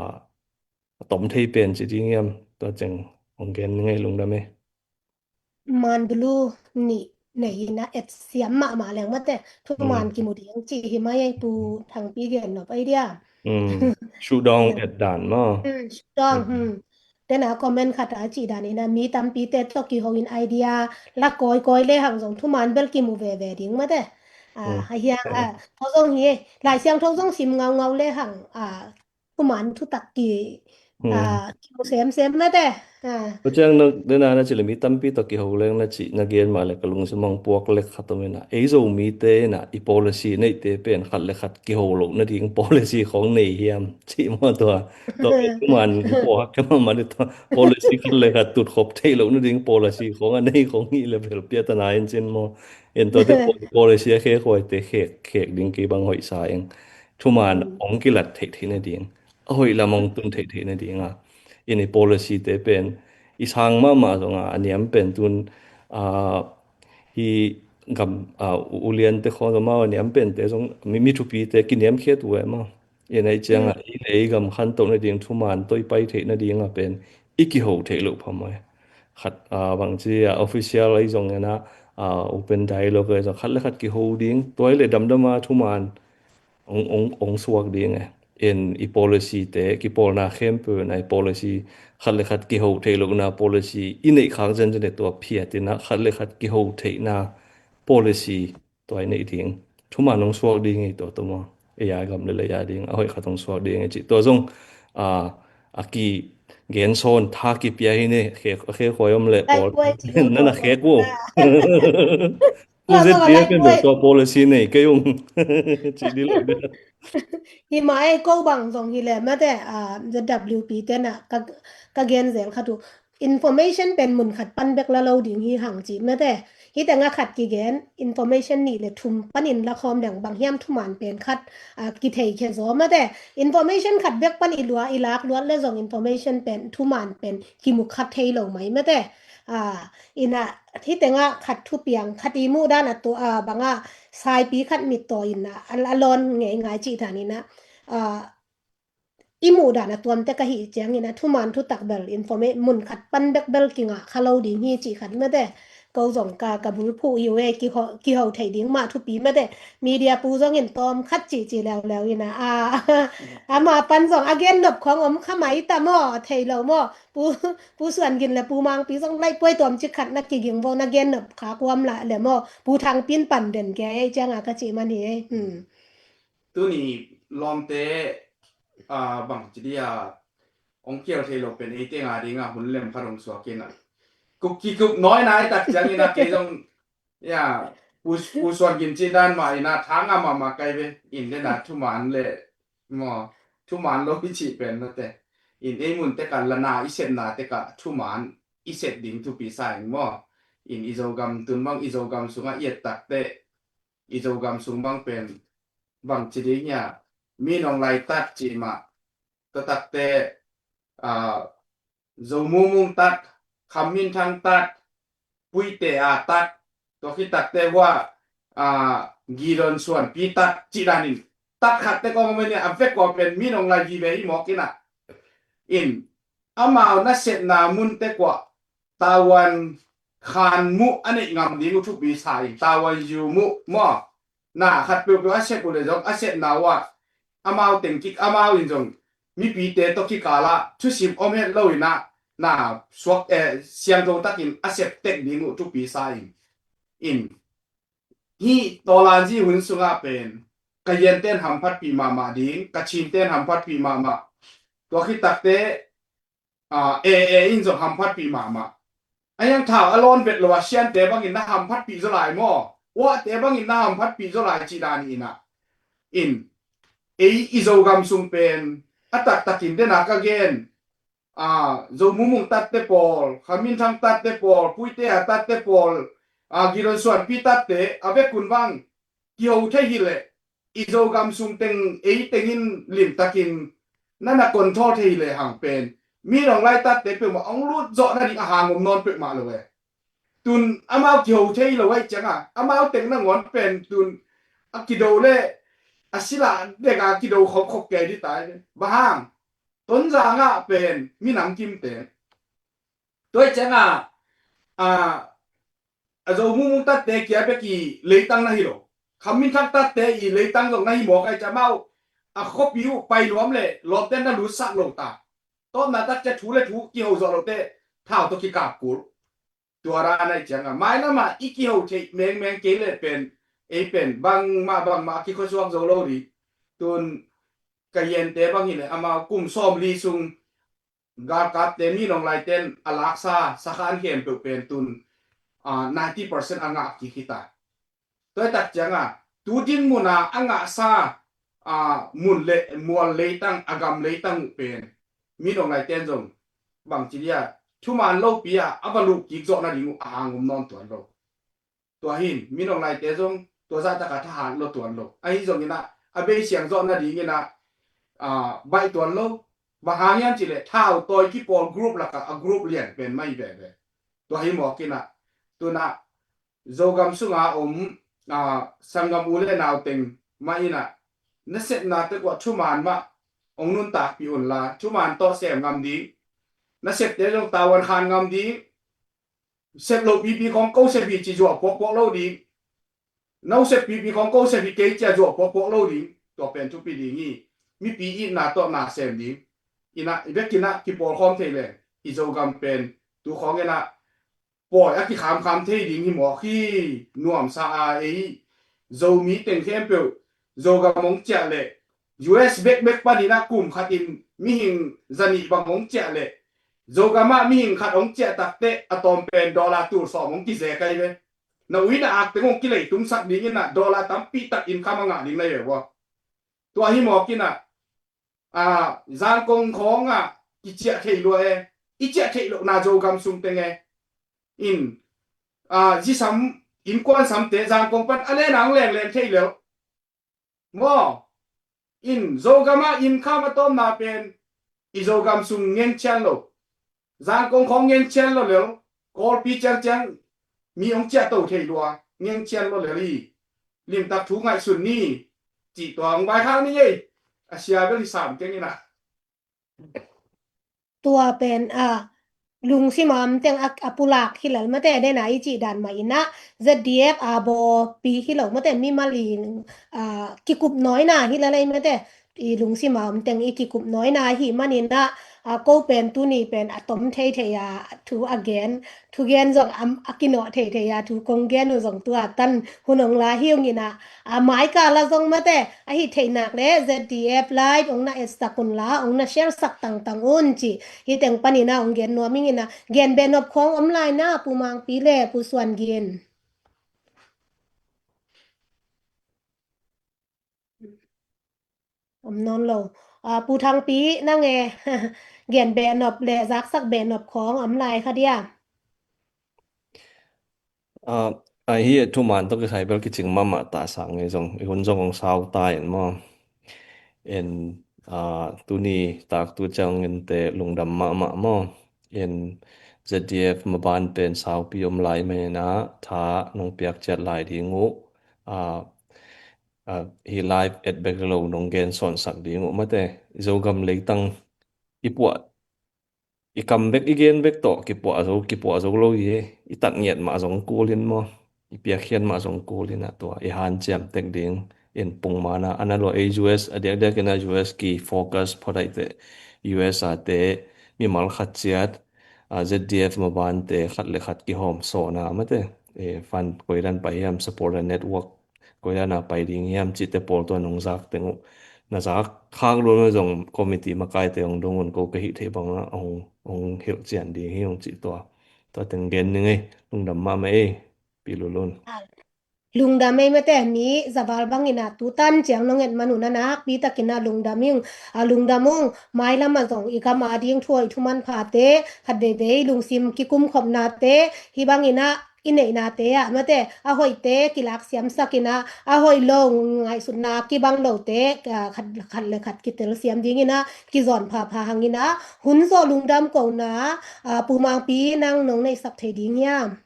a tom thei pen ci ding hiam, tua ceng hong gen ngei lungdam e. Manbilu nih nei ina et siam mahmah leng mate, thuman kimu ding ci hi mai ei, Pu Thangpi gen nop ei dia. Shutdown et dan maw. Shutdown, hmm. Tena comment khat a cih dan ina mi tampi te tawh kiho in idea la kawikawi le hang zong thuman bel kimu veve ding mate. A, a hiang, a, tho zong hi, Lai Siangtho zong sim ngaungau le hang, a, thuman thutak ki, a, kimu semsem mate. A. Tua ciang na, dena na cih le mi tampi tawh kiho leng na cih na gen mah le ka lungsim mang puak lek khat om ina. Ei Zomite ina i policy neite pen khat le khat kiho loh nading policy khong nei hiam cih maw tua. Tua pen thuman pawhak kei mahmah ding tua policy khat le khat tutkhop theih loh nading policy khong a nei khong hi le bel piatana in cin maw. En tuate policy a khekhuaite khek, khek ding kei bang hoih sa eng. Thuman hong kilat theih theih nading, a hoih lam hong tun theih theih nading a. En i policy te pen i sang mahmah zong a, a niam pen tun, a, hi gam, a, u-, uliante khong zong mau a niam pente zong mi, mi thupite kiniamkhiat uh e maw. En ahi cianga ei le ei gam khantoh nading thuman tawh i pai theih nading a pen i kiho theih loh phamawh e. Khat, a, bangci a official ahi zong ena, a, open dialogue ahi zong khat le khat kiho ding, tua hi le damdam a thuman ong, ong, ong suak ding e. En i policy te, kipawlna khempeuh na i policy, khat le khat kiho theih lohna policy i neih khak zenzen e, tua phiat ina khat le khat kiho theihna policy tua i neih ding. Thuman ong suak ding e tua tua maw. Ei a gam le lei a ding a hoih khat ong suak ding e cih tua zong, a, a kigen sawn tha kipia hi ne, khe, khekhuai om le pawl. Nana khek uh. Pu zet pi pen tua policy nei kei ung. Ci di lo de. Hi mah ei, ko bang zong hi le mate, a, ZWP tena ka, ka gen zel khat uh. Information pen mun khat pan bek la lo ding hi hang ci mate. Hi tengah khat kigen, information nih le thum panin la khawm deng bang hiam thuman pen khat, a, kithei khe zaw mate. Information khat bek pan i lua, i lak luat le zong information pen thuman pen kimu khat thei lo mai mate. A, ina, hi tengah khat thupiang, khat i muh dan a tua, a, banga saipi khat mit taw ina, a, a lawn ngei ngai cih dan ina, a, i muh dan a tuamte ka hih ciang ina, thuman thutak bel, informa-, mun khat pan bek bel kingah kha lo ding hi cih khat mate. Ko zong ka, ka bulphuh hi uh e, kiho, kiho thei ding mah thupi mate. Media pu zong in tawm khat cih cih leuleu ina, a, ama pan zong a gen nop khong om kha mai ta maw, thei lo maw. Pu, Pu Suan Gin le Pu Mangpi zong laih puai tuam cik khat na kiging vo na gen nop kha kuam la le maw. Pu Thang Pin pan den ke ei cianga ka cih man hi ei. Hmm. Tuni lawmte, a, bang ci dia ong kial thei lo pen ei tenga dinga hun lem khat ong suak ina. Kuk kikup nawi nai tak ciang ina kei zong Ya, Pu, Pu Suan Gin cih dan mah ina thang a mahmah kai ve. In dena thuman le maw, thuman lo hi cih pen mate. In ei mun teka lana i sepna teka thuman i sep ding thupi sa ing maw. In i Zogam tun bang i Zogam sungah i et takte i Zogam sung bang pen bang ci ding hia, mi nong lai tat cih mah. Tua takte, a, Zo Mumung tat, Kham Min Thang tat, Puite a tat, tua khit takte hua, a, Gidon Suan pi tat cih danin tat khat te kong meni a vek kua pen mi nong lai vive hi mawk ina. In amau na sepna mun te kua Tawan khan muh a neih ngam ding uh thupi sa in, Tawan yu muh maw. Na khat peuhpeuh a sep uh le zong a sepna uh ah amau teng kik amau in zong mipite tawh kikal ah thusim om het lo in ah na suak, eh, siangtho takin a sep tek ding uh thupi sa in. In hih tawlanzi hun sungah pen ka Yenten hamphatpih mahmah ding, ka Chinten hamphatpih mahmah. Tua khit takte, a, A A in zong hamphatpih mahmah. A hiang thau a lawn vet lo a siante bangin na hamphatpih zaw lai maw? Uahte bangin na hamphatpih zaw lai cih dan hi inah. In, ei i Zogam sung pen a taktakin dena ka gen, a, Zo Mung Mung tatte pawl, Kha Min Thang tatte pawl, Pu Tea tatte pawl, a, Gidon Suanpi tatte a vekun bang kiho thei hileh, i Zogam sung teng ei tengin limtakin na na control thei hileh hang pen, mi nong laitatte peuhmah hong lut zawh nading a hang om nawn peuhmah lo e. Tun amau kiho thei lo aih cianga amau teng nangawn pen tun a kido le a sila deka kido khopkhop kei di tai. Bang hang? Tonzang ah pen minam kimte. Tua ih cianga, a, a Zo Mung Mung tatte kia bek i leitang na hi lo. Kha Min Thang tatte i leitang zong na hi mawk aih cia amau a khuapi uh pai nuam le lawmten na lutsak lo ta. Tawpna tak cia thu le thu kiho zawh lote thau tawh kikap kul. Tua ra na ih cianga mailamah i kiho theih mengmeng kei le pen ei pen bangmah bangmah a kikhuasuak zo lo dih. Tun ka yente bang hileh amau kum sawmli sung galkapte mi nong laiten a laksa sakhan khempeuh pen tun, a, ninety percent a ngah kik hi ta. Tua tak cianga tu din muna a ngahsa, a, mun le mual leitang a gam leitang uh pen mi nong laiten zong bangci dia thuman lopi a a va luh kik zawh nading uh a hang om nawn tuan lo. Tua hin mi nong laite zong tua zahtaka thahat lo tuan lo. Ahi zong inah a bei siang zawh nading inah, a, baih tuan lo. Bang hang hiam cileh thau tawi kipawl group laka a group lian pen mai veve. Tua hi mawk inah tuna Zogam sunga om, a, sanggam u le nau teng mah inah na sepna tekuah thuman mah hong nuntakpih unla thuman tawh sem ngam ding. Na septe zong tawan khan ngam ding. Sep lo pipi khong ko sep hi ci zuah puakpuak lo ding. No sep pipi khong ko sep hi kei cia zuah puakpuak lo ding. Tua pen thupi ding hi. Mipi itna tawh na sem ding. Inah i bekinah kipawlkhawm thei leng i Zogam pen tu khawng inah pawi a kikhamkham thei ding hi mawk hi. Nuamsa a ei Zomi teng khempeuh Zogam hong ciah leh U S bekbek paninah kum khatin mihing zanih bang hong ciah leh Zogamah mihing khat hong ciah takteh a tawm pen dollar tul sawm hong kizek ahi ve. Na ui na ak teng hong kileitumsak dinginah dollar tampi tak income a ngah ding na hi ve vua. Tua hi mawkinah, a, Zangkong khawngah kiciah theih lua e. I ciah theih lohna Zogam sung teng e. In, a, zisam innkuan samte Zangkong pan a lena hong lengleng thei leuh. Maw, in Zogamah income a tawmna pen i Zogam sung ngencian lo. Zangkong khawng ngencian lo lel. Kawlpi ciangciang mi hong ciahto thei lua ngencian lo lel hi. Limtak thu ngaihsun ni. Cih tua hong vaikhak ni ei. A sia bel hi sam keng inah. Tua pen, a, lungsim a om teng a, a pulak hi lel mate, dena i cih dan mah inah Z D F a bawpi hi lo mate, mimal i, a, kikup nawina hi lel ei mate, i lungsim a om teng i kikup nawina hi maninah, a, ko pen tuni pen a tom thei thei a thu a gen, thugen zong a, a kinawh thei thei a thu kong gen uh zong tua tan hun hong la hi ung inah, a, maika la zong mate, ahi theihnak le Z D F live hong na etsak unla hong na share sak tangtang un ci. Hi teng paninah hong gen nuam ing inah, gen behnop khawng om lai na Pu Mangpi le Pu Suan Gin. Om nawn lo. A, Pu Thangpi nang e, gen behnop le zaksak behnop khawng om lai kha dia. A, ahi e, thuman tawh kisai bel kicing mahmah ta sang e zong i hun zong hong sau ta in maw. En, a, tuni taktu ciang ente lungdam mahmah maw. En Z D F maban pen saupi om lai mah inah tha nong piak ciat lai ding uh. A, a, hi live et bek lo nong gen sawnsak ding uh mate. Zogam leitang i puah i kam bek i gen bek tawh kipuah zo kipuah zo lo hi. I tat ngiat mah zong kul in maw, i piakkhiat mah zong kul in a tua i hanciam tek ding in pungmana a na lua ei U S a diakdiak in a U S ki focus phadaihte U S a te mimal khat ciat, a, Z D F mabante khat le khat kihawm sawna mate, e, fund koidan pai hiam, supporter network koidan a pai ding hiam cihte pawl tua nong zak teng uh na zak khak lua zong committee makaite hong dong un ko ka hih theih bangah hong, hong hilh cian ding hi hong cih tua Tua teng gen ning ei, lungdam mahmah ei, Pi Lulun. Lungdam ei mate, mi zaval bangin ah tutan ciang nong et man un ah nakpi takin ah lungdam ing. A lungdam ung, mailam ah zong i gam a ding thu hoih thu manphate, khat veivei lungsim kikumkhopnate, hih bangin ah i neihnate ah mate, a hoihte kilak siamsak in ah, a hoih lo ngaihsutna kibang lote, ah, khat, khat le khat kitel siam dingin ah kizawn phapha hangin ah, hun zawh lungdam kohna, ah, Pu Mangpi nang nong neihsak thei ding hiam?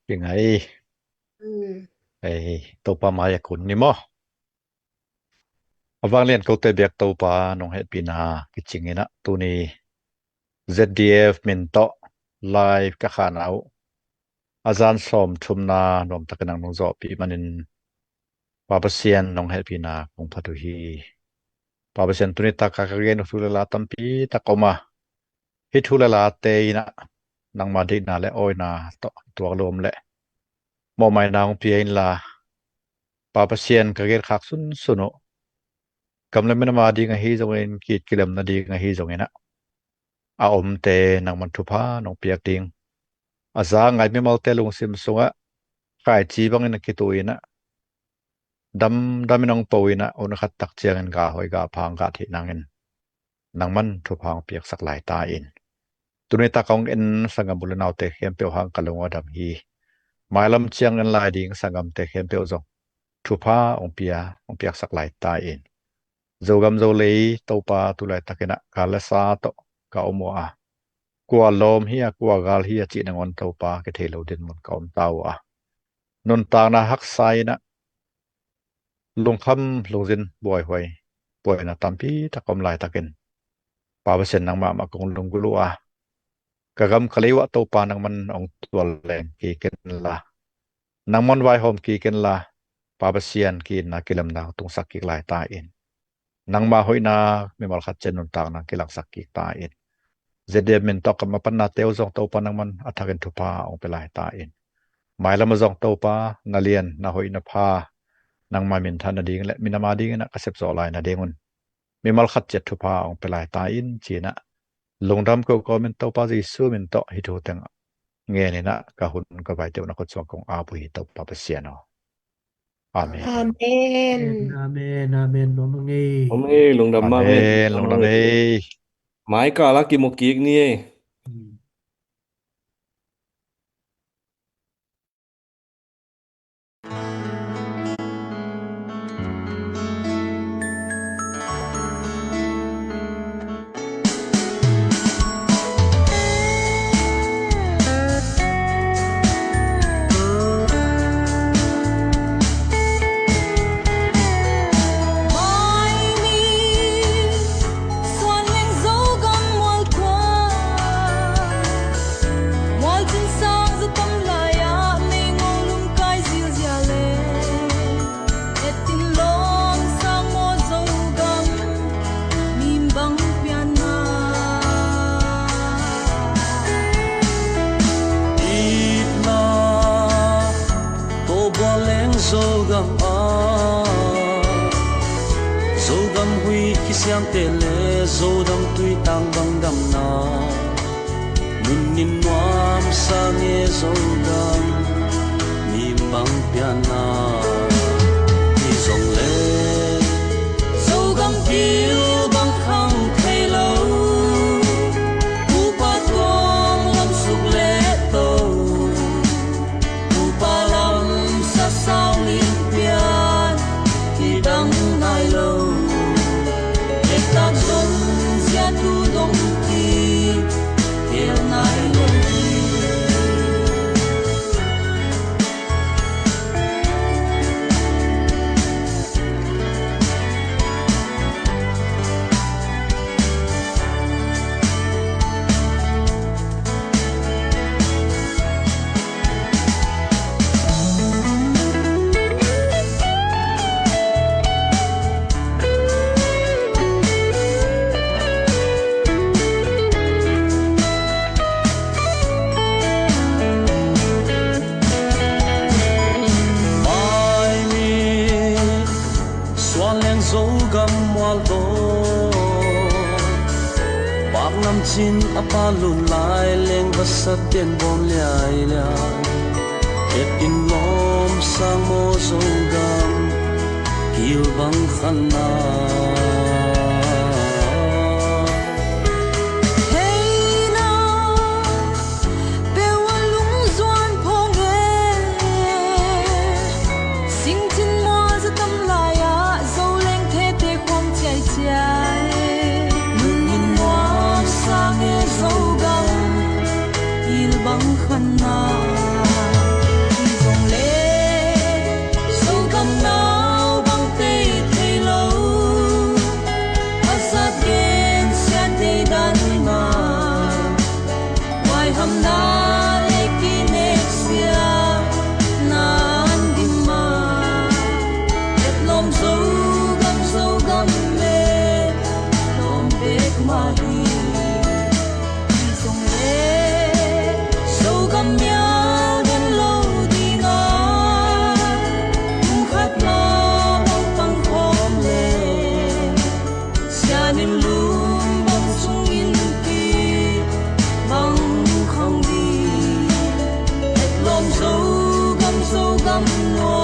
Kingai. Mm. Ei, Topa mai-ah kun ni maw. A vanglian kote biak Topa nong hehpihna kicingin ah tuni Z D F min tawh live ka khahna uh a zan sawmthumna nuamtakin nang nong zawhpih manin Pa Pasian nong hehpihna kong phat uh hi. Pa Pasian, tuni taka ka gen uh thu le la tampi tak om a, hih thu le late in ah nangma deihna le awina tawh tuak lum le mawhmaina hong pia inla, Pa Pasian, ka genkhak sunsun uh gam le minam a ding ahi zongin, ki-it kilem nading ahi zongin ah, a omte nangman thupha nong piak ding, a za ngai mimalte lungsim sungah khaici bangin a kituh in ah, damdam in hong po in ah, hun khat tak ciangin gah hoih gah pha hong gah theih nangin nangman thupha hong piaksak lai ta in. Tuni tak hong en sanggam u le naute khempeuh hang ka lung a dam hi. Mailam ciang en lai ding sanggamte khempeuh zong thupha hong pia, hong piaksak lai ta in. Zogam Zolei Topa, tu laitakin ah gal le sa tawh ka om uh a, kua lawm hi a, kua gal hi a cih nangawn Topa kithei lo dinmun ka om ta uh a, nuntakna haksa in ah lungkham lungzin buaihuai, buaina tampi tak om laitakin Pa Pasian, nangmah mah kong lunggulh uh a, ka gam ka lei uh ah Topa nangman hong tualleng kik inla, nangman vaihawm kik inla, Pa Pasian, ki-itna kilemna hong tungsak kik lai ta in. Nangma hoihna mimal khat ciat nuntakna kilangsak kik ta in. Z D F min tawh ka mapannate uh zong Topa nangman a thakin thupha hong pia lai ta in. Mailam ah zong Topa, na lian, na hoih, na pha, nangma minthan nading le minam a dingin ah ka sepzawh lai nadingun mimal khat ciat thupha hong pia lai ta in, ci-in ah lungdam ko kawmin Topa Jesu min tawh hih thu teng ngen in ah ka hun ka vaite uh na khut suang kong ap uh hi, Topa Pasian aw. Amen. Amen. Amen, amen. Nuam ing ei. Nuam ing ei, lungdam mahmah ei. Amen, lungdam ei. Mai kal ah kimu kik ni ei. Hmm. Suan leng Zogam mual tua, mual cin sang za tam lai-ah, mei ngol lungkai zilzial le. Etin lawm sang maw Zogam, mi bang pianna. Itna Tawbua leng Zogam ah, Zogam hui kisiamte le Zodam tuitang bang damna. Nunnin nuamsa nge Zogam, mi bang pianna. Hi zong le Zogam pil bang khang thei lo, upa tuang lam suk le to, upa lam sasau ling pian hi dang nai lo. Ektak zon zia tu dong ki kel nai lo. Mai mi suan leng Zogam mual dawn, pak lam cin a pa lun lai leng va Sat ten bawm liailiai, et in lawm sang maw Zogam, kil bang khanna. Hei na, peuh a lungzuan phawng e, singcin mual za tam lai-ah Zoleng thete khuang ciaiciai. Nunnin nuam sang e Zogam, kil bang khanna. Hi zong le Zogam nau bang tei thei lo, a zat gen sian thei dan na, huaihamna le kinek sia nan dim ma. Et lawm Zogam, Zogam le lawm bek mah hi. Hi zong le Zogam mial den lo ding a, kum khat na bang pang khawm le, sian in lum bang sung in kip bang khang ding. Et lawm Zogam, Zogam nuam